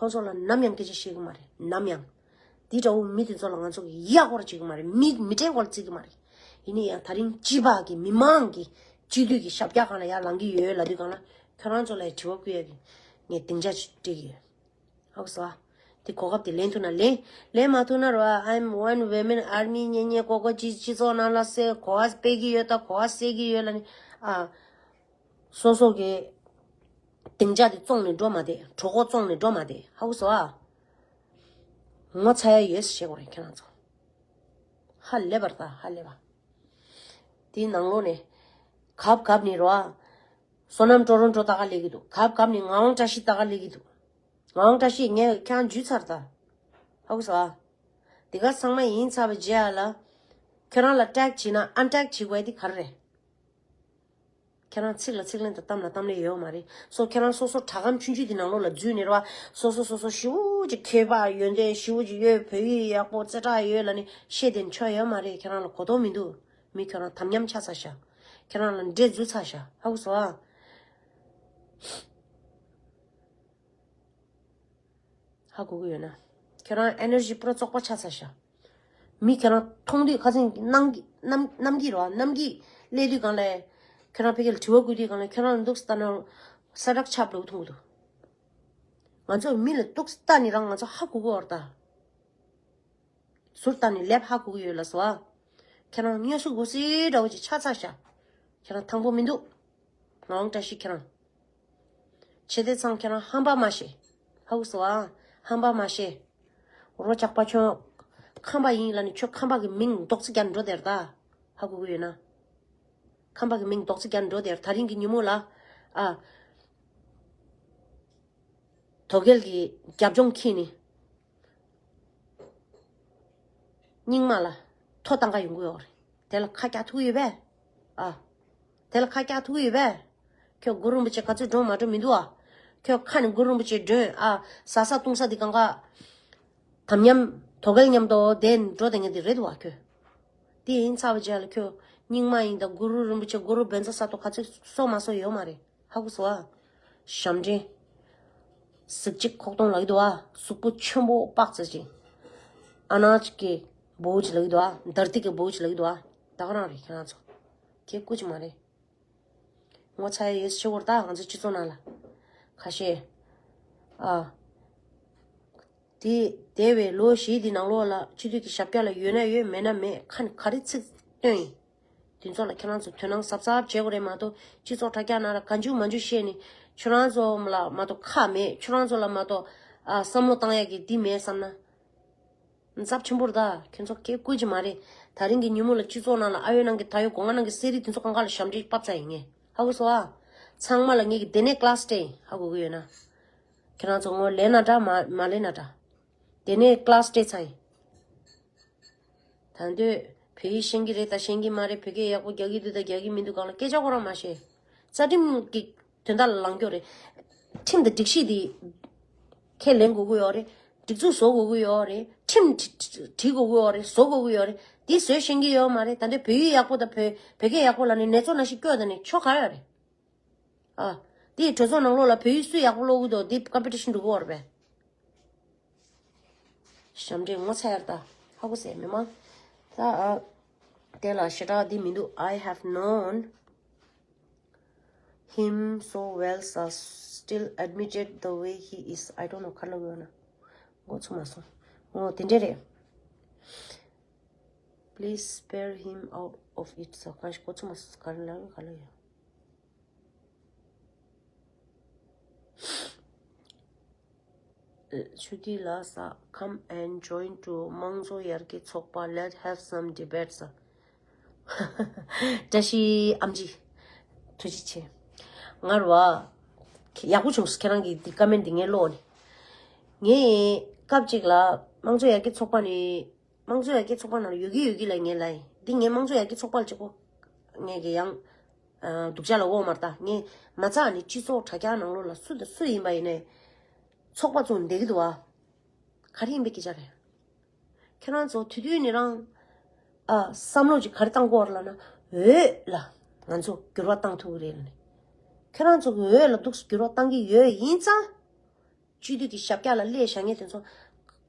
ཁོང་ཚོ་ལ་ནམ་ཡང་སྐད་ཆ་བཤད་ཀྱི་མ་རེད་ནམ་ཡང་། དེ་འདྲ་བོ་མི་དེ་ཚོ་ལ་ང་ཚོ་གི་ཡག་པོ་བྱེད་ཀྱི་མ་རེད། མི་མི་གྲལ་བར་བརྩི་གི་མ་རེད། ཡིན་ན་ཡང་ད་རིང་སྤྱི་པ་གི་མི་མང་གི་སྤྱི་འཐུས་ཀྱི་ཞབས་བཀྱག་སྒང་ལ་ཡར་ལངས་ཀྱི་ཡོད་ལབ་དུས་སྒང་ལ་ཁྱོད་རང་ཚོ་ལ་དྲི་བ་བསྐུར་ཡག་གི་ངས་སྡིངས་ཆ་ཅིག་སྤྲད་ཀྱི་ཡོད། ཧ་གོ་སོང་ཨ། དེ་གོ་སྐབས་དེ་ལེན་ཐུབ་ན་ལེན། ལེན་མ་ཐུབ་ན་རོ་ཨ། I'm one women army གཉེན་ཉེ་ཀོ་ཀོ་ཅི་སྤྱི་ཚོགས་ནང་ལ་སེ་གོ་བ་སྤེལ་གྱི་ཡོད་ད་གོ་བ་སེལ་གྱི་ཡོད་ལ་ནི་ཨ། སོ་སོ་གི་སྡིངས་ཆ་དེ་བཙོང་ནས་འགྲོ་མ་བསྡད། གྲོད་ཁོག་བཙོང་ནས་འགྲོ་མ་བསྡད། ཧ་གོ་སོང་ཨ། ངོ་ཚ་ཡ་ཡོད་ཟེར་བཤད་དགོས་རེད་ཁྱེད་རང་ཚོ། ཧ་ལས་པར་ད་ཧ་ལས་པ། དེའི་ནང་ལོགས་ནས་གབ་གབ་ནས་རོ་ཨ། བསོད་ནམས་ཀྲོ་རོན་ཀྲོ་ལྟ་ག་སླེབས་ཀྱི་འདུག་གབ་གབ་ནས་ངག་དབང་བཀྲ་ཤིས་ལྟ་ག་སླེབས་ཀྱི་འདུག་ངག་དབང་བཀྲ་ཤིས་ངས་ཁྱེད་རང་འཇུས་ཚར་ད། ཧ་གོ་སོང་ཨ། དེ་ག་ཚང་མ་ཡིན་ཚར་བའི་རྗེས་ལ། ཁྱོད་རང་ལ་ཊེག་བྱས་ན་ཨན་ཊེག་བྱེད་དགོས་དེ་ག་རེ་རེད། ཁྱེད་རང་ཚིག་ལ་ཚིག་ལན་དང་གཏམ་ལ་གཏམ་ལན་ཡོད་མ་རེད། སོ་ཁྱེད་རང་སོ་སོ་དྲ་སྒམ་ཆུང་ཆུང་དེ་ནང་ལོགས་ལ་འཛུལ་ནས་རེད་བ། སོ་སོ་སོ་སོ་ཞེ་པོ་ཅིག་མཁས་པ་ཡོན་ཏན་ཞེ་པོ་ཅིག་ཡོད། བོད་ཡིག་ཡག་པོ་རྩེ་གྲ་ཡོད་ལབ་ནས་བཤད་དེ་ཆོ་ཡོད་མ་རེད། ཁྱེད་རང་ལ་གོ་རྟོགས་མི་འདུག་མི་ཁྱོད་རང་དམ་ཉམས་ཆགས་ཚར་ཤག་ཁྱེད་རང་ལ་འདྲེ་འཛུལ་ཚར་ཤག་ཧ་གོ་སོང་ཨ། ཧ་གོ་གི་ཡོད་ན། ཁྱེད་རང་ཨེ་ནར་ཇི་པུ་ར་བཙོག་པ་ཆགས་ཚར་ཤག་མི་ཁྱེད་རང་མཐོང་དུས་ཁ་སང་གནམ་གི་གནམ་གནམ་གི་རོ་གནམ་གི་སླེབས་དུས་སྒང་ལ། ཁྱེད་རང་ཕ་གི་ལ་དྲི་བ་བསྐུར་དུས་སྒང་ལ་ཁྱེད་རང་ལ་འདུག་སེ་ལྟ་ན་ས་བྲག་ཆབ་ལོག་མཐོང་གི་འདུག་ང་ཚོ་མི་ལ་འདུག་སེ་ལྟ་ནི་རང་ང་ཚོ་ཧ་གོ་གི་ཡོད་རེད་ད། ཟུར་ལྟ་ནས་ལབ་ཧ་གོ་གི་ཡོད་ལ་སོ་ཨ། ཁྱེད་རང་དངོས་སུ་གོ་སྲིད་འདྲ་བོ་ཅིག་ཆགས་ཚར་ཤག་ཁྱེད་རང་ཐང་པོ་མི་འདུག་ངག་དབང་བཀྲ་ཤིས་ཁྱེད་རང་། ཆེ་དེ་ཚང་ཁྱེད་རང་ཧམ་པ་མ་བྱེད། ཧ་གོ་སོང་ཨ། ཧམ་པ་མ་བཤད། རོ་ཅག་པ་ཁྱོད། ཁམས་པ་ཡིན་ལབ་ནས་ཁྱོད་ཁམས་པ་གི་མིང་རྡོག་རྫིས་རྒྱག་འགྲོ་དེར་ད། ཧ་གོ་གི་ཡོད་ན། ཁམས་པ་གི་མིང་རྡོག་རྫིས་རྒྱག་འགྲོ་དེར་ད་རིང་གི་ཉིན་མོ་ལ། ཨ། དོ་གལ་གྱི་རྒྱབ་ལྗོངས་འཁྱེར་ནས། རྙིང་མ་ལ་ཐོ་བཏང་ག་ཡོང་གི་ཡོད་རེད། དེ་ལ་ཁ་རྒྱག་ཐུབ་ཀྱི་ཡོད་པས། ཨ། དེ་ལ་ཁ་རྒྱག་ཐུབ་ཀྱི་ཡོད་པས། ཁྱོད་གུ་རུ་རིན་པོ་ཆེ་ག་ཚོད་མགྲོན་མ་འགྲོ་མི་འདུག་ཨ། ཁྱོད་ཁ་ནས་གུ་རུ་རིན་པོ་ཆེ་མགྲོན་ཨ། ཟ་ས་བཏུང་ས་འདི་གང་ག་དམ་ཉམས་དོ་གལ་མཉམ་དུ་བསྡད་འགྲོ་བསྡད་མཁན་འདི་རེད་འདུག་ཨ་ཁྱོད། དེ་ཡིན་ཚར་བའི་རྗེས་ལ་ཁྱོད་རྙིང་མ་ཡིན་ད་གུ་རུ་རིན་པོ་ཆེ་གུ་རུ་བཛྲ་ས་ཏོ་ག་ཚོད་གསོ་མ་གསོ་ཡོད་མ་རེད། ཧ་གོ་སོང་ཨ། ཞབས་འདྲེན། གཟི་བརྗིད་ཁོག་སྟོང་ལག་གི་འདུག་ཨ། གཟུགས་པོ་ཆེན་པོ་དཔག་ཚད་ཅིག་ཨ་ན་ཅིག་གི་བོའུ་ཅིག་ལག་གི་འདུག་ཨ། དར་ཏིག་གི་བོའུ་ཅིག་ལག་གི་འདུག་ཨ། ད་ག་རང་རེད་ཁྱེད་རང་ཚོ། ཁྱེད་སྐུ་ཅིག་མ་རེད། ངོ་ཚ་ཡ་ཡོད་ཤི་བོར་ད་ང་ཚོ་སྤྱི་ཚོགས་ནང་ལ། ཁ་ཤས། ཨ། དེ་དེ་བས་ལོ་བཞི་དེ་ནང་ལོགས་ལ་སྤྱི་འཐུས་ཀྱི་ཞབས་བཀྱག་ལ་ཡོད་ན་ཡོད་མེད་ན་མེད་ཁ་ནས་ག་རེ་ཚིག་བཏོན་ཡིན། དེ་ཚོ་ལ་ཁྱེད་རང་ཚོ་དོ་སྣང་གཟབ་གཟབ་བྱེད་དགོས་རེད་མ་གཏོགས་སྤྱི་ཚོགས་དྲ་རྒྱ་ནང་ལ་ག་འཇུ་མ་འཇུ་བཤད་ནས་ཁྱོད་རང་ཚོ་ལ་མ་གཏོགས་ཁག་མེད། ཁྱོད་རང་ཚོ་ལ་མ་གཏོགས་ཨ་བསམ་བློ་བཏང་ཡག་གི་འདི་མེད་བསམ་ན། ཚབས་ཆེན་པོ་རེད་ད། ཁྱོད་ཚོ་སྐད་བཀོད་ཀྱི་མ་རེད། ད་རིང་གི་ཉིན་མོ་ལ་སྤྱི་ཚོགས་ནང་ལ་ཨ་ཡོད་ནང་གི་ད་ཡོད་སྒོ་ང་ནང་གི་གསེར་རིགས་དེ་ཚོ་གང་ག་ལ་ཞབས་འདྲེན་ཕབ་ཚར་ཡིན་ངས། ཧ་གོ་སོང་ཨ། ཚང་མ་ལ་ངས་ཀྱི་དེ་ནས་ཀླ་སི་སྤྲད་ཡིན། ཧ་གོ་གི་ཡོད་ན། ཁྱེད་རང་ཚོ་ངོ་ལེན་ན་འདྲ་མ་མ་ལེན་ན་འདྲ། དེ་ནས་ཀླ་སི་སྤྲད་ཚར་ཡིན། ད་འདོད་བོད་ཡིག་ཤེས་ཀྱི་རེད་ད་ཤེས་ཀྱི་མ་རེད། བོད་སྐད་ཡག་པོ་རྒྱག་གི་འདུག་ད་རྒྱག་གི་མི་འདུག་གང་ལ་སྐད་ཆ་ཁོ་རང་མ་བཤད། རྩ་ཁྲིམས་ཀྱི་དོན་དག་ལ་ལངས་རྒྱུ་རེད། ཁྲིམས་དང་སྒྲིག་གཞི་དེ་ཁས་ལེན་དགོས་ཀྱི་ཡོད་རེད། སྒྲིག་འཛུགས་བཟོ་དགོས་ཀྱི་ཡོད་རེད། ཁྲིམས་བྲི་བྲི་བྲི་དགོས་ཀྱི་ཡོད་རེད། བཟོ་དགོས་ཀྱི་ཡོད་རེད། དེ་བཟོས་ཤེས་ཀྱི་ཡོད་མ་རེད། ད་འདོད་བོད་ཡིག་ཡག་པོ་དང་བོད་བོད་སྐད་ཡག་པོ་ལ་ནི་ནེ་ཙོ་ནང་བཞིན་སྐྱོད་ད་ནི་ཆོ་ག་ཡོད་རེད། ཨ། དེ་གྲོས་ཚོགས་ནང་ལོགས་ལ་བོད་ཡིག་སུས་ཡག་པོ་ཀློག་གི་འདུག་དེ་ཀམ་པི་ཊི་ཤན་འགྲོ་གི་ཡོད་རེད་པས། ཞབས་འདྲེན་ངོ་ཚ་ཡར་ད། ཧ་གོ་སེ་མི་མང་། ད་ཨ། དེ་ལ་ཞེ་དྲག་འདི་མི་འདུག I have known him so well, so still admitted the way he is. I don't know ག་ལ་ཡོད་ན། མགོ་ཚུགས་མ་སོང་། ངོ་དེ་འདྲས་རེད། Please spare him out of it. So གང་ཞིག་མགོ་ཚུགས་མ་སོང་ག་ལ་ག་ལ་ཡོད། ཆུ་ཐིག་ལ་ས། Come and join to དམངས་གཙོ་ཡར་རྒྱས་ཚོགས་པ། Let's have some debates. བཀྲ་ཤིས་ཨམ་ཆི། ཐུགས་རྗེ་ཆེ། ང་རུ་བ། ཡག་པོ་བྱུང་སོང་ཁྱེད་རང་གི་འདི་ཀ་མེན་འདི་ངའི་ཀློག་ནས། ངས་སྐབས་གཅིག་ལ་དམངས་གཙོ་ཡར་རྒྱས་ཚོགས་པ་ནས། དམངས་གཙོ་ཡར་རྒྱས་ཚོགས་པ་ནང་ལ་ཡོད་ཀྱི་ཡོད་ཀྱི་ལ་ངས་ལབ་ཡིན། འདི་ངས་དམངས་གཙོ་ཡར་རྒྱས་ཚོགས་པ་ལ་གཅིག་པོ། ངས་ཀྱི་ཡང་། སྡུག་ཅག་ལ་འོག་མར་ལྟ་ངས་མ་རྩ་ནས་སྤྱི་ཚོགས་དྲ་རྒྱ་ནང་ལོགས་ལ་སུ་དང་སུ་ཡིན་པ་ཡིན་ནའི། ཚོགས་པ་བཙུགས་བསྡད་ཀྱི་འདུག་བ། ག་རེ་ཡིན་པའི་སྐད་ཆ་རེད། ཁྱེད་རང་ཚོ་དུས་དུས་ནས་རང་། ཨ། བསམ་བློ་ཅིག་ག་རེ་བཏང་དགོས་རེད་ལབ་ན། འོས་ལ། ང་ཚོ་འགྱུར་བ་བཏང་ཐུབ་ཀྱི་རེད་ལབ་ནས། ཁྱེད་རང་ཚོ་གི་འོས་ལ་འདུག་འགྱུར་བ་བཏང་གི་ཡོད་ཡིན་ཙང་། སྤྱི་འཐུས་ཀྱི་ཞབས་བཀྱག་ལ་སླེབས་བཞག་མཁན་དེ་ཚོ་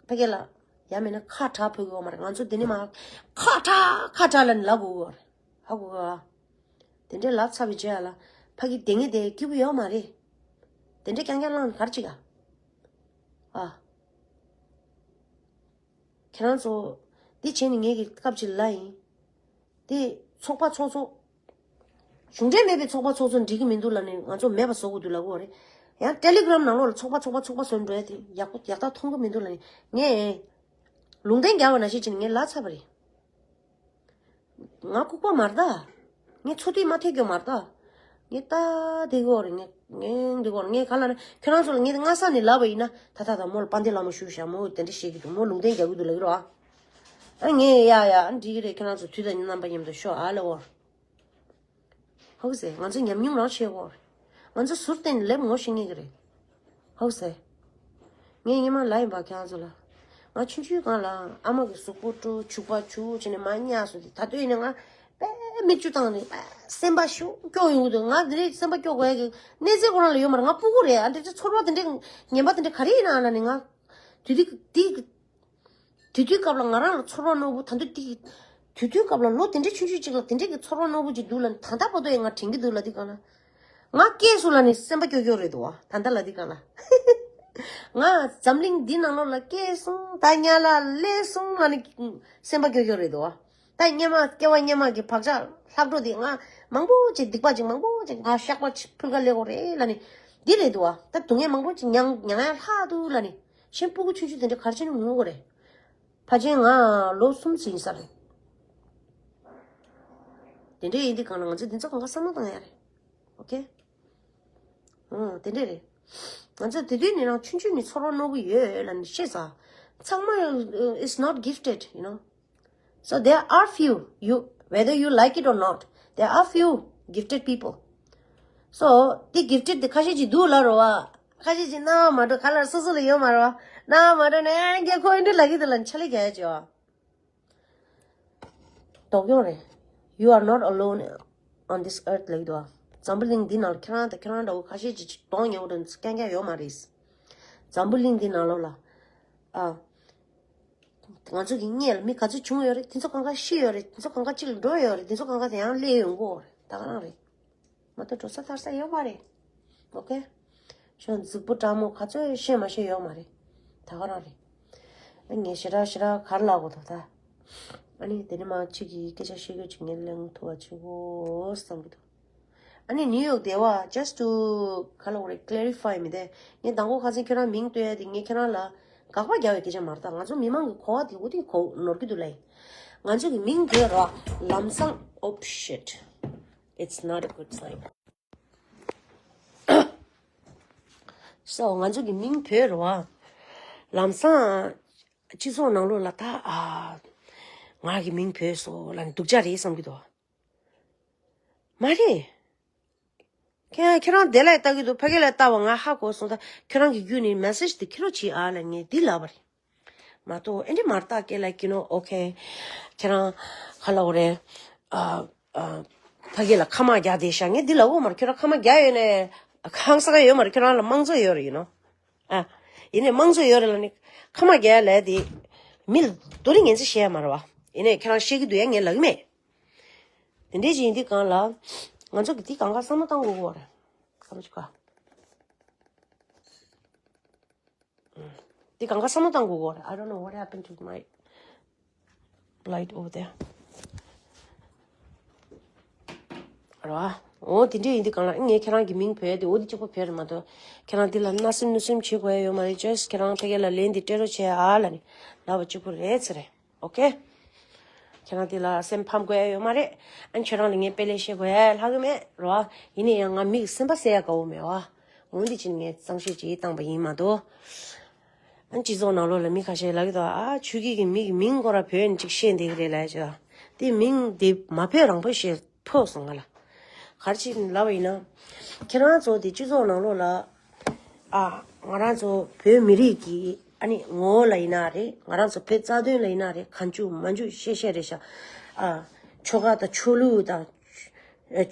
ཕ་གི་ལ་ཡང་མིན་ན་ཁ་གྲག་ཕོད་ཀྱི་ཡོད་མ་རེད། ང་ཚོ་འདི་ནས་མ་ཁ་གྲག་ཁ་གྲག་ལབ་ནས་ལབ་དགོས་ཀྱི་ཡོད་རེད། ཧ་གོ་གི་ཨ། དེ་འདྲས་ལབ་ཚར་བའི་རྗེས་ལ་ཕ་གི་དེ་ངས་དེ་སྐྱིད་པོ་ཡོད་མ་རེད། དེ་འདྲས་རྐྱང་རྐྱང་བླངས་ནས་ག་རེ་བྱེད་ག་ཨ། ཁྱེད་རང་ཚོ། འདི་བྱས་ནས་ངས་ཀྱི་སྐབས་ཅིག་ལ་ཡིན། དེ་ཚོགས་པ་ཚོགས་ཚོགས། གཞུང་འབྲེལ་མེད་པའི་ཚོགས་པ་ཚོགས་ཚོགས་འགྲིག་གི་མི་འདུག་ལབ་ནས་ང་ཚོ་མེད་པ་བཟོ་དགོས་འདུག་ལབ་གོ་རེད། ཡང་ཏེ་ལི་གྷི་རམ་ནང་ལོགས་ལ་ཚོགས་པ་ཚོགས་པ་ཚོགས་པ་བཟོས་འགྲོ་ཡ་དེ་ཡག་པོ་ཡག་ཐག་མཐོང་གི་མི་འདུག་ལབ་ནས་ངས་ལུང་བསྟན་རྒྱག་པ་ནང་བཞིན་བྱས་ནས་ངས་ལབ་ཚར་བ་རེད། ང་ལྐུགས་པ་མ་རེད་ད། ངས་ཚོ་དུས་མ་ཐེག་གྱོ་མ་རེད་ད། ངས་ད་དེ་གོ་རེད། ངས་ངས་འདི་གོ་རེད། ངས་ག་ལ་ནས་ཁྱོད་རང་ཚོ་ལ་ངས་སྔ་ས་ནས་ལབ་པ་ཡིན་ན་ད་ད་ད་མོ་ལ་དཔལ་ལྡན་ལྷ་མོ་ཞུ་བཞག་མོ་དེ་འདྲ་བཤད་ཀྱི་འདུག་མོ་ལུང་བསྟན་རྒྱག་གི་འདུག་ལབ་ཀྱི་རེད་བ། ཨ་ངས་ཡ་ཡ་ཨ་འགྲིག་གི་རེད། ཁྱོད་རང་ཚོ་དུས་དང་རྣམ་པ་མཉམ་དུ་ཤོག་ཨ་ལ་འོར། ཧོག་ཟེར། ང་ཚོ་ཉམས་མྱོང་རང་ཤེས་གོ། ང་ཚོ་ཟུར་བསྟན་ལེབ་ངོ་ཤེས་ངེས་ཀྱི་རེད། ཧོག་ཟེར། ངས་སྔོན་མ་ལབ་ཡིན་པ་ཁྱེད་རང་ཚོ་ལ། ང་ཆུང་ཆུང་སྒང་ལ་ཨ་མ་གི་གཟུགས་པོ་སྤྲུག་བྱུག་པ་བྱུག་བྱས་ནས་མར་བསྙལ་སོང་སྟེ་ད་ལྟ་ཡིན་ན་ང་དཔེ་མིག་ཆུ་བཏང་ནས་དཔེ་སེམས་པ་ཤུགས་སྐྱོ་ཡོང་གི་འདུག་ང་འདི་རེད་སེམས་པ་སྐྱོ་དགོས་ཡ་གི་གནས་ཚུལ་ཁོ་རང་ལ་ཡོད་མ་རེད། ང་སྤུ་གུ་རེད། ཨ་འདྲ་ཚོར་བ་དེ་འདྲ་ངན་པ་དེ་འདྲ་ག་རེ་ཡིན་ན་ལབ་ནས་ང་། དུས་དུས་དུས། དུས་དུས་སྐབས་ལ་ང་རང་ལ་ཚོར་བ་རྣོ་པོ་ད་འདི་དེ། དུས་དུས་སྐབས་ལ་ལོ་དེ་འདྲའི་ཆུང་ཆུང་ཅིག་ལ་དེ་འདྲའི་གི་ཚོར་བ་རྣོ་པོ་ཅིག་འདུག་ལ་ད་ལྟ་བར་དུ་ཡང་ང་དྲན་གྱི་འདུག་ལ་འདི་གང་ལ། ང་སྐྱེས་སོང་ལ་ནི་སེམས་པ་སྐྱོ་སྐྱོ་རེད་འདུག་བ་ད་ལྟ་ལ་འདི་གང་ལ། ང་འཛམ་གླིང་འདི་ནང་ལོགས་ལ་སྐྱེས་སོང་ད་ཉལ་ལ་སླེབས་སོང་ལ་ནི་སེམས་པ་སྐྱོ་སྐྱོ་རེད་འདུག་བ། ད་སྔོན་མ་སྐྱེ་བ་སྔོན་མ་གི་བག་ཆགས་ལྷག་འཕྲོ་དེ་ང་མང་པོ་ཅིག་སྡིག་པ་ཅིག་མང་པོ་ཅིག་ང་བཤགས་པ་ཕུལ་ག་སླེབས་དགོས་རེད་ལ་ནི། འདི་རེད་འདུག་བ། ད་སྡུག་བསྔལ་མང་པོ་ཅིག་མྱང་མྱང་ཡ་ལྷག་འདུག་ལ་ནི། གཞན་སྤུ་གུ་ཆུང་ཆུང་དེ་འདྲ་ག་རེ་བྱས་ནས་ངུ་དགོས་རེད། ཕལ་ཆེར་ང་ལོ་གསུམ་ཙམ་ཡིན་ས་རེད། དེ་འདྲ་ཡིན་དུས་གང་ལ་ང་ཚོས་འདི་ཚོ་གང་ག་བསམ་བློ་བཏང་ཡ་རེད། ཨོ་ཁེ། ཨོ་དེ་འདྲ་རེད། ང་ཚོ་དེ་དུས་ནས་རང་ཆུང་ཆུང་ནས་ཚོར་བ་རྣོ་པོ་ཡོད་ལ་ནི་ཤེས་ས། ཚང་མ uh, is not gifted, you know. So there are few, you, whether you like it or not, there are few gifted people. So དེ་gifted དེ་ཁ་ཤས་ཅིག་འདུག་ལ་རོ་བ། ཁ་ཤས་ཅིག་སྣང་མ་འགྲོ། ཁ་ལ་སོ་སོ་ལ་ཡོད་མ་རོ་བ། སྣང་མ་འགྲོ་ནས་ཨ་རྒྱ་ཁོ་འདི་ལ་གི་དེ་ལ་ཆ་ལི་རྒྱ་ཅོ། དོགས་ཡོང་རེད། You are not alone on this earth ལ་ཡོད་དོ། འཛམ་བུ་གླིང་འདི་ནང་ཁྱེད་རང་དང་ཁྱེད་རང་འདྲ་བོ་ཁ་ཤས་ཅིག་གདོང་ཉེ་བོ་དང་སྐྱང་སྐྱང་ཡོད་མ་རེད། འཛམ་བུ་གླིང་འདི་ནང་ལོགས་ལ། ཨ། ང་ཚོ་གི་སྔས་ལ་མི་ག་ཚོད་བྱུང་ཡོད་རེད། དེ་ཚོ་གང་ག་ཤི་ཡོད་རེད། དེ་ཚོ་གང་ག་གཅིག་ལ་འགྲོ་ཡོད་རེད། དེ་ཚོ་གང་ག་དེ་ཡང་སླེབས་ཡོང་གི་ཡོད་རེད། ད་ག་རང་རེད། མ་གཏོགས་འགྲོ་ས་ཐར་ས་ཡོད་མ་རེད། ཨོ་ཁེ། ཞོ་རྫིག་པོ་སྤྲང་མོ་ག་ཚོད་ཤེས་མ་ཤེས་ཡོད་མ་རེད། ད་ག་རང་རེད། ཨ་ངས་ཞེ་དྲག་ཞེ་དྲག་ག་རེ་ལབ་དགོས་འདུག་ད། ཨ་ནི་དེ་ནས་མ་གཅིག་གིས་སྐད་ཆ་བཤད་རྒྱུ་ཅིག་ངས་གླེང་ཐུབ་པ་བྱེད་དགོས་བསམ་གྱི་འདུག་ཨ་ནི་ནིའུ་ཡོག་དེ་བ་just to ག་ལབ་དགོས་རེད། clarify མི་དེ། ངས་དང་པོ་ཁ་སང་ཁྱེད་རང་མིང་བཏོན་ཡ་དེ་ངས་ཁྱེད་རང་ལ་དགག་པ་རྒྱག་པའི་སྐད་ཆ་མ་རེད། ད་ང་ཚོ་མི་མང་གི་གོ་བ་དེ་འུ་དེ་གོ་ནོར་གྱི་འདུག་ལ། ང་ཚོ་གི་མིང་བོད་ར་ལམ་སང་། Oh shit, it's not a good sign. So ང་ཚོ་གི་མིང་བོད་ར་བ། ལམ་སང་སྤྱི་ཚོགས་ནང་ལོགས་ལ་ད་ཨ་ང་གི་མིང་བོད་སོ་ལ་ནི་སྡུག་ཅག་རེད་བསམ་གྱི་འདུག་མ་རེད། ཁྱེད་ཁྱེད་རང་དེ་ལ་ལྟ་གི་འདུག་ཕ་གི་ལ་ལྟ་བ་ང་ཧ་གོ་སོང་། ད་ཁྱེད་རང་གི་བརྒྱུད་ནས་message དེ་ཁྱེད་རང་བྱེད་ཨ་ལ་ངས་འདི་ལབ་པ་རེད། མ་གཏོགས་ཨེ་འདྲི་མ་རྟགས་སྐད་ལ་ཀི་ནོ། ཨོ་ཁེ། ཁྱེད་རང་ཁ་ལ་འོ་རེད། ཨ་ཨ་ཕ་གི་ལ་ཁ་མ་རྒྱག་དེ་ཤ་ངས་འདི་ལབ་འོ་མར་ཁྱོད་རང་ཁ་མ་རྒྱག་ཡོད་ནས་ཁང་ས་ག་ཡོད་མར་ཁྱོད་རང་ལ་དམངས་གཙོ་ཡོད་རེད་ཡིན་ནོ། ཨ་ཡིན་ནས་དམངས་གཙོ་ཡོད་རེད་ལ་ནི་ཁ་མ་རྒྱག་ལས་དེ་མི་ལ་དོ་རིང་ངན་ཚེ་བཤད་ཡ་མ་རེད་བ། ཡིན་ནས་ཁྱེད་རང་བཤད་གི་འདུག་ཡ་ངས་ལབ་གི་མེད། དེ་འདྲས་ཅིག་ཡིན་དུས་གང་ལ། ང་ཚོ་གི་དེ་གང་ག་བསམ་བློ་བཏང་དགོས་གོ་རེད། ག་རེ་ཅིག་ག་འདི་གང་ག་བསམ་བློ་བཏང་དགོས་གོ་རེད། I don't know what happened to my light over there. ར། འོ་དེ་འདྲས་ཡིན་དུས་གང་ལ་ངས་ཁྱེད་རང་གི་མིང་བོས་ཏེ་འོ་དེ་གཅིག་པོ་བོས་རེད་མ་གཏོགས། ཁྱེད་རང་འདི་ལ་མནའ་ཟིན་ནུ་ཟིན་བྱེད་དགོས་ཡ་ཡོད་མ་རེད། just ཁྱེད་རང་ཕ་གི་ལ་ལན་འདི་སྤྲད་རོགས་བྱས་ཨ་ལ་ནི་ལབ་པ་གཅིག་པོ་རེད་ཟེར་རེད། ཨོ་ཁེ། ཁྱེད་རང་དེ་ལ་སེམས་ཕམ་དགོས་ཡ་ཡོད་མ་རེད། ཨ་ནི་ཁྱོད་རང་ལ་ངས་དཔེ་ལེགས་བཤད་དགོས་ཡ་ལྷག་གི་མེད་རོ། ཡིན་ནའི་ཡང་ང་མི་གི་སེམས་པ་གསལ་ཡ་དགའ་བོ་མེད་བ། འོན་ཏེ་ཅིག་ངས་གཙང་བཤད་ཅིག་བཏང་པ་ཡིན་མ་གཏོགས། ཨ་ནི་སྤྱི་ཚོགས་ནང་ལོགས་ལ་མི་ཁ་ཤས་ལབ་གི་འདུག་ཨ་ཆོས་སྐྱིད་ཀྱི་མི་གི་མིང་སྐོར་ར་བོད་ནས་ཅིག་བཤད་བསྡད་གི་རེད་ལབ་ཡ་ཅིག་དང་། དེ་མིང་དེ་མ་བོས་རང་བོས་བཤད་ཕོད་སོང་ང་ལ། ག་རེ་ཅིག་ལབ་པ་ཡིན་ན། ཁྱེད་རང་ཚོ་དེ་སྤྱི་ཚོགས་ནང་ལོགས་ལ། ཨ། ང་རང་ཚོ་བོད་མི་རིགས་ཀྱི་ཨ་ནི་ངོ་བོ་ལ་ཡིན་ན་རེད། ང་རང་ཚོ་བོད་རྩ་དོན་ལ་ཡིན་ན་རེད། གང་བྱུང་མང་བྱུང་བཤད་བཤད་རེད་ཤག་ཨ། ཆོལ་ཁ་དང་ཆོས་ལུགས་དང་།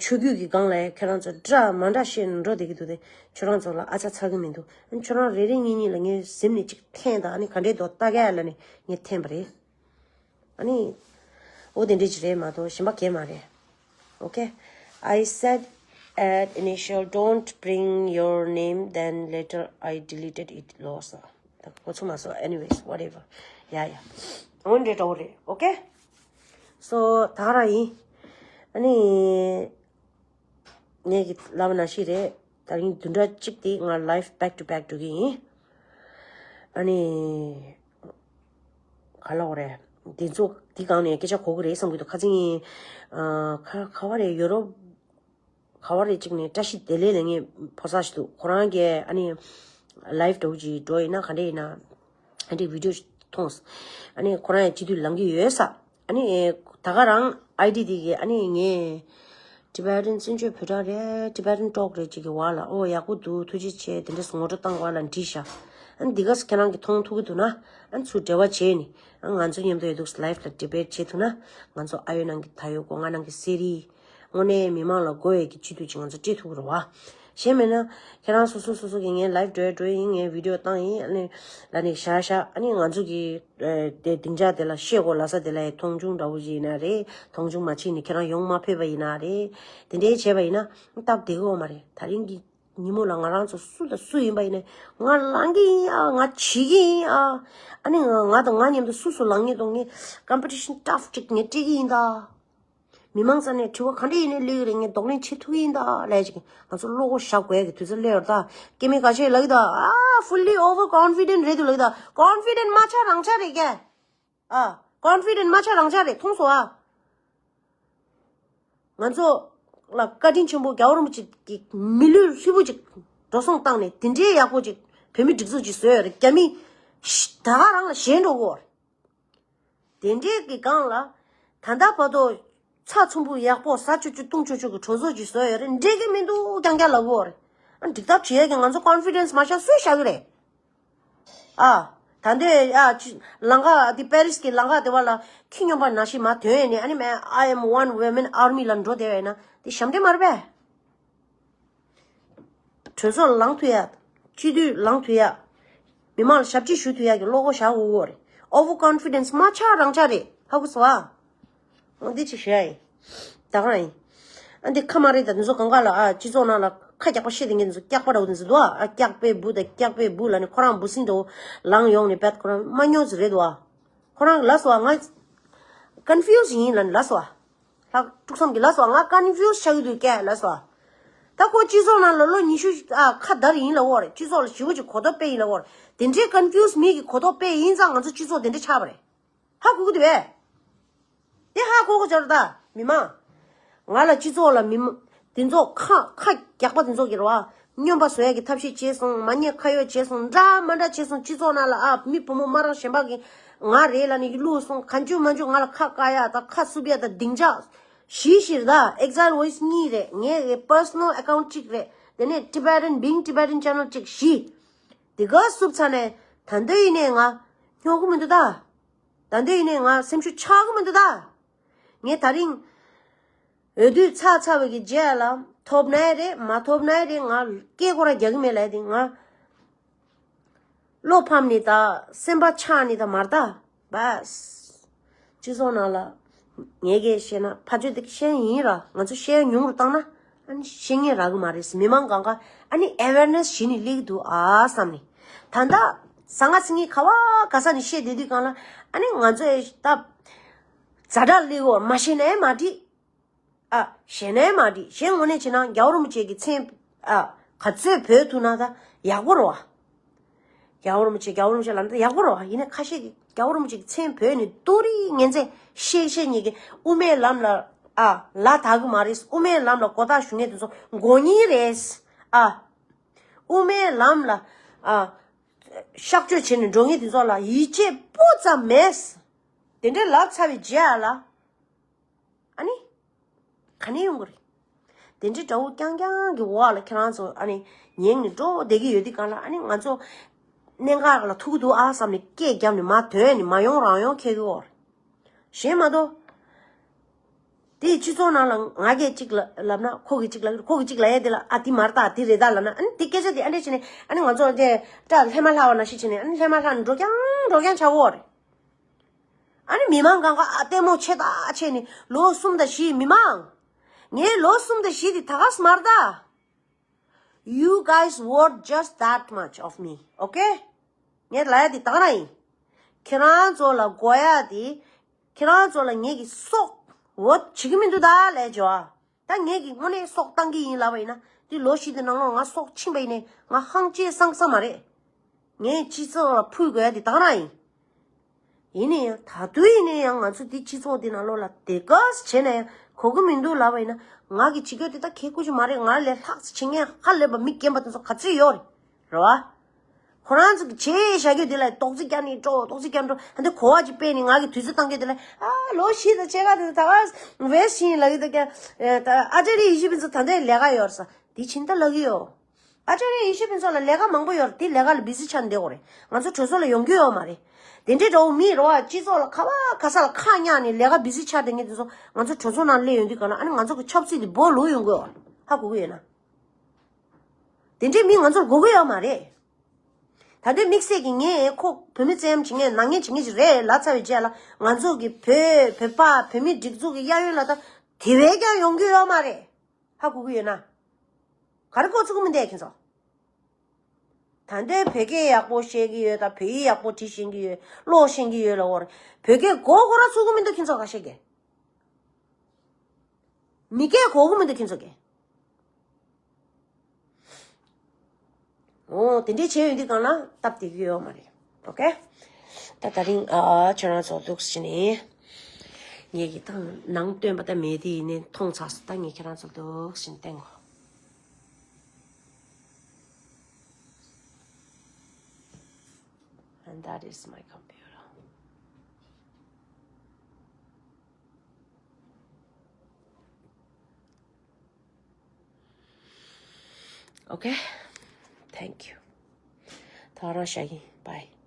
ཆོས་བརྒྱུད་ཀྱི་སྒང་ལ་ཁྱེད་རང་ཚོ་འདྲ་མ་འདྲ་བཤད་ནས་འགྲོ་བསྡད་ཀྱི་འདུག་སྟེ་ཁྱོད་རང་ཚོ་ལ་ཨ་ཚ་ཚ་གི་མི་འདུག་ཁྱོད་རང་རེ་རེ་གཉིས་གཉིས་ལ་ངའི་གཟིམ་ནས་ཅིག་འཐེན་དང་ཨ་ནི་ག་འདྲའི་རྡོ་ལྟ་ག་ལ་ནི་ངས་འཐེན་པ་རེད། ཨ་ནི། འོ་དེ་འདྲས་ཅིག་རེད་མ་གཏོགས་གཞན་པ་གས་མ་རེད། Okay, I said at initial, don't bring your name, then later I deleted it, lost. ད་གོ་ཚུགས་མ་སོང་། Anyways, whatever. Yeah, yeah. འོ་འདྲས་འདྲ་བོ་རེད། Okay, so ད་ག་རང་ཡིན། ཨ་ནི། ངས་ཀྱི་ལབ་ན་ཤི་རེད། ད་རིང་བདུན་ཕྲག་གཅིག་དེ་ང་live back to back འགྲོ་གི་ཡིན། ཨ་ནི། ག་ལབ་དགོས་རེད། དེ་ཚོ་དེ་སྒང་ནས་སྐད་ཆ་གོ་གི་རེད་བསམ་གྱི་འདུག་ཁ་སང་ཨ། ག་ག་བ་རེད། ཡོ་རོབ་ག་བ་རེད་ཅིག་ནས་བཀྲ་ཤིས་བདེ་ལེགས་ལབ་མཁན་ཕོ་གསར་ཞིག་འདུག་ཁོ་རང་གིས་ཨ་ནི་live འདྲ་བོ་ཅིག་འགྲོ་ཡིན་ན་ག་འདྲ་ཡིན་ན། ཨ་འདྲའི་video ཞིག་མཐོང་སོང་། ཨ་ནི་ཁོ་རང་ཡང་སྤྱི་འཐུས་ལངས་ཀྱི་ཡོད་ས། ཨ་ནི་ད་ག་རང་ID དེ་གི་ཨ་ནི་ངས་Tibetan བཙན་བྱོལ་བོད་ཕྲུག་རེད། Tibetan talk རེད་ཅིག་གི་བར་ལ། ཨོ་ཡག་པོ་འདུག་ཐུགས་རྗེ་ཆེ། དེ་འདྲས་ངོ་སྤྲོད་བཏང་བ་ལ་འགྲིག་ཤག་ཨ་ནི་འདི་ག་ཁྱེད་རང་གིས་མཐོང་ཐུབ་ཀྱི་འདུག་ན། ཨ་ནི་ཚུར་འབྲེལ་བ་བྱས་ནས། ཨ་ང་ཚོ་མཉམ་དུ་ཡོད་དུས་live ལ་debate བྱེད་ཐུབ་ན། ང་ཚོ་ཨ་ཡོད་ནང་གི་ད་ཡོད་སྒོ་ང་ནང་གི་གསེར་རི། དངོས་གནས་མི་མང་ལ་དགོས་ཡས་ཀྱི་སྤྱི་འཐུས་ཅིག་ང་ཚོ་སྤྲད་ཐུབ་ཀྱི་རེད་བ། གཞན་མེད་ན། ཁྱེད་རང་སོ་སོ་སོ་སོ་གིས་ངའི་live འགྲོ་ཡ་འགྲོ་ཡིན། ངའི་video བཏང་ཡིན། ཨ་ནི་ལ་ནི་བཞག་བཞག་ཨ་ནི་ང་ཚོ་གི་དེ་སྡིངས་ཆ་དེ་ལ་བཤད་དགོས་ལབ་ས་དེ་ལ་ཡ་མཐོང་ཆུང་འདྲ་བོ་ཞིག་ཡིན་ན་རེད། མཐོང་ཆུང་མ་བྱེད་ནས་ཁྱེད་རང་ཡོང་མ་ཕོད་པ་ཡིན་ན་རེད། དེ་འདྲའི་བྱས་པ་ཡིན་ན་སྟབས་བདེ་གི་ཡོད་མ་རེད། ད་རིང་གི་ཉིན་མོ་ལ་ང་རང་ཚོ་སུ་དང་སུ་ཡིན་པ་ཡིན་ནའི་ང་ལངས་ཀྱི་ཡིན་ཨ། ང་བྱེད་ཀྱི་ཡིན་ཨ། ཨ་ནི་ང་ང་དང་ང་མཉམ་དུ་སུ་སུ་ལངས་ངེས་གཏོང་ངེས་competition tough ཅིག་ངས་སྤྲད་ཀྱི་ཡིན་ད། མི་མང་རྩ་ནས་དྲི་བ་ག་འདྲ་ཡིན་ནའི་སླེབས་ཀྱི་རེད། ངས་གདོང་ལེན་བྱེད་ཐུབ་ཀྱི་ཡིན་ད་ལས་ཅིག་ང་ཚོ་བློ་ཁོག་བཞག་དགོས་ཀྱི་དུས་ཚོད་སླེབས་ཡོད་རེད་ད། སྐྱེ་དམན་ཁ་ཤས་ལབ་ཀྱི་ད། ཨ་fully overconfident རེད་འདུག་ལབ་ཀྱི་ད། confident མ་ཆགས་རང་ཆགས་རེད་ཀྱ། ཨ། confident མ་ཆགས་རང་ཆགས་རེད། མཐོང་སོང་ཨ། ང་ཚོ་ལ་བཀའ་དྲིན་ཆེན་པོ་རྒྱལ་བ་རིན་པོ་ཆེ་གི་མི་ལུས་ཧྲིལ་པོ་ཅིག་འགྲོ་སོང་བཏང་ནས་དེ་འདྲའི་ཡག་པོ་ཅིག་བོད་མི་སྒྲིག་འཛུགས་ཅིག་བཟོས་ཡོད་རེད། རྒྱ་མི་ད་ག་རང་ལ་ཞེན་འགྲོ་གོ་རེད། དེ་འདྲའི་གི་སྒང་ལ་ད་ལྟ་བར་དུ་ཚ་ཚོམ་བུ་ཡག་པོ་ཟ་ཆོག་ཆོག་བཏུང་ཆོག་ཆོག་གི་གྲོས་ཚོགས་ཅིག་བཟོས་ཡོད་རེད། འགྲིག་གི་མི་འདུག་རྐྱང་རྐྱང་ལབ་གོ་རེད། ཨ་འགྲིག་ཐབས་བྱེད་ཡས་ཀྱི་ང་ཚོ་confidence མ་ཤར་སུས་བཞག་གི་རེད། ཨ། ད་འདོད་ཨ་ཅི་ལམ་ཁ་དེ་པེ་རིས་ཀྱི་ལམ་ཁ་དེ་བ་ལ་ཁྱི་སྨྱོན་པ་ནང་བཞིན་མར་ཐོན་ནས་ཨ་ནི་མེ་I am one women army ལ་འགྲོ་བསྡད་པ་ཡིན་ན་དེ་ཞབས་འདྲེན་མ་རེད་པས། གྲོས་ཚོགས་ལངས་ཐུབ་ཡ། སྤྱི་འཐུས་ལངས་ཐུབ་ཡ། མི་མང་ལ་ཞབས་ཕྱི་ཞུ་ཐུབ་ཡ་གི་བློ་ཁོག་བཞག་དགོས་ཀྱི་རེད། over confidence མ་ཆགས་རང་ཆགས་རེད། ཧ་གོ་སོང་ཨ། འོ་འདི་ཅིག་ཞུ་ཡ་ཡིན། ད་ག་རང་ཡིན། ཨ་འདི་ཁ་མ་རེད་ད། འདི་ཚོ་གང་ག་ལ་ཨ་སྤྱི་ཚོགས་ནང་ལ་ཁ་རྒྱག་པ་བཤད་དེ་ངས་འདི་ཚོ་སྐྱག་པ་འདྲ་བོ་འདི་ཚོ་འདུག་ཨ། ཨ་སྐྱག་པའི་འབུ་དང་སྐྱག་པའི་འབུ་ལ་ནི་ཁོ་རང་འབུ་སྲིན་འདྲ་བོ་ལངས་ཡོང་ནས་བད་ཁོ་རང་མ་སྨྱོ་ཟིག་རེད་འདུག་ཨ། ཁོ་རང་གི་ལབ་སོང་ཨ། ང་confuse ཡིན་ལ་ནི་ལབ་སོང་ཨ། ལྷག་དཀྲུག་བསམ་གི་ལབ་སོང་ང་confuse ཆགས་ཀྱི་འདུག་སྐད་ལབ་སོང་། ད་ཁོ་སྤྱི་ཚོགས་ནང་ལ་ལོ་ཉི་ཤུ་ཨ་ཁ་བརྡར་ཡིན་ལབ་ཡོད་རེད། སྤྱི་ཚོགས་ལ་ཞེ་པོ་ཅིག་གོ་རྟོགས་སྤེལ་ཡིན་ལབ་ཡོད་རེད། དེ་འདྲའི་confuse མི་གི་གོ་རྟོགས་སྤེལ་ཡིན་ཙང་ང་ཚོ་སྤྱི་ཚོགས་དེ་འདྲ་ཆགས་པ་རེད། ཧ་གོ་གི་འདུག་བས། དེ་ཧ་གོ་གི་ཆགས་རེད་ད་མི་མང་། ང་ལ་སྤྱི་ཚོགས་ལ་མི་མ་དེ་ཚོ་ཁ་ཁ་རྒྱག་པ་དེ་ཚོ་གི་རེད་བ། སྨྱོན་པ་བཟོ་ཡ་གི་ཐབས་ཤེས་བྱས་སོང་། མ་ཉེས་ཁ་གཡོག་བྱས་སོང་། འདྲ་མ་འདྲ་བྱས་སོང་། སྤྱི་ཚོགས་ནང་ལ་ཨ་མི་བུ་མོ་སྨ་ར་གཞན་པ་གི་ང་རེད་ལབ་ནས་བླུགས་སོང་། གང་བྱུང་མང་བྱུང་ང་ལ་ཁ་བཀག་ཡ་དང་ཁ་བསུབ་ཡ་དང་སྡིངས་ཆ་བཞི་བཞི་རེད་ད། Exile Voice གཉིས་རེད། ངའི་personal account གཅིག་རེད། དེ་ནས་Tibetan Being Tibetan Channel གཅིག་བཞི། དེ་ག་བསུབ་ཚར་ནས་ད་འདོད་ཡིན་ནས་ང་སྨྱོ་གི་མི་འདུག་ད། ད་འདོད་ཡིན་ནས་ང་སེམས་ཤུགས་ཆག་གི་མི་འདུག་ད། ངས་ད་རིང་འོས་བསྡུ་ཚར་ཚར་བའི་གི་རྗེས་ལ་ཐོབ་ནའི་རེད་མ་ཐོབ་ནའི་རེད། ང་སྐད་ཁོ་ར་རྒྱག་གི་མེད་ལབ་དེ་ང་བློ་ཕམ་ནི་ད་སེམས་པ་ཆག་ནི་ད་མ་རེད་ད། བས། སྤྱི་ཚོགས་ནང་ལ་ངས་སྐད་བཤད་ན་ཕ་ཆོས་དེ་བཤད་ཡིན་ར། ང་ཚོ་བཤད་ཉུང་རུ་བཏང་ན་ཨ་ནི་བཤད་ངེས་རག་གི་མ་རེད། མི་མང་གང་ག་ཨ་ནི་awareness བྱེད་ནི་སླེབས་ཀྱི་འདུག་ཨ་བསམ་ནི། ད་ལྟ་ཟ་ང་ཚིག་ངན་ག་བ་ག་ས་ནས་བཤད་བསྡད་དུས་གང་ལ་ཨ་ནི་ང་ཚོས་ད་ཛ་དྲག་སླེབས་གོ་མ་བཤད་ནའི་མ་འགྲིག་ཨ། ཞེ་ནའི་མ་འགྲིག་ཞེ་དངོས་གནས་བྱས་ན་རྒྱལ་བ་རིན་པོ་ཆེ་གི་མཚན། ཨ། ག་ཚོད་བོས་ཐུབ་ན་ད་ཡག་པོ་རེད་བ། རྒྱལ་བ་རིན་པོ་ཆེ་རྒྱལ་བ་རིན་པོ་ཆེ་ལབ་ན་ད་ཡག་པོ་རེད་བ། ཡིན་ནའི་ཁ་ཤས་ཀྱིས་རྒྱལ་བ་རིན་པོ་ཆེ་གི་མཚན་བོས་ནས་ཏོག་རིགས་ངན་ཚད་བཤད་བཤད་ཉེས་ཀྱི་དབུ་མའི་ལམ་ལ། ཨ། ལ་དག་གི་མ་རེད། དབུ་མའི་ལམ་ལ་མགོ་བཏགས་ཞུ་མཁན་དེ་ཚོ་མགོ་རྙིང་རེད། ཨ། དབུ་མའི་ལམ་ལ། ཨ། གཤག་བཅོས་བྱས་ནས་འགྲོ་མཁན་དེ་ཚོ་ལ་ཡིད་ཆེས་སྤུ་ཙམ་མེད། དེ་འདྲའི་ལབ་ཚར་བའི་རྗེས་ལ། ཨ་ནི། ག་ནས་ཡོང་གི་རེད། དེ་འདྲའི་དགྲ་བོ་རྐྱང་རྐྱང་གི་འོག་ལ་ཁྱེད་རང་ཚོ་ཨ་ནི་ཉན་ནས་འགྲོ་བསྡད་ཀྱི་ཡོད་དུས་གང་ལ་ཨ་ནི་ང་ཚོ་གནད་འགག་ལ་ཐུག་གི་འདུག་ཨ་བསམ་ནས་སྐད་བརྒྱབ་ནས་མར་ཐོན་ནས་མ་ཡོང་རང་ཡོང་ཁེལ་གི་འོག་རེད། གཞན་མ་གཏོགས། དེའི་སྤྱི་ཚོགས་ནང་ལ་ང་སྐད་གཅིག་ལ་ལབ་ན་ཁོ་གིས་གཅིག་ལབ་ཁོ་གིས་གཅིག་ལབ་ཡས་དེ་ལ་ཨ་དེ་མ་རེད་ད་དེ་རེད་ད་ལབ་ན་ཨ་ནི་དེ་སྐད་ཆ་དེ་ཨ་འདྲས་བྱས་ནས་ཨ་ནི་ང་ཚོ་དེ་སྐྲ་ལྷས་མ་ལྷག་པ་ནང་བཞིན་བྱས་ནས་ཨ་ནི་ལྷས་མ་ལྷག་ནས་འགྲོ་རྐྱང་འགྲོ་རྐྱང་ཆགས་འོག་རེད། ཨ་ནི་མི་མང་གང་ག་ཨ་ལྟད་མོ་ཆེ་ད་ཆེ་ནི་ལོ་གསུམ་དང་བཞི་མི་མང་། ངའི་ལོ་གསུམ་དང་བཞི་དེ་ད་ག་སེ་མ་རེད་ད། You guys worth just that much of me, okay? ངས་ལབ་ཡ་དེ་ད་ག་རང་ཡིན། ཁྱེད་རང་ཚོ་ལ་དགོས་ཡ་དེ། ཁྱེད་རང་ཚོ་ལ་ངེད་ཀྱི་སྲོག་worth བྱེད་ཀྱི་མི་འདུག་ད་ལས་བྱོས་ཨ། ད་ངེད་ཀྱིས་དངོས་གནས་སྲོག་བཏང་གི་ཡིན་ལབ་པ་ཡིན་ན་དེ་ལོ་བཞི་དེ་ནང་ལོགས་ང་སྲོག་ཕྱིན་པ་ཡིན་ནའི་ང་ཧང་ཅེ་སང་ས་མ་རེད། ངས་སྤྱི་ཚོགས་ལ་ཕུལ་དགོས་ཡ་དེ་ད་ག་རང་ཡིན། ཡིན་ན་ཡང་ད་དུང་ཡིན་ན་ཡང་ང་ཚོ་འདི་སྤྱི་ཚོགས་འདི་ནང་ལོགས་ལ་དེ་ག་བྱས་ན་ཡང་གོ་གི་མི་འདུག་ལབ་པ་ཡིན་ན་ང་གི་བྱེད་རྒྱུ་དེ་ད་ཁེ་ཁུ་ཞིག་མ་རེད། ང་ལས་ལྷག་ཙམ་བྱེད་མཁན་ཧ་ལས་པ་མི་རྒན་པ་དེ་ཚོ་ག་ཚོད་ཡོད་རེད། རེད་བ། ཁོ་རང་ཚོ་གི་བྱས་བཞག་རྒྱུ་དེ་ལ་རྡོག་རྫིས་རྒྱག་ནས་འགྲོ་རྡོག་རྫིས་རྒྱག་འགྲོ་ད་འདི་གོ་བ་ཅིག་སྤེལ་ནས་ང་གི་དུས་ཚོད་བཏང་རྒྱུ་དེ་ལ་ཨ་ལོ་བཞི་དང་ཕྱེད་ཀ་དེ་ད་ག་བས་ཤིང་ལ་གི་ད་ཀྱ་ཨ་ཅག་རེ་ཡིད་ཤེས་པའི་ཚོ་ད་འདྲའི་ལས་ཀ་ཡོད་རེད་ས་འདི་ཕྱིན་ད་ལ་གི་ཡོད། ཨ་ཅག་རེ་ཡིད་ཤེས་པའི་ཚོ་ལ་ལས་ཀ་མང་པོ་ཡོད་རེད། དེ་ལས་ཀ་ལ་བི་ཟི་ཆགས་ནས་བསྡད་དགོས་རེད། ང་ཚོ་གྲོས་ཚོགས་ལ་ཡོང་རྒྱུ་ཡོད་མ་རེད། དེ་འདྲའི་འདྲ་བོ་མི་རེད་བ། སྤྱི་ཚོགས་ལ་ཁ་བ་ག་ས་ལ་ཁ་གཉག་ནས་ལས་ཀ་བི་ཟི་ཆགས་བསྡད་མཁན་དེ་ཚོ་ང་ཚོ་གྲོས་ཚོགས་ནང་སླེབས་ཡོང་དུས་ག་ན་ཨ་ནི་ང་ཚོ་གི་ཆབ་སྲིད་དེ་སྦོ་ལུག་ཡོང་དགོས་བ། ཧ་གོ་གི་ཡོད་ན། དེ་འདྲའི་མི་ང་ཚོར་དགོས་ཀྱི་ཡོད་མ་རེད། ད་ལྟའི་དམིགས་བསལ་གྱི་ངས་ཁོ་བོད་མི་བཙན་གཡེམ་བྱེད་མཁན་ནག་ཉེས་བྱེད་མཁན་ཞིག་རེད་ལབ་ཚར་བའི་རྗེས་ལ་ང་ཚོ་གི་བོད་བོད་པ་བོད་མི་སྒྲིག་འཛུགས་ཀྱི་གཡས་གཡོན་ལ་ད་དེ་བས་ཀྱང་ཡོང་རྒྱུ་ཡོད་མ་རེད། ཧ་གོ་གི་ཡོད་ན། ག་རེ་གོ་ཚུགས་ཀྱི་མི་འདུག་ཁྱེད་ཚོ། ད་ལྟའི་བོད་སྐད་ཡག་པོ་བཤད་ཀྱི་ཡོད་ད་བོད་ཡིག་ཡག་པོ་འབྲི་ཤེས་ཀྱི་ཡོད་ཀློག་ཤེས་ཀྱི་ཡོད་ལ་འོར་བོད་སྐད་གོ་གོ་ར་ཚུགས་ཀྱི་མི་འདུག་ཁྱེད་ཚོ་ཁ་ཤས་ཀྱིས། མི་སྐད་གོ་གི་མི་འདུག་ཁྱེད་ཚོ་གིས། འོ་དེ་འདྲའི་བྱས་ཡོང་དུས་སྒང་ལ་སྟབས་བདེ་གི་ཡོད་མ་རེད། ཨོ་ཀེ། ད་དེ་རིང་ཨ་ཁྱེད་རང་ཚོ་འདུག་སེ་བྱས་ནས། ངེད་ཀྱི་ད་ནང་སྟོན་པ་ད་མེད་དེ་ཡིན་ནའི་མཐོང་ཚར་སོང་། ད་ངས་ཁྱེད་རང་ཚོ་འདུག་སེ་བྱས་ནས་བསྟན་གོ། And that is my computer. Okay. Thank you. ད་རང་ཤག་ཡིན། Bye.